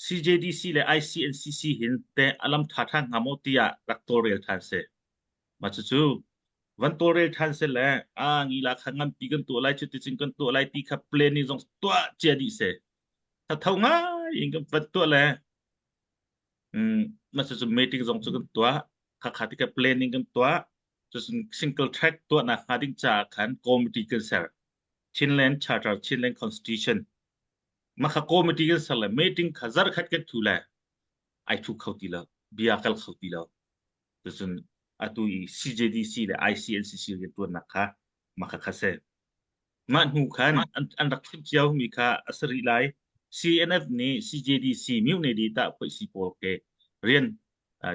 CJDC le ICNCC hin te alam tha than hnga maw tiah rak tawlrel than si mah cucu van tawlrel than se le a ngila kha nganpi kan tuah lai cuticun kan tuah lai ti kha plan ni zong tuah cia dih se thatho ngai in kan van tuah le mm mah cucu meeting zong cu kan tuah kha kha tika planning kan tuah cucun single track tuahnak hnga ding caah khan committee kan ser Chinland Charter Chinland Constitution mah kha committee kan ser le meeting kha zarkhat kan thu le ai thu kho ti lo bia kal kho ti lo cucun atu i CJDC le ICNCC riantuannak kha mah kha kha si mah hnu khan an, an rak chim cio mi kha a si rih lai CNF nih CJDC mune di ta phoi si pawl ke rian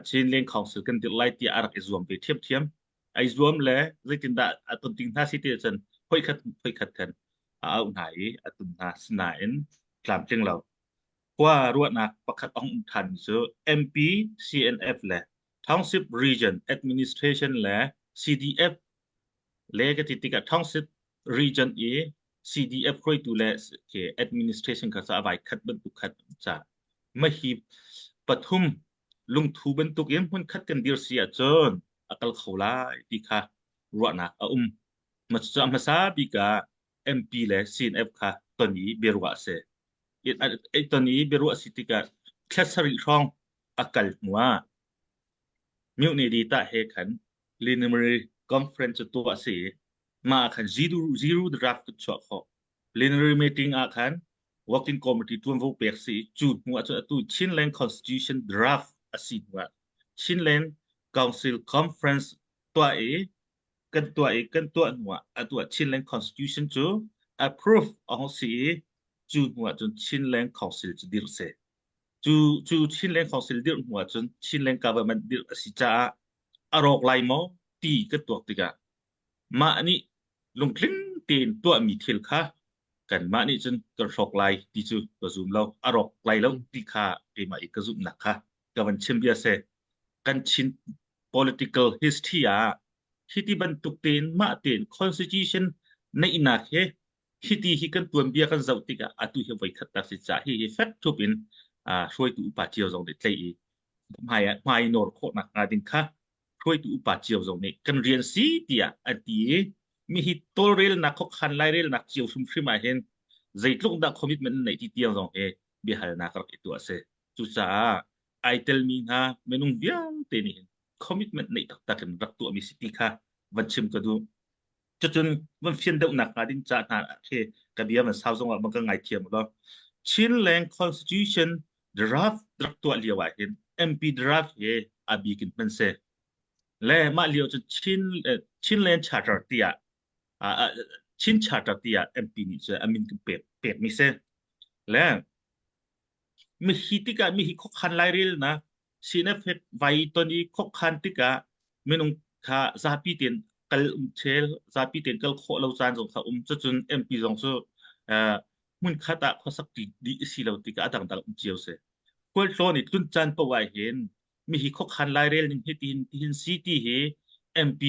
Chinland Council kan dirh lai tiah a rak i zuam ve ṭhiamṭhiam. Ai zuam le zeitindah a ton ding hna si ti ahcun hoikhat hoikhat khan a auh hna i a tun hna sinain tlamtling lo. Khua ruahnak pakhat a hung um ṭhan cu MP, CNF le Township Region Administration le CDF le ka ti tikah Township Region i CDF hruaitu le administration kha a vai khat bantuk khat ca mahi pathum lungthu bantuk in hmun khat kan dir si ahcun a kal kho lai ti kha ruahnak a um. Ma cu a hmasa bik ah MP le CNF kha ton i biaruah a si. Ton i biaruah a si tikah thla sarih hrawng a kal hnu ah mutiny ta he khan. Plenary Conference cu tuah a si i mah ah khan zero, zero draft kan chuah khawh. Plenary meeting ah khan working committee ṭuanvo pek si i cu hnu ah cun atu Chinland Constitution draft a si hnu ah Chinland Council Conference tuah i kan tuah i kan tuah hnu ah atu ah Chinland Constitution cu approve a hung si i cu hnu ah cun Chinland Council cu dirh si. Cu cu Chinland Council dirh hnu ah cun Chinland government dirh a si caah a rawk lai maw ti kan tuak tikah mah nih lungtling tein tuahmi thil kha kanmah nih cun kan hrawk lai ti cu ka zum lo. A rawk lai lo ti kha keimah i ka zumhnak kha ka van chim bia si. Kan Chin political history ah hiti bantuk tein mah tein constitution neihnak hi hiti hi kan tuanbia kan zoh tikah atu hi voikhat tak si ca hi hi fek thup in hruaitu upa cio zong nih tlei i hmai hmai nawr khawhnak hnga ding kha hruaitu upa cio zong nih kan rian si tiah an ti i mi hi tawlrelnak khuakhan lairelnak cio hrimhrim ah hin zeitluk dah commitment an neih ti tiang zong hi biahalnak rak i tuah si. Cucaah ai telmi hna minung vialte nih hin commitment neih taktak in rak tuahmi si ti kha van chim ka duh. Cucun van fian deuhnak hnga ding ca hna khi ka bia van sau zong ah van ka ngaithiam law Chinland Constitution draft rak tuah lio ah hin MP draft hi a bik in hman si. Le mah lio cu Chin Chinland Charter tiah Chin Charter tiah MP nih cu a min kan pek pekmi si. Le Mihi tikah mihi khuakhan lairelnak CNF he vai ton i khuakhan tikah minung kha zapi tein kal um chel zapi tein kal khawh lo caan zong kha um cucun MP zong cu uh, hmunkhat ah khuasak ti dih si lo tikah a dangdang um cio si. Khualtlawn i tlun caan paoh ah hin mihi khuakhan lairel ning hi tihin tihin si ti hi MP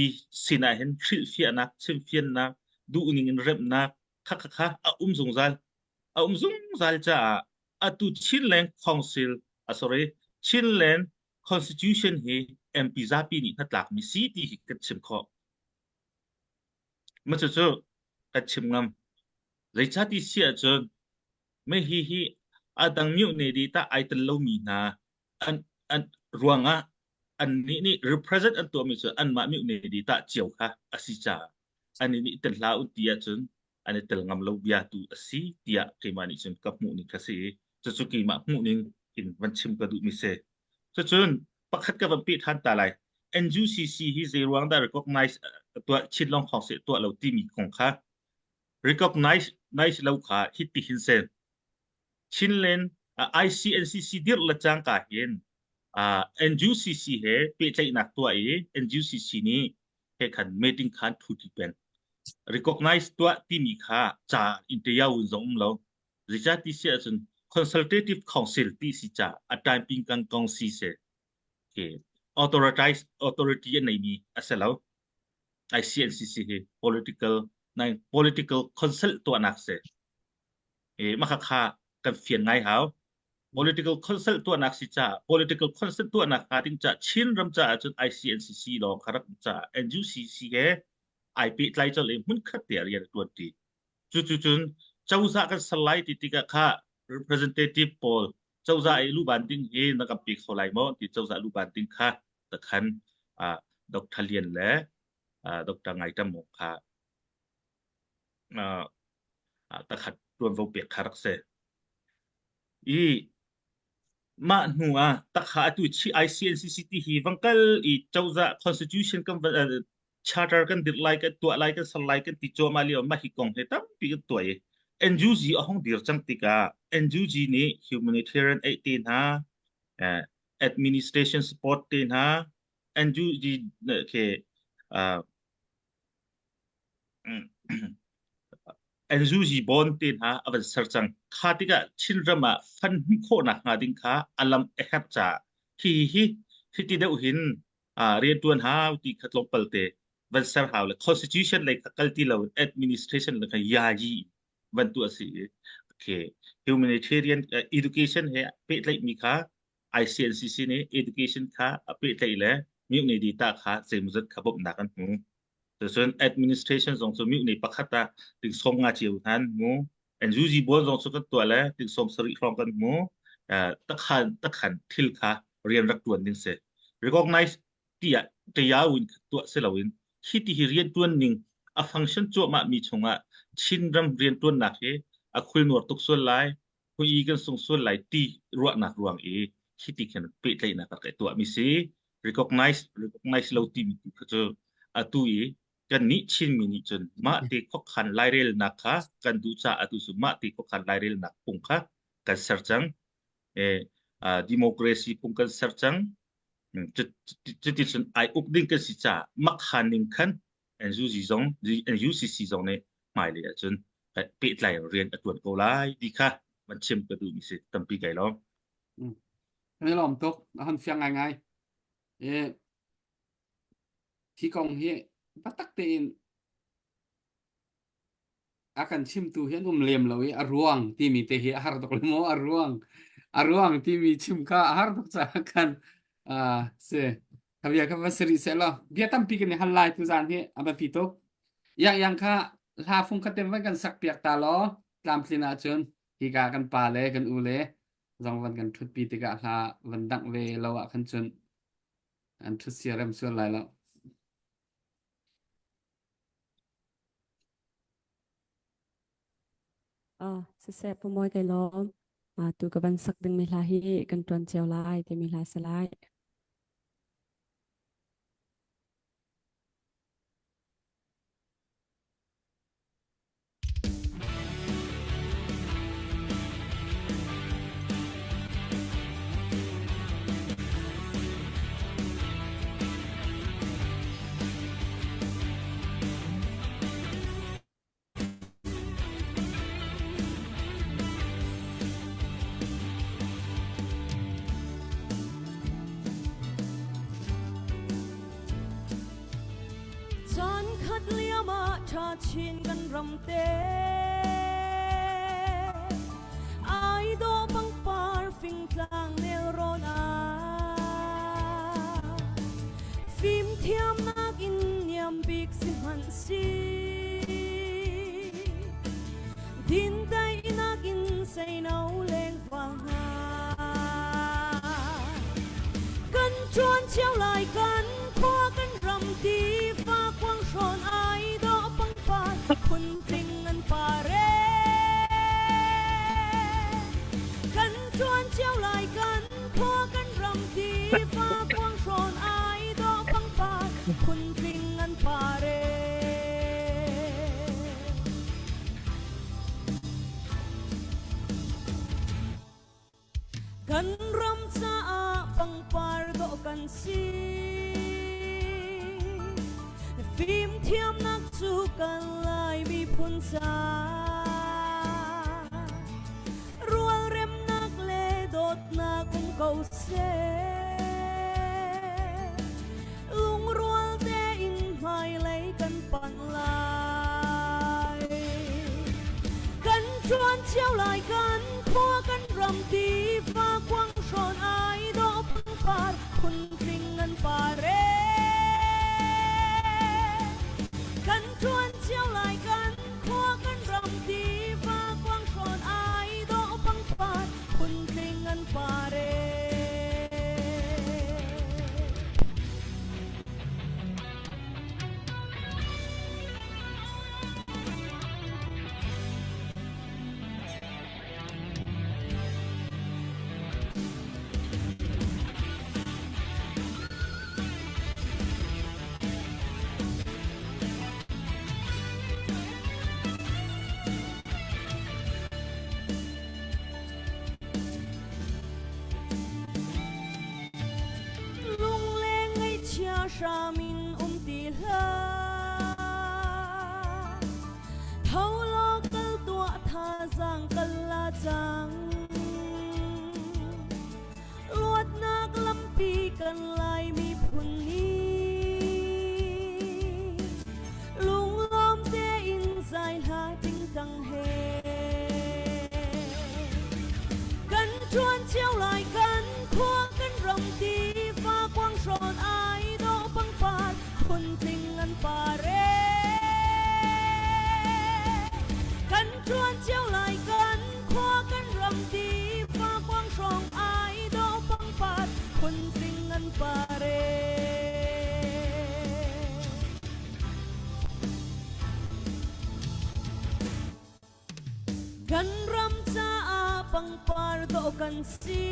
sinah hin hrilhfiahnak chimfiannak duhning in remhnak kha kha kha a um zungzal. A um zungzal caah atu Chinland Council uh, sorry Chinland Constitution hi MP zapi nih hnatlakmi si ti hi kan chim khawh. Ma cucu kan chim ngam. Zeicati si ahcun me hi hi a dang myu ne di ta ai tel lomi hna an an ruangah an nih nih represent an tuahmi cu anmah myu ne di ta cio kha a si caah an nih tel hlah un ti ahcun an i tel ngam lo bia tu a si tiah keimah nih cun ka hmuh ning kha si i cucu keimah hmuh ning in van chim ka duhmi si. Cucun pakhat ka van peh ṭhan ta lai. NUCC hi zei ruang dah recognize tuah Chin Long Khong seh tuah lo timi kong kha recognize nice lo kha hiti hin si. Chinland ICNCC dirh le cangka hin NUCC he pehtlaihnak tuah i NUCC nih he khan meeting khan ṭhuṭi peng. Recognize tuah timi kha ca in tayawun zong um lo. Zeicah ti si ahcun consultative council ti si ca a time ping kang kong si se. Okay. Authorized authority a neimi a si lo. ICNCC hi political political consult tuahnak si. E maka kha kan fian ngai hau. Political consult tuahnak si ca political consult tuahnak hnga ding ca Chin ram caah cun ICNCC lawng kha rak um caah NUCC he ai pehtlai colh i hmunkhat te ah rian a ṭuanṭi. Cucu cun cozah kan ser lai ti tikah kha representative pawl cozah i luban ding hi na kan pe kho lai maw ti cozah luban ding kha takhan uh, Dr. Lian le uh, Dr. Ngai Tam kha uh, takhat ṭuanvo pek kha rak si. I mah hnu ah takha atu chi ICNCC ti hi vang kal i cozah constitution kan charter kan dirh lai kan tuah lai kan ser lai kan ti cuahmah lio mah hi kong he tampi kan tuah i NUG a hong dir cang tikah NUG nih humanitarian aid te hna administration support te hna NUG ke NUG bond te hna a van ser cang. Kha tikah Chinram ah fund hmuh khawhnak hnga ding kha a lam a herh caah hi hi hiti deuh hin riantuan hau ti kha tlawmpal te van ser hau le constitution lei kha kal ti lo administration lei kha yayi van tu a si i okay humanitarian education he pehtlaihmi kha ICNCC nih education kha a pehtlaih le mihni data kha zeimawzat kha bawmhnak an hmu. Cun administration zong cu mihni pakhat ah ting sawm nga cio hna an hmu. NUG buan zong cu kan tuah le ting sawm sarih hrawng kan hmu. Takhan takhan thil kha rian rak tuan ding si. Recognize tiah. Tayawin kha tuah si loin hi ti hi riantuan ning a function cuahmah mi chungah Chinram riantuannak hi a khulnuar tuk sual lai, hui kan sung sual lai ti ruahnak ruang i hi ti khin pehtlaihnak rak i tuah mi si. Recognize recognize lo timi tu kha cu atu i kannih Chinmi nih cun mah te khuakhan lairelnak kha kan duh caah atu cu mah te khuakhan lairelnak phung kha kan ser cang. Eh, democracy phung kan ser cang. Cuticun ai uk ding kan si caah makhan ning khan NUG zong NUCC zong nih hmailei ahcun pehtlai rian a tuan ko lai ti kha van chim ka duhmi si tampi kai lawm. Kan i lawm tuk. A hon fiang ngaingai. E, hi kong hi biatak tein a kan chimtu hi an um lem lo i a ruang timi te hi a har tuk le maw a ruang a ruang timi chim kha a har tuk caah khan uh, si kha bia kha va si rih seh law bia tampi kan i hal lai tuzaan hi a biapi tuk yang yang kha hla fung khat te van kan sak piak ta law tlamtlin ahcun hika kan pa le kan u le zong van kan ṭhutpi tikah hla van dangh ve lo ah khan cun an ṭhut sia rem sual lai lo. Ah, siseh Pu Mawi kai lawm. Ah, tu ka van sak dingmi hla hi kan ṭuan cio lai timi hla si lai. Caan khat liam ah ṭha chin kan ram te ai dawh pangpar fingtlang nelrawn ah fimthiamnak in niam bik si hmanh si dindainak in seino lengva hna kan ṭuan cio lai kan khua kan ram tiva kuang hrawn ai dawh pangpar phuntling an par e kan ṭuan cio lai kan khua kan ram tiva kuang hrawn ai dawh pangpar phuntling an par e Kan ram caah pangpar dawh kan si. Fimthiamnak cu kan Lai miphun ca. Rualremnak le dawtnak um ko seh. Lungrual tein hmailei kan panh lai. Kan ṭuan cio lai kan khua kan ram tiva kuang hrawn ai dawh pangpar phuntling an par e. Kan ṭuan cio lai kan khua kan ram tiva kuang hrawn ai dawh pangpar phuntling an par e. Lungleng ngaihchia hram in um ti hlah. Tho law kal tuah thazaang kal la cang. Luatnak lampi kan Lai miphun nih lunglawm tein zai hla tingtang he kan ṭuan cio lai kan khua kan ram tiva kuang hrawn ai dawh pangpar phuntling an. Kan ram caah pangpar dawh kan si.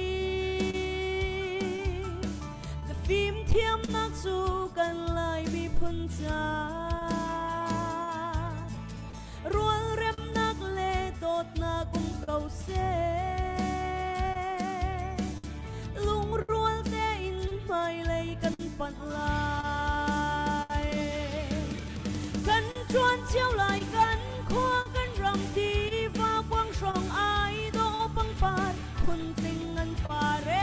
Na fimthiamnak cu kan Lai miphun ca. Rualremnak le dawtnak um ko seh. Lungrual tein hmailei kan panh lai. Kan ṭuan cio lai kan khua kan ram tiva kuang hrawng ai dawh pangpar phuntling an par ee.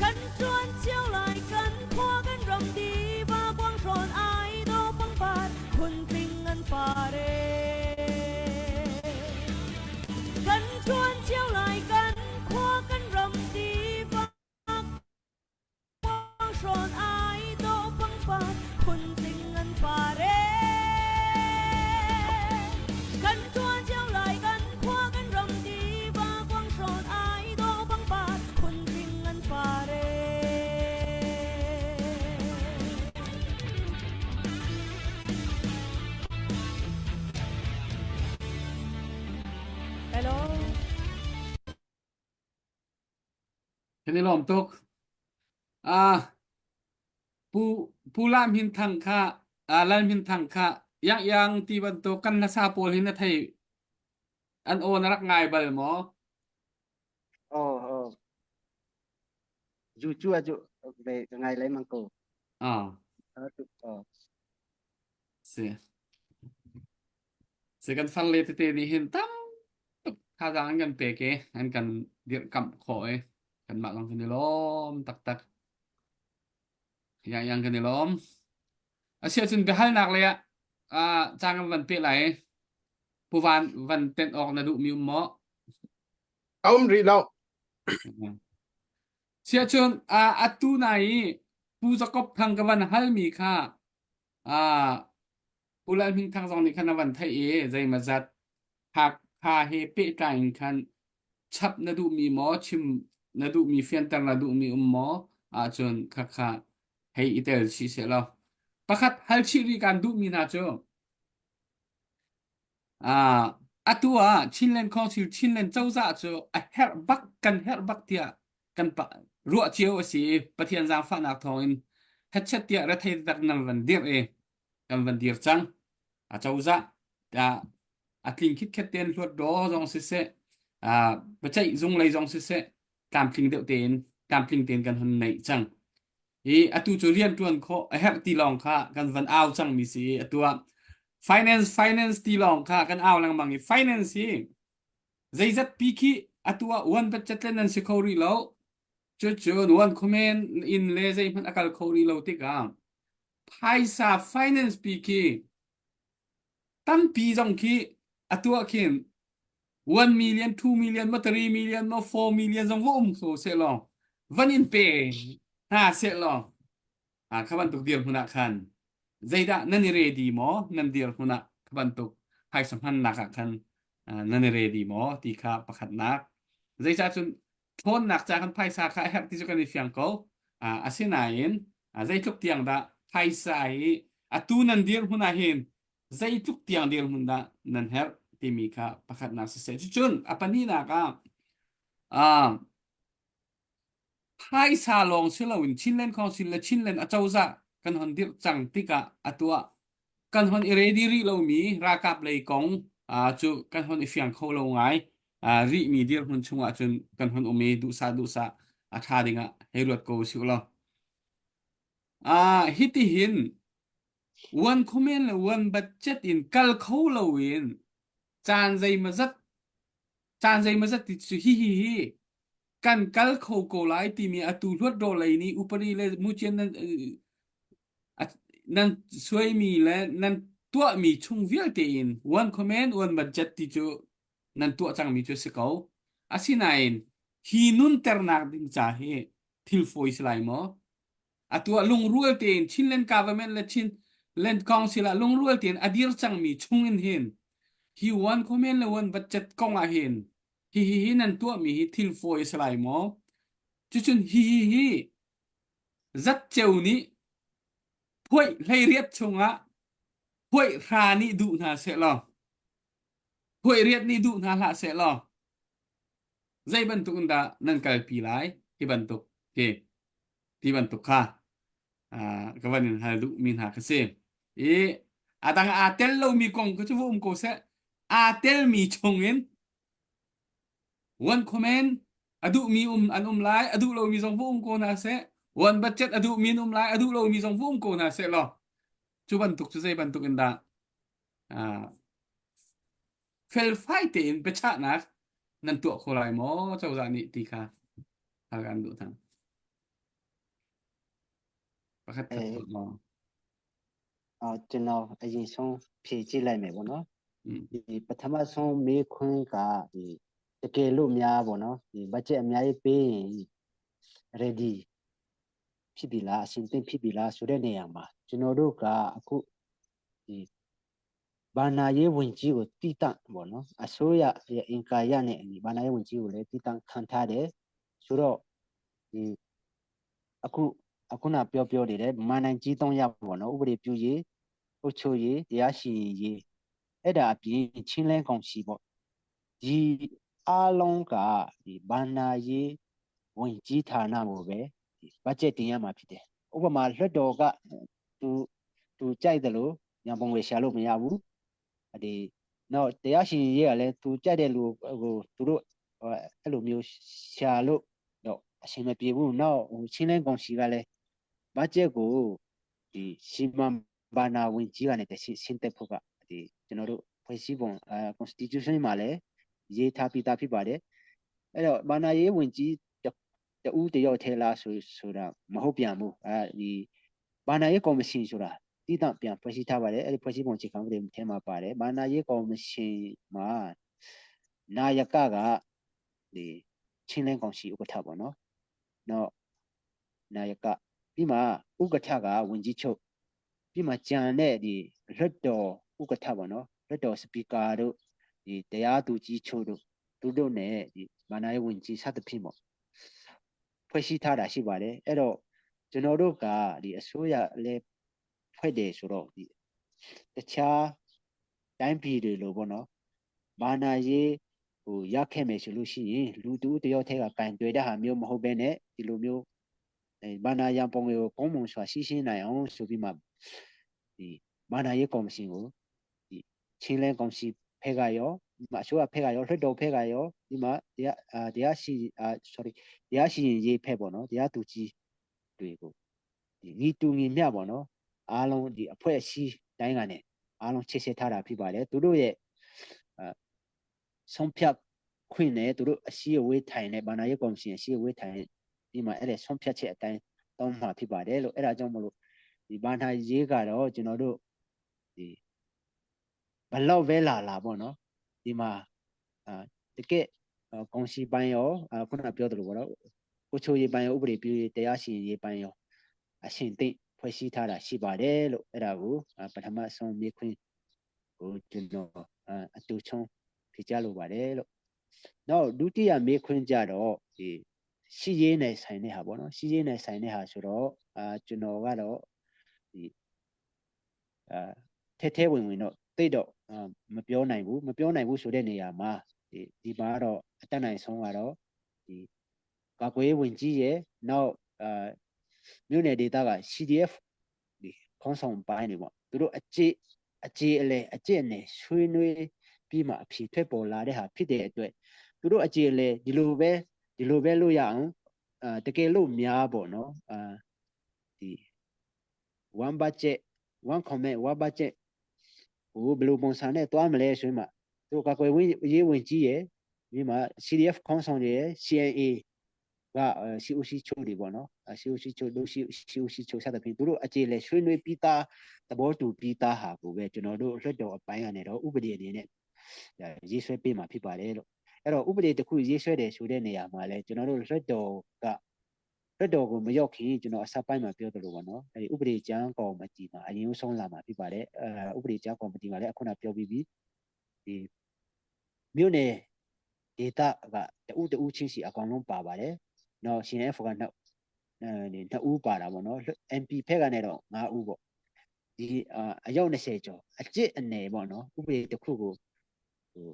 Kan ṭuan cio lai kan khua kan ram tiva kuang hrawn ai dawh pangpar phuntling an par ee. Kan ṭuan cio lai kan khua kan ram tiva Hrawn ai dawh pangpar phuntling an par ee. Kan ṭuan cio lai kan khua kan ram tiva kuang hrawn ai dawh pangpar phuntling an par ee. Hello. Kan i lawm tuk. Ah, Pu Pu Lam Hin Thang kha ah, Lal Min Thang kha yang yang ti bantuk kan hlasa pawl hi na thei an aw na rak ngai bal maw? Oh oh. Ju chu a ju ve ngai lai mang ko. Ah, Oh. si. Si kan far le tete nih hin tam tuk thazaang an kan pek i an kan dirhkamh khawh i kanmah zong kan i lawm taktak. Yang yang kan i lawm. Asiahcun biahalnak lei ah ah caan kan van peh lai. Pu Van van tenh awk na duhmi um maw? A um rih lo. Siahcun ah atu nai i Pu Jacob Thang ka van halmi kha ah Pu Lal Hming Thang zong nih khan a van theih i zeimawzat Hakha he pehtlai in khan chap na duhmi maw chim na duhmi fianter na duhmi um maw ahcun khakha hei i tel chih seh law. Pakhat hal chih rih kaan duhmi hna cu ah atu ah Chinland Council Chinland cozah cu a herh bak kan herh bak tiah kan pa ruah cio a si i Pathian zaangfahnak thawngin hetchet tiah rethei tak nan van dirh i kan van dir cang. A cozah a tling khitkhet tein hluat daw zong siseh, biaceih zung lei zong siseh, tlamtling deuh tein tlamtling tein kan hun neih cang. I atu cu rian ṭuan khawh a herh ti lawng kha kan van au cangmi si i atu ah finance finance ti lawng kha kan au lengmang i finance hi zeizat pi khi atu ah one budget le nan si kho rih lo. Cucun one comment in le zeihmanh a kal kho rih lo tikah phaisa finance pi khi tampi zong khi a tuah khin 1 million 2 million ma 3 million ma 4 million zong va um kho seh law van in pe hna seh law a kha bantuk dirhmun ah khan zeidah nan i ready maw nan dirhmun ah kha bantuk phaisa hmannak ah khan nan i ready maw ti kha pakhatnak zeicah cun ṭhawnnak ca kan phaisa kha a herh ti cu kan i fiang ko. Asinain zeitluk tiang dah phaisa hi atu nan dirhmun ah hin zeitluk tiang dirhmun dah nan herh timi kha pakhatnak siseh. Cucun a pahnihnak ah phaisa lawng si loin Chinland Council le Chinland acozah kan hon dirh cang tikah atu ah kan hon i ready rih lomi ralkap lei kong cu kan hon i fiang kho lo ngai rihmi dirhmun chungah cun kan hon um i duhsah duhsah a ṭha dingah hei ruat ko usih law. Hiti hin one comment le one budget in kal kho loin caan zeimawzat caan zeimawzat ti cu hi hi hi kan kal kho ko lai timi atu hluat ro lei nih upadi le mucian nan nan suaimi le nan tuahmi chung vialte in one comment one budget ti cu nan tuah cangmi cu a si ko. Asinain hi nunternak ding ca hi thil fawi si lai maw? Atu ah lungrual tein Chinland government le Chinland Council ah lungrual tein a dir cangmi chung in hin hi one comment le one budget kong ah hin hi hi hi nan tuahmi hi thil fawi a si lai maw? Cucun hi hi hi zatceu nih phuaih hleiriat chungah. Huai hra nih duh hna seh law huai riat nih duh hna hlah seh law zei bantuk in dah nan kalpi lai ti bantuk ti ti bantuk kha ka van in hal duh mi hna ka si. I a dang aa tel lomi kong kha cu va um ko seh. Aa telmi chung in one comment a duhmi um an um lai, a duh lomi zong va um ko hna seh. One budget a duhmi an um lai, a duh lomi zong va um ko hna seh law cu bantuk cu zei bantuk in dah felfai tein biachahnak nan tuah kho lai maw cozah nih ti kha hal kan duh hna. Pakhat khat အဲ tuah maw? အော်ကျွန်တော်အရင်ဆုံးဖြေကြည့်လိုက်မယ်ပေါ့နော် อืม ဒီပထမဆုံးမေးခွန်းကဒီတကယ်လို့များပေါ့နော်ဒီ budget အများကြီးပေးရင် ready ဖြစ်ပြီလားအဆင်သင့်ဖြစ်ပြီလားဆိုတဲ့နေရာမှာကျွန်တော်တို့ကအခုဒီဘာနာရေးဝင်ကြီးကိုတည်တံ့ပေါ့နော်အစိုးရရဲ့အင်ကာယနဲ့အညီဘာနာရေးဝင်ကြီးကိုလည်းတည်တံ့ခံထားတယ်ဆိုတော့ဒီအခုအခုနပြောပြောနေတဲ့မာနန်ကြီး3ရပ်ပေါ့နော်ဥပဒေပြုရေးအုပ်ချုပ်ရေးတရားစီရင်ရေးအဲ့ဒါအပြင်ချင်းလန်းကောင်စီပေါ့ဒီအားလုံးကဒီဘာနာရေးဝင်ကြီးဌာနကိုပဲဒီဘတ်ဂျက်တင်ရမှာဖြစ်တယ်ဥပမာလွှတ်တော်ကသူသူကြိုက်တယ်လို့ညပုံငွေရှာလို့မရဘူးဒီနောက်တရားရှင်ရေးကလည်းသူကြိုက်တဲ့လူဟိုသူတို့အဲ့လိုမျိုးရှာလို့တော့အဆင်မပြေဘူးနောက်ဟိုချင်းလန်းကောင်စီကလည်းဘတ်ဂျက်ကိုဒီစီမံဘာနာဝင်ကြီးကနေတရှင်းတက်ဖို့ကဒီကျွန်တော်တို့ဖွဲ့စည်းပုံအဲ constitution မှာလည်းရေးထားပြီးသားဖြစ်ပါတယ်အဲ့တော့ဘာနာရေးဝင်ကြီးတူးတယောက်ထဲလားဆိုဆိုတာမဟုတ်ပြန်ဘူးအဲဒီဘာနာရေးကော်မရှင်ဆိုတာတည်တံ့ပြန်ဖွဲ့စည်းထားပါတယ်အဲ့ဒီဖွဲ့စည်းပုံအခြေခံဥပဒေထဲမှာပါတယ်ဘာနာရေးကော်မရှင်မှာနာယကကဒီချင်းလင်းကောင်စီဥက္ကဋ္ဌပေါ့နော်နောက်နာယကပြီးမှဥက္ကဋ္ဌကဝင်ကြီးချုပ်ပြီးမှကြံတဲ့ဒီလွတ်တော်ဥက္ကဋ္ဌပေါ့နော်လွတ်တော်စပီကာတို့ဒီတရားသူကြီးချုပ်တို့သူတို့ ਨੇ ဒီဘာနာရေးဝင်ကြီးစသဖြင့်ပေါ့ဖွဲ့စည်းထားတာရှိပါတယ်အဲ့တော့ကျွန်တော်တို့ကဒီအစိုးရလည်းဖွဲ့တယ်ဆိုတော့ဒီတခြားတိုင်းပြည်တွေလိုပေါ့နော်ဘာနာရေးဟိုရခဲ့မယ်ဆိုလို့ရှိရင်လူတူတယောက်တည်းကကန်တွေ့တဲ့ဟာမျိုးမဟုတ်ဘဲနဲ့ဒီလိုမျိုးအဲဘာနာရန်ပုံကိုကောင်းမွန်စွာရှင်းရှင်းနိုင်အောင်ဆိုပြီးမှဒီဘာနာရေးကော်မရှင်ကိုဒီချင်းလဲကောင်စီဖက်ကရောဒီမှာအစိုးရဖက်ကရောလွှတ်တော်ဖက်ကရောဒီမှာတရားအာတရားရှိအာ sorry တရားရှိရင်ရေးဖက်ပေါ့နော်တရားသူကြီးတွေကိုဒီညီတူညီမျှပေါ့နော်အားလုံးဒီအဖွဲ့အစည်းတိုင်းကနေအားလုံးချစ်စစ်ထားတာဖြစ်ပါတယ်သူတို့ရဲ့အာဆုံးဖြတ်ခွင့်နဲ့သူတို့အရှိအဝေးထိုင်တဲ့ဘာနာရေးကော်မရှင်အရှိအဝေးထိုင်ဒီမှာအဲ့ဒါဆုံးဖြတ်ချက်အတိုင်းတောင်းမှာဖြစ်ပါတယ်လို့အဲ့ဒါကြောင့်မလို့ဒီဘာနာရေးကတော့ကျွန်တော်တို့ဒီဘလောက်ပဲလာလာပေါ့နော်ဒီမှာအာတကယ်ကောင်စီပိုင်းရောခုနပြောသလိုပေါ့နော်ကိုချိုရေးပိုင်းရောဥပဒေပြုရေးတရားစီရင်ရေးပိုင်းရောအရှင်သိဖွဲ့စည်းထားတာရှိပါတယ်လို့အဲ့ဒါကိုပထမဆုံးမြေခွင့်ကိုကျွန်တော်အတူချုံဖြေကြလိုပါတယ်လို့နောက်ဒုတိယမေးခွင့်ကြတော့ဒီရှိရေးနဲ့ဆိုင်တဲ့ဟာပေါ့နော်ရှိရေးနဲ့ဆိုင်တဲ့ဟာဆိုတော့အာကျွန်တော်ကတော့ဒီအာထဲထဲဝင်ဝင်တော့တိတ်တော့မပြောနိုင်ဘူးမပြောနိုင်ဘူးဆိုတဲ့နေရာမှာဒီဒီမှာတော့အတက်နိုင်ဆုံးကတော့ဒီကာကွယ်ဝင်ကြီးရဲ့နောက်အာမြို့နယ်ဒေသက CDF ဒီခေါင်းဆောင်ပိုင်းတွေပေါ့သူတို့အကြည့်အကြည့်အလဲအကျင့်နဲ့ဆွေးနွေးပြီးမှအဖြေထွက်ပေါ်လာတဲ့ဟာဖြစ်တဲ့အတွက်သူတို့အကြည့်အလဲဒီလိုပဲဒီလိုပဲလို့ရအောင်အာတကယ်လို့များပေါ့နော်အာဒီ one budget one comment one budget ဟိုဘယ်လိုပုံစံနဲ့တွားမလဲဆိုရင်မှသူကကွယ်ဝင်ရေးဝင်ကြီးရယ်ပြီးမှ CDF ခေါင်းဆောင်တွေရယ် CNA က COC ချုပ်တွေပေါ့နော် COC ချုပ်တို့ COC ချုပ်ဆက်တဲ့ပြင်သူတို့အခြေလဲဆွေးနွေးပြီးသားသဘောတူပြီးသားဟာကိုပဲကျွန်တော်တို့လွှတ်တော်အပိုင်းကနေတော့ဥပဒေအနေနဲ့ရေးဆွဲပေးမှာဖြစ်ပါတယ်လို့အဲ့တော့ဥပဒေတစ်ခုရေးဆွဲတယ်ဆိုတဲ့နေရာမှာလဲကျွန်တော်တို့လွှတ်တော်ကလွှတ်တော်ကိုမရောက်ခင်ကျွန်တော်အစပိုင်းမှာပြောသလိုပေါ့နော်အဲဒီဥပဒေကြမ်းကော်မတီမှာအရင်ဆုံးလာမှာဖြစ်ပါတယ်အဲဥပဒေကြမ်းကော်မတီမှာလည်းအခုနပြောပြီးပြီဒီမြို့နယ်ဒေတာကတူတူချင်းစီအကောင်လုံးပါပါတယ်။နောက် CNF ကနှစ်အဲဒီနှစ်ဦးပါတာပေါ့နော် MP ဖက်ကနေတော့9ဦးပေါ့ဒီ ဒီအယောက်20ကျော်အကျစ်အနေပေါ့နော်ဥပဒေတစ်ခုကိုဟို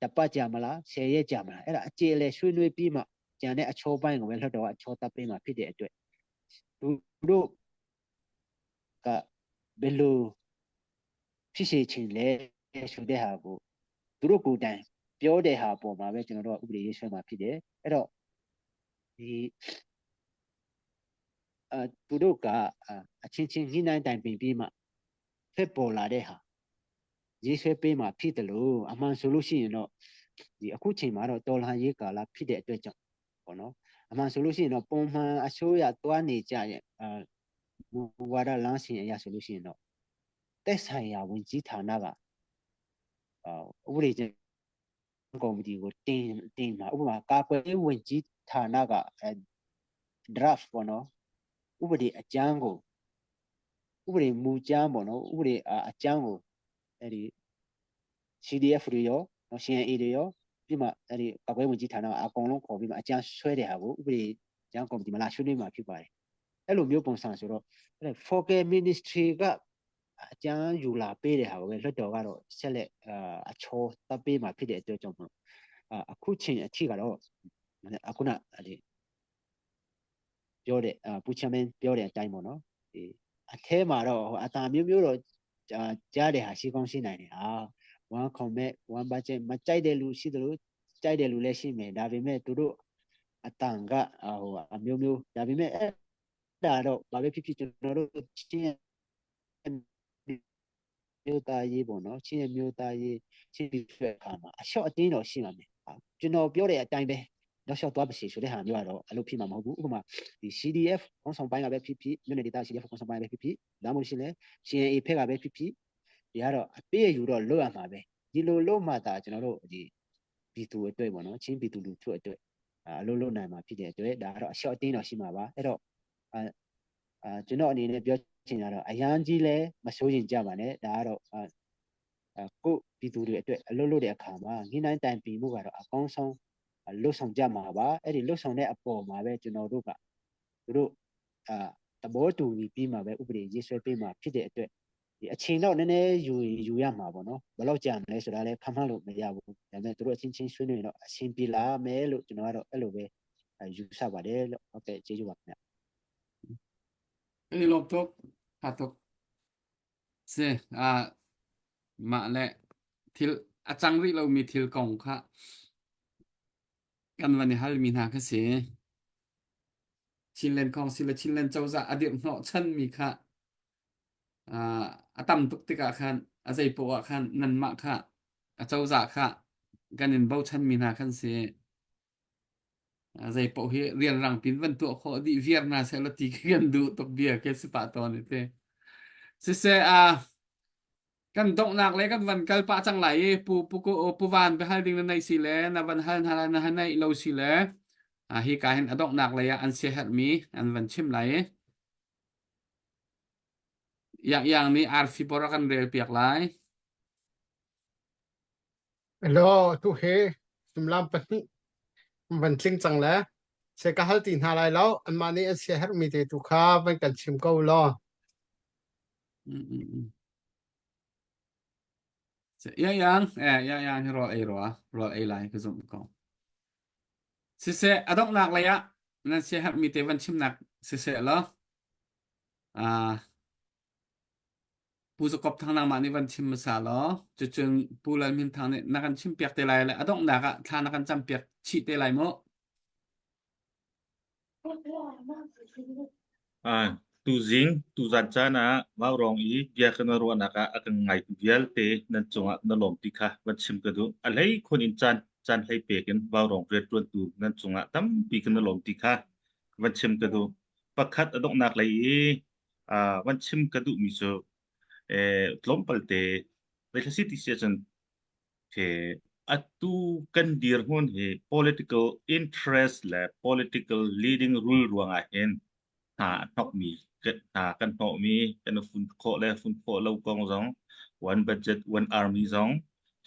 တပတ်ကြာမလား10ရက်ကြာမလားအဲ့ဒါအကျေအလဲဆွေးနွေးပြီးမှကျန်တဲ့အချောပိုင်းကိုပဲလွှတ်တော်ကအချောတပ်ပေးမှာဖြစ်တဲ့အတွက်သူတို့ကဘယ်လိုဖြစ်စေချင်လဲဆိုတဲ့ဟာကိုသူတို့ကိုယ်တိုင်ပြောတဲ့ဟာပေါ်မှာပဲကျွန်တော်တို့ကဥပဒေရေးဆွဲမှာဖြစ်တယ်အဲ့တော့ဒီအဲသူတို့ကအချင်းချင်းညှိနှိုင်းတိုင်ပင်ပြီးမှဖြစ်ပေါ်လာတဲ့ဟာရေးဆွဲပေးမှာဖြစ်တယ်လို့အမှန်ဆိုလို့ရှိရင်တော့ဒီအခုချိန်မှာတော့တော်လှန်ရေးကာလဖြစ်တဲ့အတွက်ကြောင့်ပေါ့နော်အမှန်ဆိုလို့ရှိရင်တော့ပုံမှန်အစိုးရသွားနေကြရဲ့အာမူဝါဒလမ်းစဉ်အရဆိုလို့ရှိရင်တော့သက်ဆိုင်ရာဝန်ကြီးဌာနကအာဥပဒေကျမ်းကော်မတီကိုတင်တင်မှာဥပမာကာကွယ်ရေးဝန်ကြီးဌာနက draft ပေါ့နော်ဥပဒေအကြမ်းကိုဥပဒေမူကြမ်းပေါ့နော်ဥပဒေအကြမ်းကိုအဲ့ဒီ CDF တွေရောနော် CNA တွေရောပြီးမှအဲ့ဒီကာကွယ်ဝင်ကြီးဌာနကအကုန်လုံးခေါ်ပြီးမှအကြမ်းဆွဲတဲ့ဟာကိုဥပဒေကြမ်းကော်မတီမှာလာဆွေးနွေးမှာဖြစ်ပါတယ်အဲ့လိုမျိုးပုံစံဆိုတော့အဲ့ focal ministry ကအကြမ်းယူလာပေးတဲ့ဟာကိုပဲလွှတ်တော်ကတော့ဆက်လက်အချောတပ်ပေးမှာဖြစ်တဲ့အတွက်ကြောင့်မို့အခုချိန်အထိကတော့အခုနဒီပြောတဲ့ပူချမင်းပြောတဲ့အတိုင်းပေါ့နော်ဒီအထဲမှာတော့ဟိုအတာမျိုးမျိုးတော့ကြားတဲ့ဟာရှိကောင်းရှိနိုင်တယ်ဟာ one commit one budget မကြိုက်တဲ့လူရှိသလိုကြိုက်တဲ့လူလည်းရှိမယ်ဒါပေမဲ့သူတို့အတန်ကဟိုအမျိုးမျိုးဒါပေမဲ့အဲ့ဒါတော့ဘာပဲဖြစ်ဖြစ်ကျွန်တော်တို့ချင်းမျိုးသားရေးပေါ့နော်ချင်းမျိုးသားရေးချင်းပြီးတဲ့အခါမှာအလျှော့အတင်းတော့ရှိမှာမယ်ကျွန်တော်ပြောတဲ့အတိုင်းပဲတော့ရှော့သွားပါစီဆိုတဲ့ဟာမျိုးကတော့အလုပ်ဖြစ်မှာမဟုတ်ဘူးဥပမာဒီ CDF ခေါင်းဆောင်ပိုင်းကပဲဖြစ်ဖြစ်မြို့နယ်ဒေသ CDF ခေါင်းဆောင်ပိုင်းပဲဖြစ်ဖြစ်ဒါမှမဟုတ်ရှင်လဲ CNA ဖက်ကပဲဖြစ်ဖြစ်ဒီကတော့အပေးယူတော့လွတ်ရမှာပဲဒီလိုလို့မှသာကျွန်တော်တို့ဒီပြည်သူအတွက်ပေါ့နော်ချင်းပြည်သူလူထုအတွက်အလုပ်လုပ်နိုင်မှာဖြစ်တဲ့အတွက်ဒါကတော့အလျှော့အတင်းတော့ရှိမှာပါအဲ့တော့အာအာကျွန်တော်အနေနဲ့ပြောချင်တာတော့အရန်ကြီးလဲမစိုးရင်ကြပါနဲ့ဒါကတော့အာကိုပြည်သူတွေအတွက်အလုပ်လုပ်တဲ့အခါမှာညှိနှိုင်းတိုင်ပင်မှုကတော့အကောင်းဆုံးလွတ်ဆောင်ကြမှာပါအဲ့ဒီလွတ်ဆောင်တဲ့အပေါ်မှာပဲကျွန်တော်တို့ကတို့အာသဘောတူညီပြီးမှပဲဥပဒေရေးဆွဲပေးမှာဖြစ်တဲ့အတွက်ဒီအချိန်တော့နည်းနည်းယူယူရမှာပေါ့နော်ဘယ်တော့ကြာမလဲဆိုတာလည်းခန့်မှန်းလို့မရဘူးဒါပေမဲ့တို့အချင်းချင်းဆွေးနွေးတော့အဆင်ပြေလာမယ်လို့ကျွန်တော်ကတော့အဲ့လိုပဲယူဆပါတယ်လို့ဟုတ်ကဲ့ကျေးဇူးပါခင်ဗျ အဲ့လိုတော့ဟာတော့စေအာမle thil a cang rih lomi thil kong kha kan van i halmi hna kha si. Chinland Council le Chinland cozah a dirh hnawh chanmi kha a tam tuk tikah khan a zei poah ah khan nanmah kha a cozah kha kan in bochanmi hna khan si. Zei paoh hi rianrang pin van tuah khawh dih viar hna seh law ti khi kan duh tuk bia ke si pah tawn i te. Siseh a kan donghnak le kan van kal pah cang lai i pu pu pu van biahal ding na nei si le na van hal hna lai na ha nei lo si le a hi ka hin a donghnak lei ah an siaherhmi an van chim lai i yang yang nih arfi por a kan rel piak lai. Hello, tu he sumlam pahnih van tling cang le se ka hal ti hna lai lo anmah nih an siaherhmi te tu kha van kan chim ko law. Mm, mm, mm. Yang yang eh yang yang hi rawl ei rua rawl ei lai ka zumh ko. Siseh a donghnak lei ah nan siaherhmi te van chimnak siseh law ah Pu Zakop Thang nangmah nih van chim hmasa law cucun Pu Lal Hmin Thang nih na kan chimpiak te lai le a donghnak ah thla na kan campiak chih te lai mu. Ah, tuzing tuzan caan ah Vaurawng i bia kan ruahnak ah a kan ngaitu vialte nan cungah na lawm ti kha van chim ka duh. A hlei khun in caan caan hlei pek in Vaurawng rianṭuantu nan cungah tampi kan na lawm ti kha van chim ka duh. Pakhat a donghnak lei i ah van chim ka duhmi cu eh, tlawmpal te zeithla si ti si ahcun he atu kan dirhmun hi political interest le political leading rule ruangah hin hna a hnokmi hna kan hnawhmi kan fun khawh le fun khawh lo kong zong one budget one army zong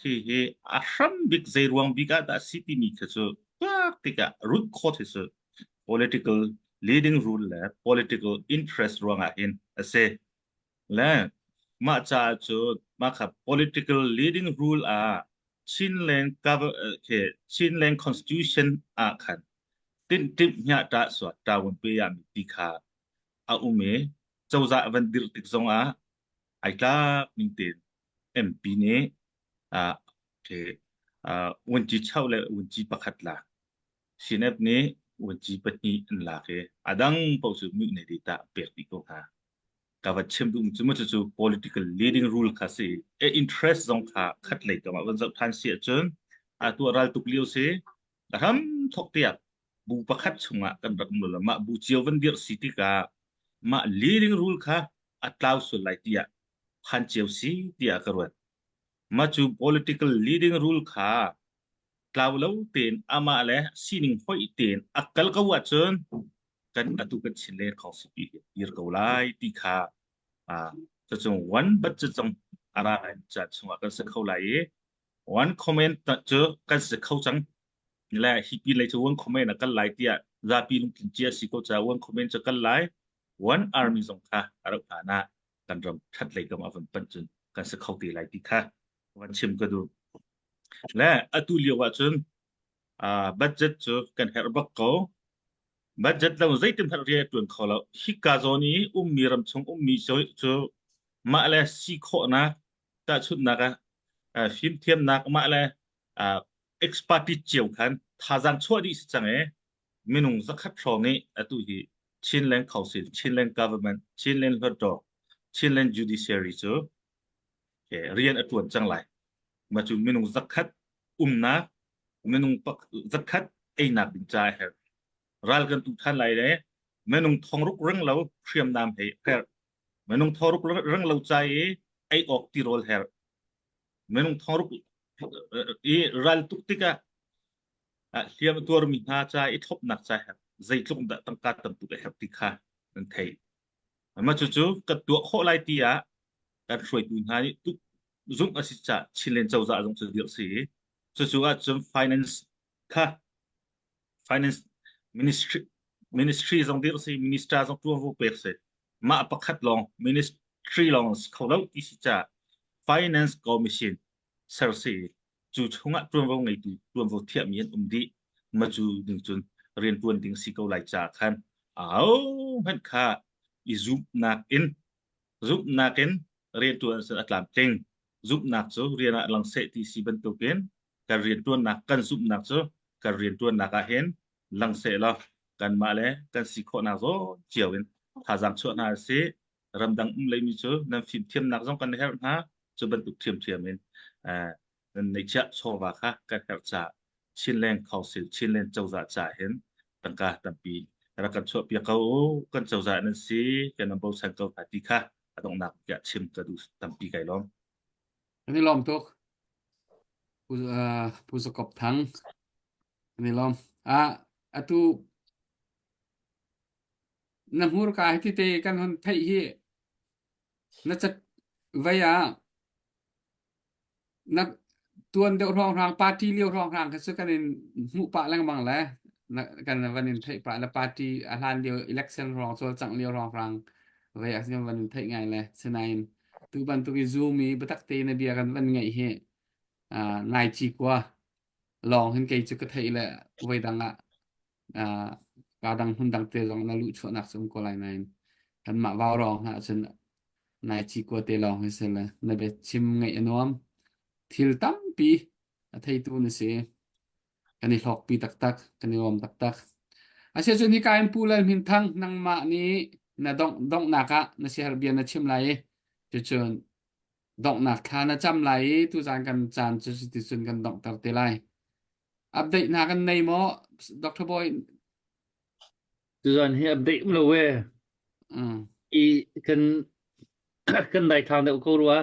hi hi a hram bik zei ruang bik ah dah si timi kha cu tuak tikah root cause hi cu political leading rule le political interest ruangah hin a si. Le Mah caah cun mah kha political leading rule ah Chinland cover khi Chinland Constitution ah khan tinh timh hnya ta suat tawun pe ya mi ti kha a um i cozah van dirh tik zong ah ai tlak ning tein MP nih ah khi vunci chau le vunci pakhat la CNF nih vunci pahnih an lak i a dang paoh cu mih ne data pek dih ko hna. Ka va chim duh cu mu cucu political leading rule kha si e interest zong kha khat lei kam ah van zoh than si ahcun a tuah ral tuk lio si a hram thok tiah bu pakhat chungah kan rak um lo mah bu cio van dirh si tikah mah leading rule kha a tlau sual lai tiah phan cio si tiah ka ruat. Mah cu political leading rule kha tlau lo tein amah le sining hoih tein a kal ko ahcun kan atu kan Chinland Council pi hi dir ko lai ti kha ah cucung one budget zong a ra lai caan chungah kan si kho lai i one comment cu kan si kho cang le hi pi lei cu one comment a kal lai tiah zapi lungthin cia si ko ca one comment cu kal lai one army zong kha a rauh hlan ah kan ram that lei kam a van panh cun kan si kho te lai ti kha van chim ka duh le atu lio ah cun uh, budget cu kan herh bak ko budget lo zeitin hmanh rian tuan kho lo hika zawn i ummi ram chung ummi cu cu mah le si khawhnak tahchunhnak ah fimthiamnak mah le expertise cio khan thazaang chuah dih si cang e minung zakhat hrawng nih atu hi Chinland Council, Chinland Government, Chinland Hluttaw, Chinland Judiciary cu rian a ṭuan cang lai. Mah cu minung zakhat umnak, minung zakhat einak ding ca a herh. Ral kan tu ṭhan lai le minung thongruk ring lo hriamnam hei herh. Minung thongruk ring lo ca i ei awk tirawl herh. Minung thongruk i ral tuk tikah hliam a tuarmi hna ca i thlopnak ca herh. Zeitluk dah tangka tam tuk a herh ti kha nan theih. Mah cucu kan tuah khawh lai ti ah kan hruaitu hna nih tuk zumh a si caah Chinland cozah zong cu dirh si i cucu ahcun finance kha finance ministry ministry zong dirh si minister zong tuanvo pek si mah pakhat lawng ministry lawng si kho lo ti si caah finance commission ser si cu chungah ṭuanvo ngeitu ṭuanvo thiahmi an um dih ma cu ding cun rianṭuan ding si ko lai caah khan au hmanh kha i zumhnak in zumhnak in rianṭuan a tlamtling zumhnak cu rian ah lang seh ti si bantukin kan rianṭuannak kan zumhnak cu kan rianṭuannak ah hin lang seh law kanmah le kan si khawhnak zawn cio in thazaang chuah hna si ramdang um leimi cu nan fimthiamnak zong kan herh hna cu bantuk ṭhiamṭhiam in nan neihchiah chawva kha kan herh caah Chinland Council Chinland cozah caah hin tangka tampi rak kan chuahpiak ko u kan cozah nan si kan nan bochan ko hna ti kha a donghnak tiah chim ka duh tampi kai lawm. Kan i lawm tuk. Pu, uh, Pu Zakop Thang. Kan i lawm. Ah, atu na hmurka hi tite kan hon theih hi na cat vei ah na tuan deuh hrawnghrang party lio hrawnghrang kha cu kan in hmuh pah lengmang le na kan van in theih pah le party a hlan lio election hrawng cawlcangh lio hrawnghrang vei ah kan van in theih ngai le sinain tu bantuk i zoom i biatak te na bia kan van ngaih hi uh, nai ci kua lawng hin kei cu ka theih le voi dang ah uh, ka dang hmun dang te zong na luh chuahnak cu um ko lai nain kanmah vau rawng hna cun nai ci kua te lawng hi si le na bia chim ngaih a nuam thil tampi a theitu na si kan i hlawkpi taktak kan i nuam taktak Asiacun hika in Pu Lal Hmin Thang nangmah nih na dongh donghnak ah na siaherh bia na chim lai i cucun donghnak thla na cam lai i tuzan kan caan cu cuticun kan donghter te lai. Update hna kan nei maw, Dr. Boy? Tuzan hi update um lo e. Mm. I kan kan daithlang deuh ko rua.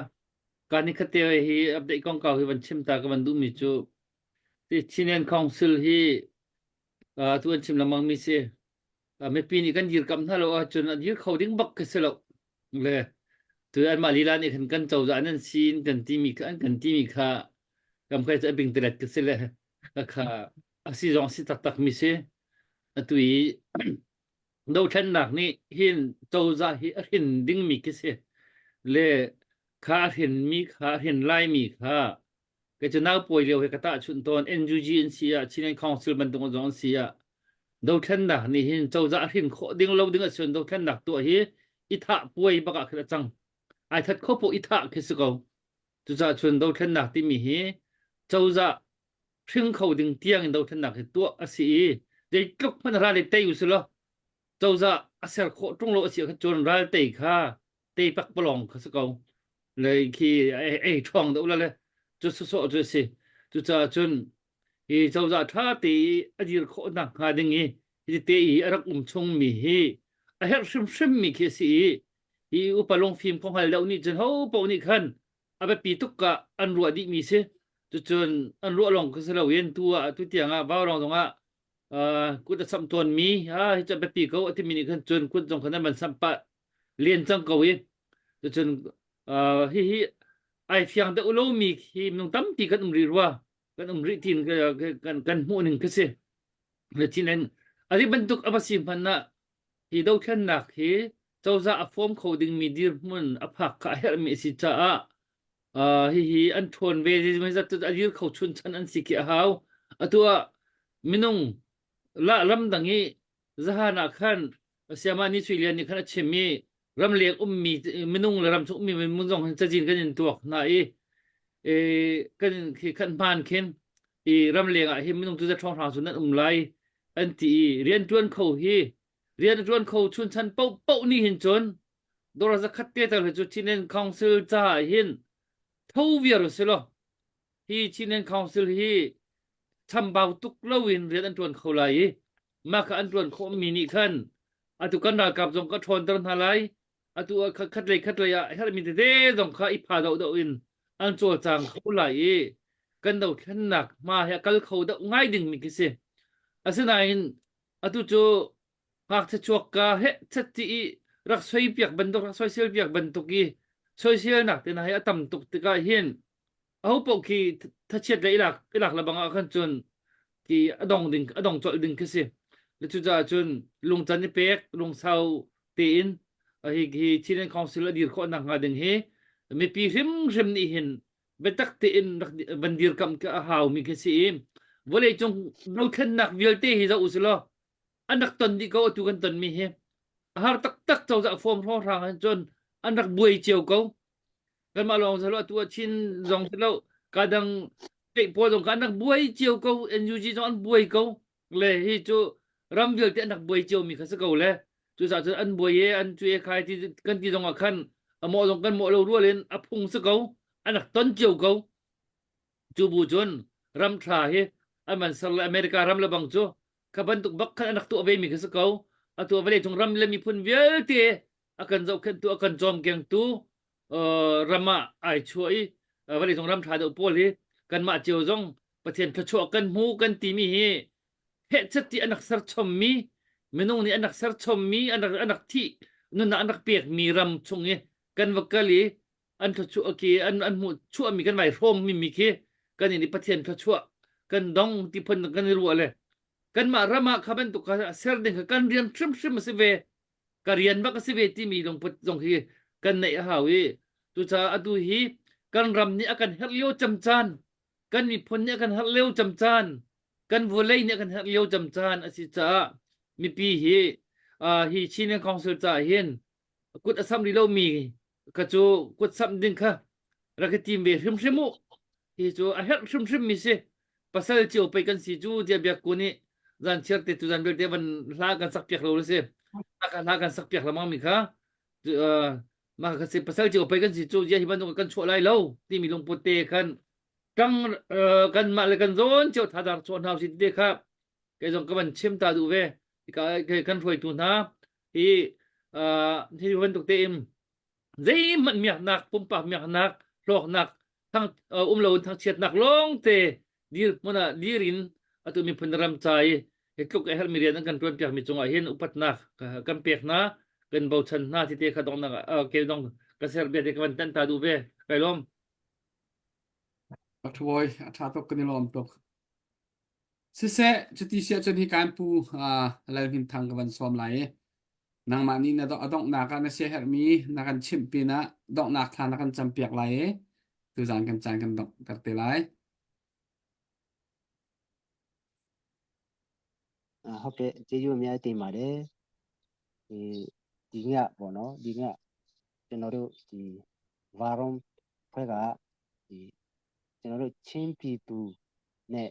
Kan ni khate hi update kongkau hi van chim ta ka van duhmi cu ti Chinland Council hi uh, tu an chim lengmang mi si. Uh, mipi nih kan dirkamh hna lo ahcun an dir kho ding bak ka si lo. Le tu anmah lila nih khan kan cozah nan sin kan timi kha an kan timi kha kam kai cu a bing telet ka si le kha a si zong si taktak mi si atu i dothlennak nih hin cozah hi a hrin dingmi khi si le. Kha a hrinmi kha a hrin laimi kha kei cu naupawi lio he ka tahchunh tawn NUG an si ah Chinland Council bantuk zong an si ah dothlennak nih hin cozah a hrin khawh ding lo ding ahcun dothlennak tuah hi i thah puai bak ah khin a cang. Ai that kho poh i thah khi si ko. Cucaah cun dothlennak timi hi cozah hring kho ding tiang in dothlennak hi tuah a si i zeitluk hmanh ral i tei usih law cozah a ser khawh ṭung lo a si ahcun cun ral tei kha tei pakpalawng kha si ko. Le khi ei ṭhawng deuh la le cu sawsawh cu a si. Cucaah cun hi cozah ṭha te i a dir khawh nakhnga ding i hi te i a rak um chungmi hi a herh hrimhrimmi khi a si i hi upa lungfim kong hngal deuh nih cun ho paoh nih khan a biapi tuk ah an ruah dihmi si. Cucun an ruah lawng khi si loin tu ah tu tiang ah vaurawng zong ah kut a samh tawnmi ah hi cu a biapi ko a timi nih khan cun kut zong khan an van samh pah len cang ko i cucun hihi ai fiang deuh lomi hi minung tampi kan um rih rua kan um rih tiin kan kan hmuh ning khi si. Le chin a ri bantuk a va si hmanh ah hi dothlennak hi cozah a form kho dingmi dirhmun a phak kha a herhmi a si caah uh, hihi an ṭhawn ve zat a dir kho chun chan an si khi a hau. Atu ah minung la ramdang i zahan ah khan siama ni sui lian nih khan a chim i ramleng ummi minung le ramchung ummi minung zong hin cazin kan in tuak hna i e, kan khi khan hmaan khin i ramleng ah hin minung cu za ṭhawng hrang cu nan um lai an ti i rianṭuan kho hi rianṭuan kho chunchan paohpaoh nih hin cun dawr zakhat te tal hi cu Chinland Council caah hin tho viar u law hi Chinland Council hi chambau tuk loin rian an ṭuan kho lai i mah kha an ṭuan khawhmi nih khan atu kan ralkap zong ka ṭhawnter hna lai atu ah khat lei khat lei ah herhmi tete zong kha i pha deuh in an cawlcang kho lai i kan dothlennak hma he a kal kho deuh ngai dingmi khi si. Asinain atu cu ngakchia chuak ka he chat ti i rak soi piak bantuk rak soisel piak bantuk i soiselnak te hna hi a tam tuk tikah hin aho paoh khi thachiat le ilak ilak lebang ah khan cun ki a dong ding a dong colh ding khi si. Le cucaah cun lungcan i pek lungsau tein hi hi Chinland Council a dir khawh nak hnga ding hi mipi hrimhrim nih hin biatak tein rak van dirkamh ka a hau mi khi si i vawleicung dothlennak vialte hi zoh usih law an rak ton dih ko atu kan ton mi hi a har taktak cozah form hrawnghrang hin cun an rak buai cio ko kanmah lawng si lo atu ah Chin zong si lo kadang state pawl zong kha an rak buai cio ko NUG zong an buai ko le hi cu ram vialte an rak buai cio mi kha si ko le cucaah cun an buai e an cu e khai ti kan ti zong ah khan a mawh zong kan mawh lo rual in a phung si ko an rak ton cio ko cu bu cun ram ṭha hi an van ser le America ram le bang cu kha bantuk bak khan an rak tuah ve mi kha si ko atu vawlei cung ram le miphun vialte a kan zohkhenhtu a kan cawmkengtu ram ah ai chuah i vawlei cung ram ṭha deuh pawl hi kanmah cio zong Pathian thluachuah kan hmu kan timi hi hehchet ti an rak serchommi minung nih an rak serchommi an rak an rak thih nunnak an rak pekmi ram chung i kan va kal i an thluachuah khi an an hmuh chuahmi kan vai hrawmmi mi khi kan in i Pathian thluachuah kan dong ti phun kan i ruah le kanmah ram ah kha bantuk kha ser ding kha kan rian hrimhrim a si ve ka rian bak a si ve timi lungput zong hi kan neih a hau i cucaah atu hi kan ram nih a kan herh lio cam caan kan miphun nih a kan herh lio cam caan kan vawlei nih a kan herh lio cam caan a si caah mipi hi uh, hi Chinland Council caah hin kut a sam rih lomi kha cu kut samh ding kha rak i tim ve hrimhrim u hi cu a herh hrimhrim mi si pasal cio pei kan si cu tiah biak ku nih zan chiar te tu zan vialte van hla kan sak piak lo si hla kan sak piak lamang mi kha mah kha si pasal cio pei kan si cu zia hi bantuk kan chuah lai lo timi lungput te khan kang kan mah le kan zawn cio thadar chuah hna si te kha kei zong ka van chim ta duh ve kan hruaitu hna hi hi bantuk tein zeihmanh miaknak pumpak miaknak hlawknak thang um lo in thangchiatnak lawng te dir hmun ah dir in atu miphun ram ca i hi tluk a herhmi rian an kan tuan piakmi cungah hin upatnak kan pek hna kan bochan hna ti te kha donghnak ke dong ka ser bia te ka van tan ta duh ve kai lawm Pathawi a ṭha tuk kan i lawm tuk. Siseh, cuti si ahcun hi kan pu Lal Hnin Thang ka van sawm lai i. Nangmah nih na a donghnak ah na siaherhmi na kan chimh pinah donghnak thla na kan campiak lai i tuzaan kan caan kan donghter te lai. ဟုတ်ကဲ့ကျေးဇူးအများကြီးတင်ပါတယ်ဒီဒီညပေါ့နော်ဒီညကျွန်တော်တို့ဒီဗာရုံဖွဲ့ကဒီကျွန်တော်တို့ချင်းပြည်သူနဲ့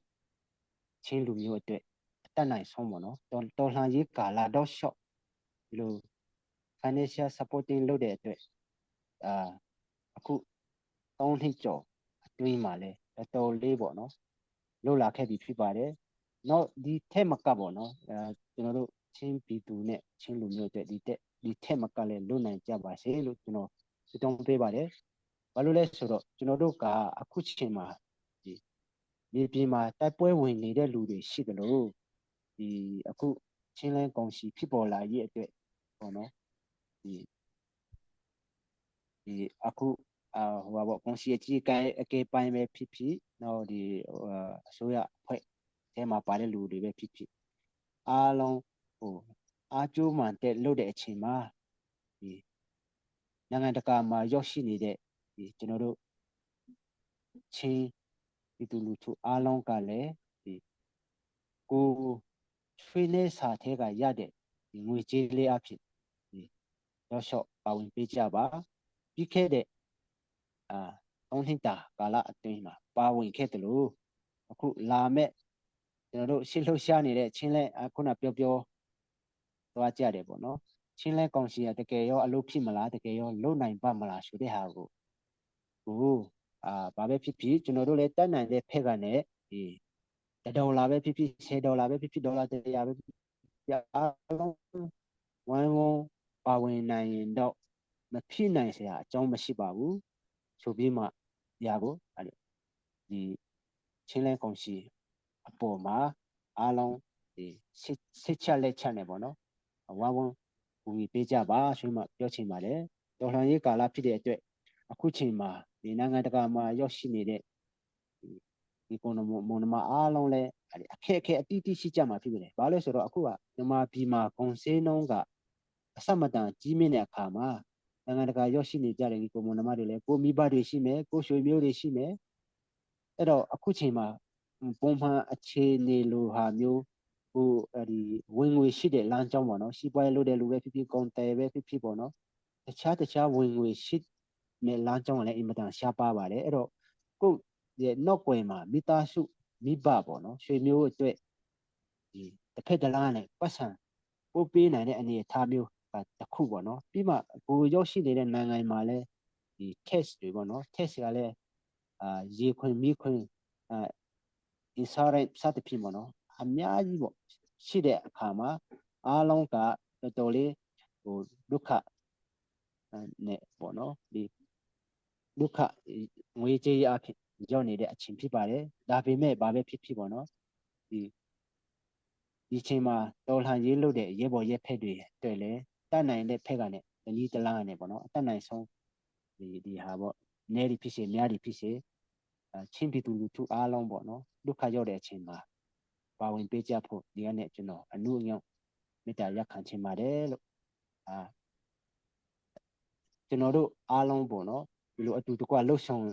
ချင်းလူမျိုးအတွက်အတက်နိုင်ဆုံးပေါ့နော်တော်တော်လှန်ရေးကာလတော့ short ဒီလို financial supporting လုပ်တဲ့အတွက်အာအခု3နှစ်ကျော်အတွင်းမှာလဲတော်တော်လေးပေါ့နော် လွတ်လာခဲ့ပြီဖြစ်ပါတယ်။နောက်ဒီထက်မကပေါ့နော်အဲကျွန်တော်တို့ချင်းပြည်သူနဲ့ချင်းလူမျိုးအတွက်ဒီတက်ဒီထက်မကလည်းလွတ်နိုင်ကြပါစေလို့ကျွန်တော်ဆုတောင်းပေးပါတယ်။ဘာလို့လဲဆိုတော့ကျွန်တော်တို့ကအခုချိန်မှာဒီမြေပြင်မှာတိုက်ပွဲဝင်နေတဲ့လူတွေရှိတယ်လို့ဒီအခုချင်းလန်းကောင်စီဖြစ်ပေါ်လာရေးအတွက်ပေါ့နော်ဒီ ဒီအခုအာဟိုပါပေါ့ကောင်စီအကြီးအကဲအကဲပိုင်းပဲဖြစ်ဖြစ်နောက်ဒီဟိုအစိုးရအဖွဲ့ထဲမှာပါတဲ့လူတွေပဲဖြစ်ဖြစ်အားလုံးဟိုအားကျိုးမှန်တဲ့လုပ်တဲ့အချိန်မှာဒီနိုင်ငံတကာမှာရောက်ရှိနေတဲ့ဒီကျွန်တော်တို့ချင်းဒီတူလူထုအားလုံးကလည်းဒီကိုချွေးနေစာထဲကရတဲ့ဒီငွေကြေးလေးအဖြစ်ဒီတော့ရှော့ပါဝင်ပေးကြပါပြီးခဲ့တဲ့အာ၃နှစ်တာကာလအတွင်းမှာပါဝင်ခဲ့တယ်လို့အခုလာမဲ့ကျွန်တော်တို့ရှစ်လှုပ်ရှားနေတဲ့ချင်းလဲခုနပြောပြောသွားကြတယ်ပေါ့နော်ချင်းလဲကောင်စီကတကယ်ရောအလုပ်ဖြစ်မလားတကယ်ရောလုံနိုင်ပါမလားဆိုတဲ့ဟာကိုကိုအာဘာပဲဖြစ်ဖြစ်ကျွန်တော်တို့လည်းတတ်နိုင်တဲ့ဖက်ကနေဒီဒေါ်လာပဲဖြစ်ဖြစ်10ဒေါ်လာပဲဖြစ်ဖြစ်ဒေါ်လာ100ပဲဖြစ်ဖြစ်အားလုံးဝိုင်းဝန်းပါဝင်နိုင်ရင်တော့မဖြစ်နိုင်စရာအကြောင်းမရှိပါဘူးဆိုပြီးမှဒီဟာကိုဒီချင်းလဲကောင်စီအပေါ်မှာအားလုံးဒီစစ်ချက်လက်ချက်နေပေါ့နော်ဝိုင်းဝန်းကူညီပေးကြပါဆိုမှပြောချင်ပါတယ်တော်လှန်ရေးကာလဖြစ်တဲ့အတွက်အခုချိန်မှာဒီနိုင်ငံတကာမှာရောက်ရှိနေတဲ့ဒီကုံမုံနမအားလုံးလည်းအခက်အခဲအတိအတိရှိကြမှာဖြစ်နေတယ်။ဘာလို့ဆိုတော့အခုကမြန်မာပြည်မှာကုန်စည်နှုန်းကအစမတန်ကြီးမြင့်တဲ့အခါမှာနိုင်ငံတကာရောက်ရှိနေကြတဲ့ဒီကုံမုံနမတွေလည်းကိုမိဘတွေရှိမယ်ကိုရွှေမျိုးတွေရှိမယ်အဲ့တော့အခုချိန်မှာပုံမှန်အခြေအနေလိုဟာမျိုးဟိုအဲဒီဝင်ငွေရှိတဲ့လမ်းကြောင်းပေါ့နော်စီးပွားရေးလုပ်တဲ့လူပဲဖြစ်ဖြစ်ကုန်တယ်ပဲဖြစ်ဖြစ်ပေါ့နော်တခြားတခြားဝင်ငွေရှိမဲ့လမ်းကြောင်းကလည်းအင်မတန်ရှားပါပါတယ်အဲ့တော့ကိုယ့်ရဲ့နောက်ွယ်မှာမိသားစုမိဘပေါ့နော်ရွှေမျိုးအတွက်ဒီတစ်ဖက်တစ်လမ်းနဲ့ပတ်စံပို့ပေးနိုင်တဲ့အနေအထားမျိုးတခုပေါ့နော်ပြီးမှကိုရောက်ရှိနေတဲ့နိုင်ငံမှာလည်းဒီ test တွေပေါ့နော် test ကလည်းအာရေခွင်မိခွင်အာ insurance စသဖြင့်ပေါ့နော်အများကြီးပေါ့ရှိတဲ့အခါမှာအားလုံးကတော်တော်လေးဟိုဒုက္ခနဲ့ပေါ့နော်ဒီဒုက္ခငွေကြေးအဖြစ်ရောက်နေတဲ့အချိန်ဖြစ်ပါတယ်ဒါပေမဲ့ဘာပဲဖြစ်ဖြစ်ပေါ့နော်ဒီဒီချိန်မှာတော်လှန်ရေးလုပ်တဲ့ရဲဘော်ရဲဖက်တွေတွေ့လဲတတ်နိုင်တဲ့ဖက်ကနဲ့တနည်းတလားနဲ့ပေါ့နော်အတတ်နိုင်ဆုံးဒီဒီဟာပေါ့နဲဒီဖြစ်စေများဒီဖြစ်စေချင်းပြည်သူလူထုအားလုံးပေါ့နော်ဒုက္ခရောက်တဲ့အချိန်မှာပါဝင်ပေးကြဖို့ဒီကနေ့ကျွန်တော်အနုအညောင်းမေတ္တာရက်ခံချင်ပါတယ်လို့အာကျွန်တော်တို့အားလုံးပေါ့နော်ဒီလိုအတူတကွလှုပ်ဆောင်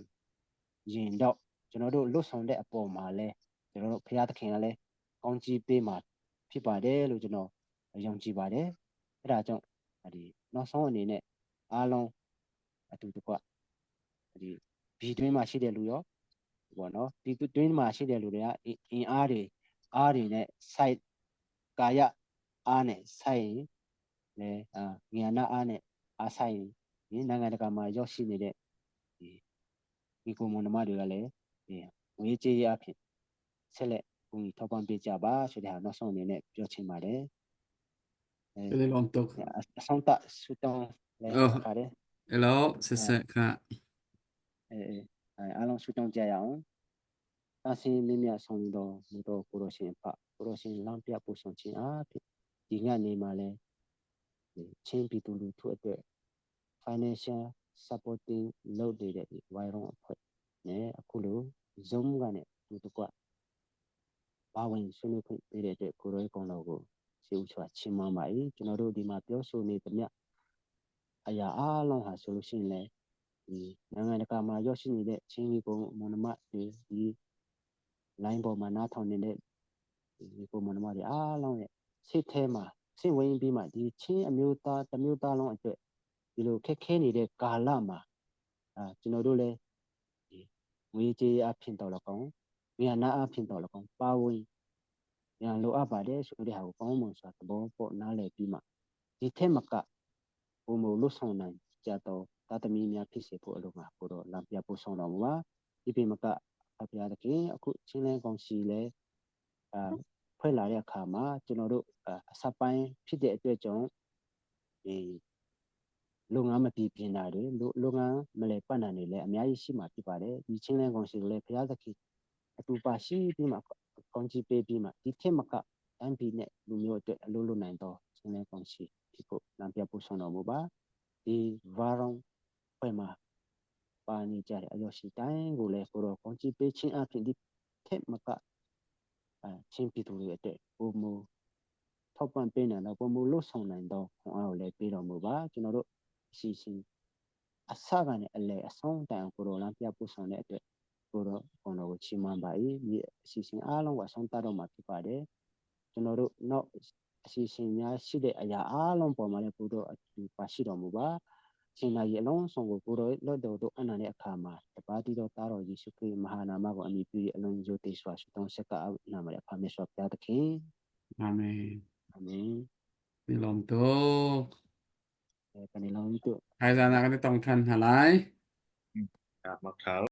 ရင်တော့ကျွန်တော်တို့လှုပ်ဆောင်တဲ့အပေါ်မှာလဲကျွန်တော်တို့ဘုရားသခင်ကလည်းကောင်းချီးပေးမှာဖြစ်ပါတယ်လို့ကျွန်တော်ယုံကြည်ပါတယ်အဲ့ဒါကြောင့်ဒီနောက်ဆုံးအနေနဲ့အားလုံးအတူတကွဒီဘီတွင်းမှာရှိတဲ့လူရောပေါ့နော်ဒီတွင်းမှာရှိတဲ့လူတွေကအင်အားတွေအားတွေနဲ့ site ကာယအားနဲ့ဆိုင်ရင်လေအာဉာဏအားနဲ့အားဆိုင်ရင်နိုင်ငံတကာမှာရောက်ရှိနေတဲ့ဒီဒီကိုမွန်နမတွေကလည်းဒီငွေကြေးအဖြစ်ဆက်လက်ကူညီထောက်ပံ့ပေးကြပါဆိုတဲ့ဟာနောက်ဆုံးအနေနဲ့ပြောချင်ပါတယ် အဲလောင်းတော့ အဆုံးသတ်ဆုတောင်းလဲပါတယ် အဲလောဆက်ဆက်ခ အဲအဲအားလုံးဆုတောင်းကြရအောင်တာစင်မြင့်မြတ်ဆောင်တော်မူသောကိုရောရှင်ဖကိုရောရှင်လမ်းပြပို့ဆောင်ခြင်းအားဖြင့်ဒီညနေမှာလဲချင်းပြည်သူလူထုအတွက် financial supporting လုပ်နေတဲ့ဒီ Viron အဖွဲ့နဲ့အခုလို Zoom ကနေတူတကွပါဝင်ဆွေးနွေးခွင့်ပေးတဲ့အတွက်ကိုရောကောင်တော်ကို စီဥစွာချီးမွမ်းပါ၏ကျွန်တော်တို့ဒီမှာပြောဆိုနေသမျှအရာအားလုံးဟာဆိုလို့ရှိရင်လည်းဒီနိုင်ငံတကာမှာရောက်ရှိနေတဲ့ချင်းကြီးကုန်းမောင်နှမတွေဒီ line ပေါ်မှာနားထောင်နေတဲ့ဒီကိုမောင်နှမတွေအားလုံးရဲ့စိတ်ထဲမှာစိတ်ဝင်ပြီးမှဒီချင်းအမျိုးသားတစ်မျိုးသားလုံးအတွက်ဒီလိုခက်ခဲနေတဲ့ကာလမှာအာကျွန်တော်တို့လည်းဒီငွေကြေးအဖြစ်တော်လကောင်းဉာဏ်နာအဖြစ်တော်လကောင်းပါဝင်ဉာဏ်လိုအပ်ပါတယ်ဆိုတဲ့ဟာကိုကောင်းမွန်စွာသဘောပေါက်နားလည်ပြီးမှဒီထက်မကပုံမလို့ဆောင်နိုင်ကြတော့တာသမီများဖြစ်စေဖို့အလိုမှာကိုတော့လမ်းပြပို့ဆောင်တော်မူပါဒီပြင်မကအဖျားသခင်အခုချင်းလန်းကောင်စီလဲအာဖွဲ့လာတဲ့အခါမှာကျွန်တော်တို့အစပိုင်းဖြစ်တဲ့အတွက်ကြောင့်ဒီလုပ်ငန်းမပြည့်ပြင်တာတွေလုပ်ငန်းမလဲပတ်နိုင်တွေလည်းအများကြီးရှိမှာဖြစ်ပါတယ်ဒီချင်းလန်းကောင်စီကိုလည်းဘုရားသခင်အတူပါရှိပြီးမှကောင်းချီးပေးပြီးမှဒီထက်မက MP နဲ့လူမျိုးအတွက်အလုပ်လုပ်နိုင်တော့ချင်းလန်းကောင်စီဖြစ်ဖို့လမ်းပြပို့ဆောင်တော်မူပါဒီဗာရောင်ဖွဲ့မှာပါနေကြတဲ့အယောရှိတိုင်းကိုလည်းကိုတော့ကောင်းချီးပေးခြင်းအပြင်ဒီထက်မကအဲချင်းပြည်သူတွေအတွက်ပုံမူထောက်ပံ့ပေးနိုင်တော့ပုံမူလှုပ်ဆောင်နိုင်တော့ခွန်အားကိုလည်းပေးတော်မူပါကျွန်တော်တို့အစီအစဉ်အစကနေအလယ်အဆုံးတိုင်ကိုတော့လမ်းပြပို့ဆောင်တဲ့အတွက်ကိုတော့ကိုတော်ကိုချီးမွမ်းပါ၏ဒီအစီအစဉ်အားလုံးကဆုံးတတ်တော့မှာဖြစ်ပါတယ်ကျွန်တော်တို့နောက်အစီအစဉ်များရှိတဲ့အရာအားလုံးပေါ်မှာလည်းကိုတော့အတူပါရှိတော်မူပါရှင်နာရီအလုံးစုံကိုကိုတော်လွတ်တော်တို့အနန္တတဲ့အခါမှာတပါးတီတော်သားတော်ယေရှုခရစ်မဟာနာမကိုအမိပြု၏အလုံးစုံတည်စွာဆုတောင်းဆက်ကနာမရဖမေစွာဘုရားသခင် အာမင် အာမင် ni lawm tuk ကနေ့လုံးတို့ Hai zan ah kan i tong ṭhan hna lai. Mak thau.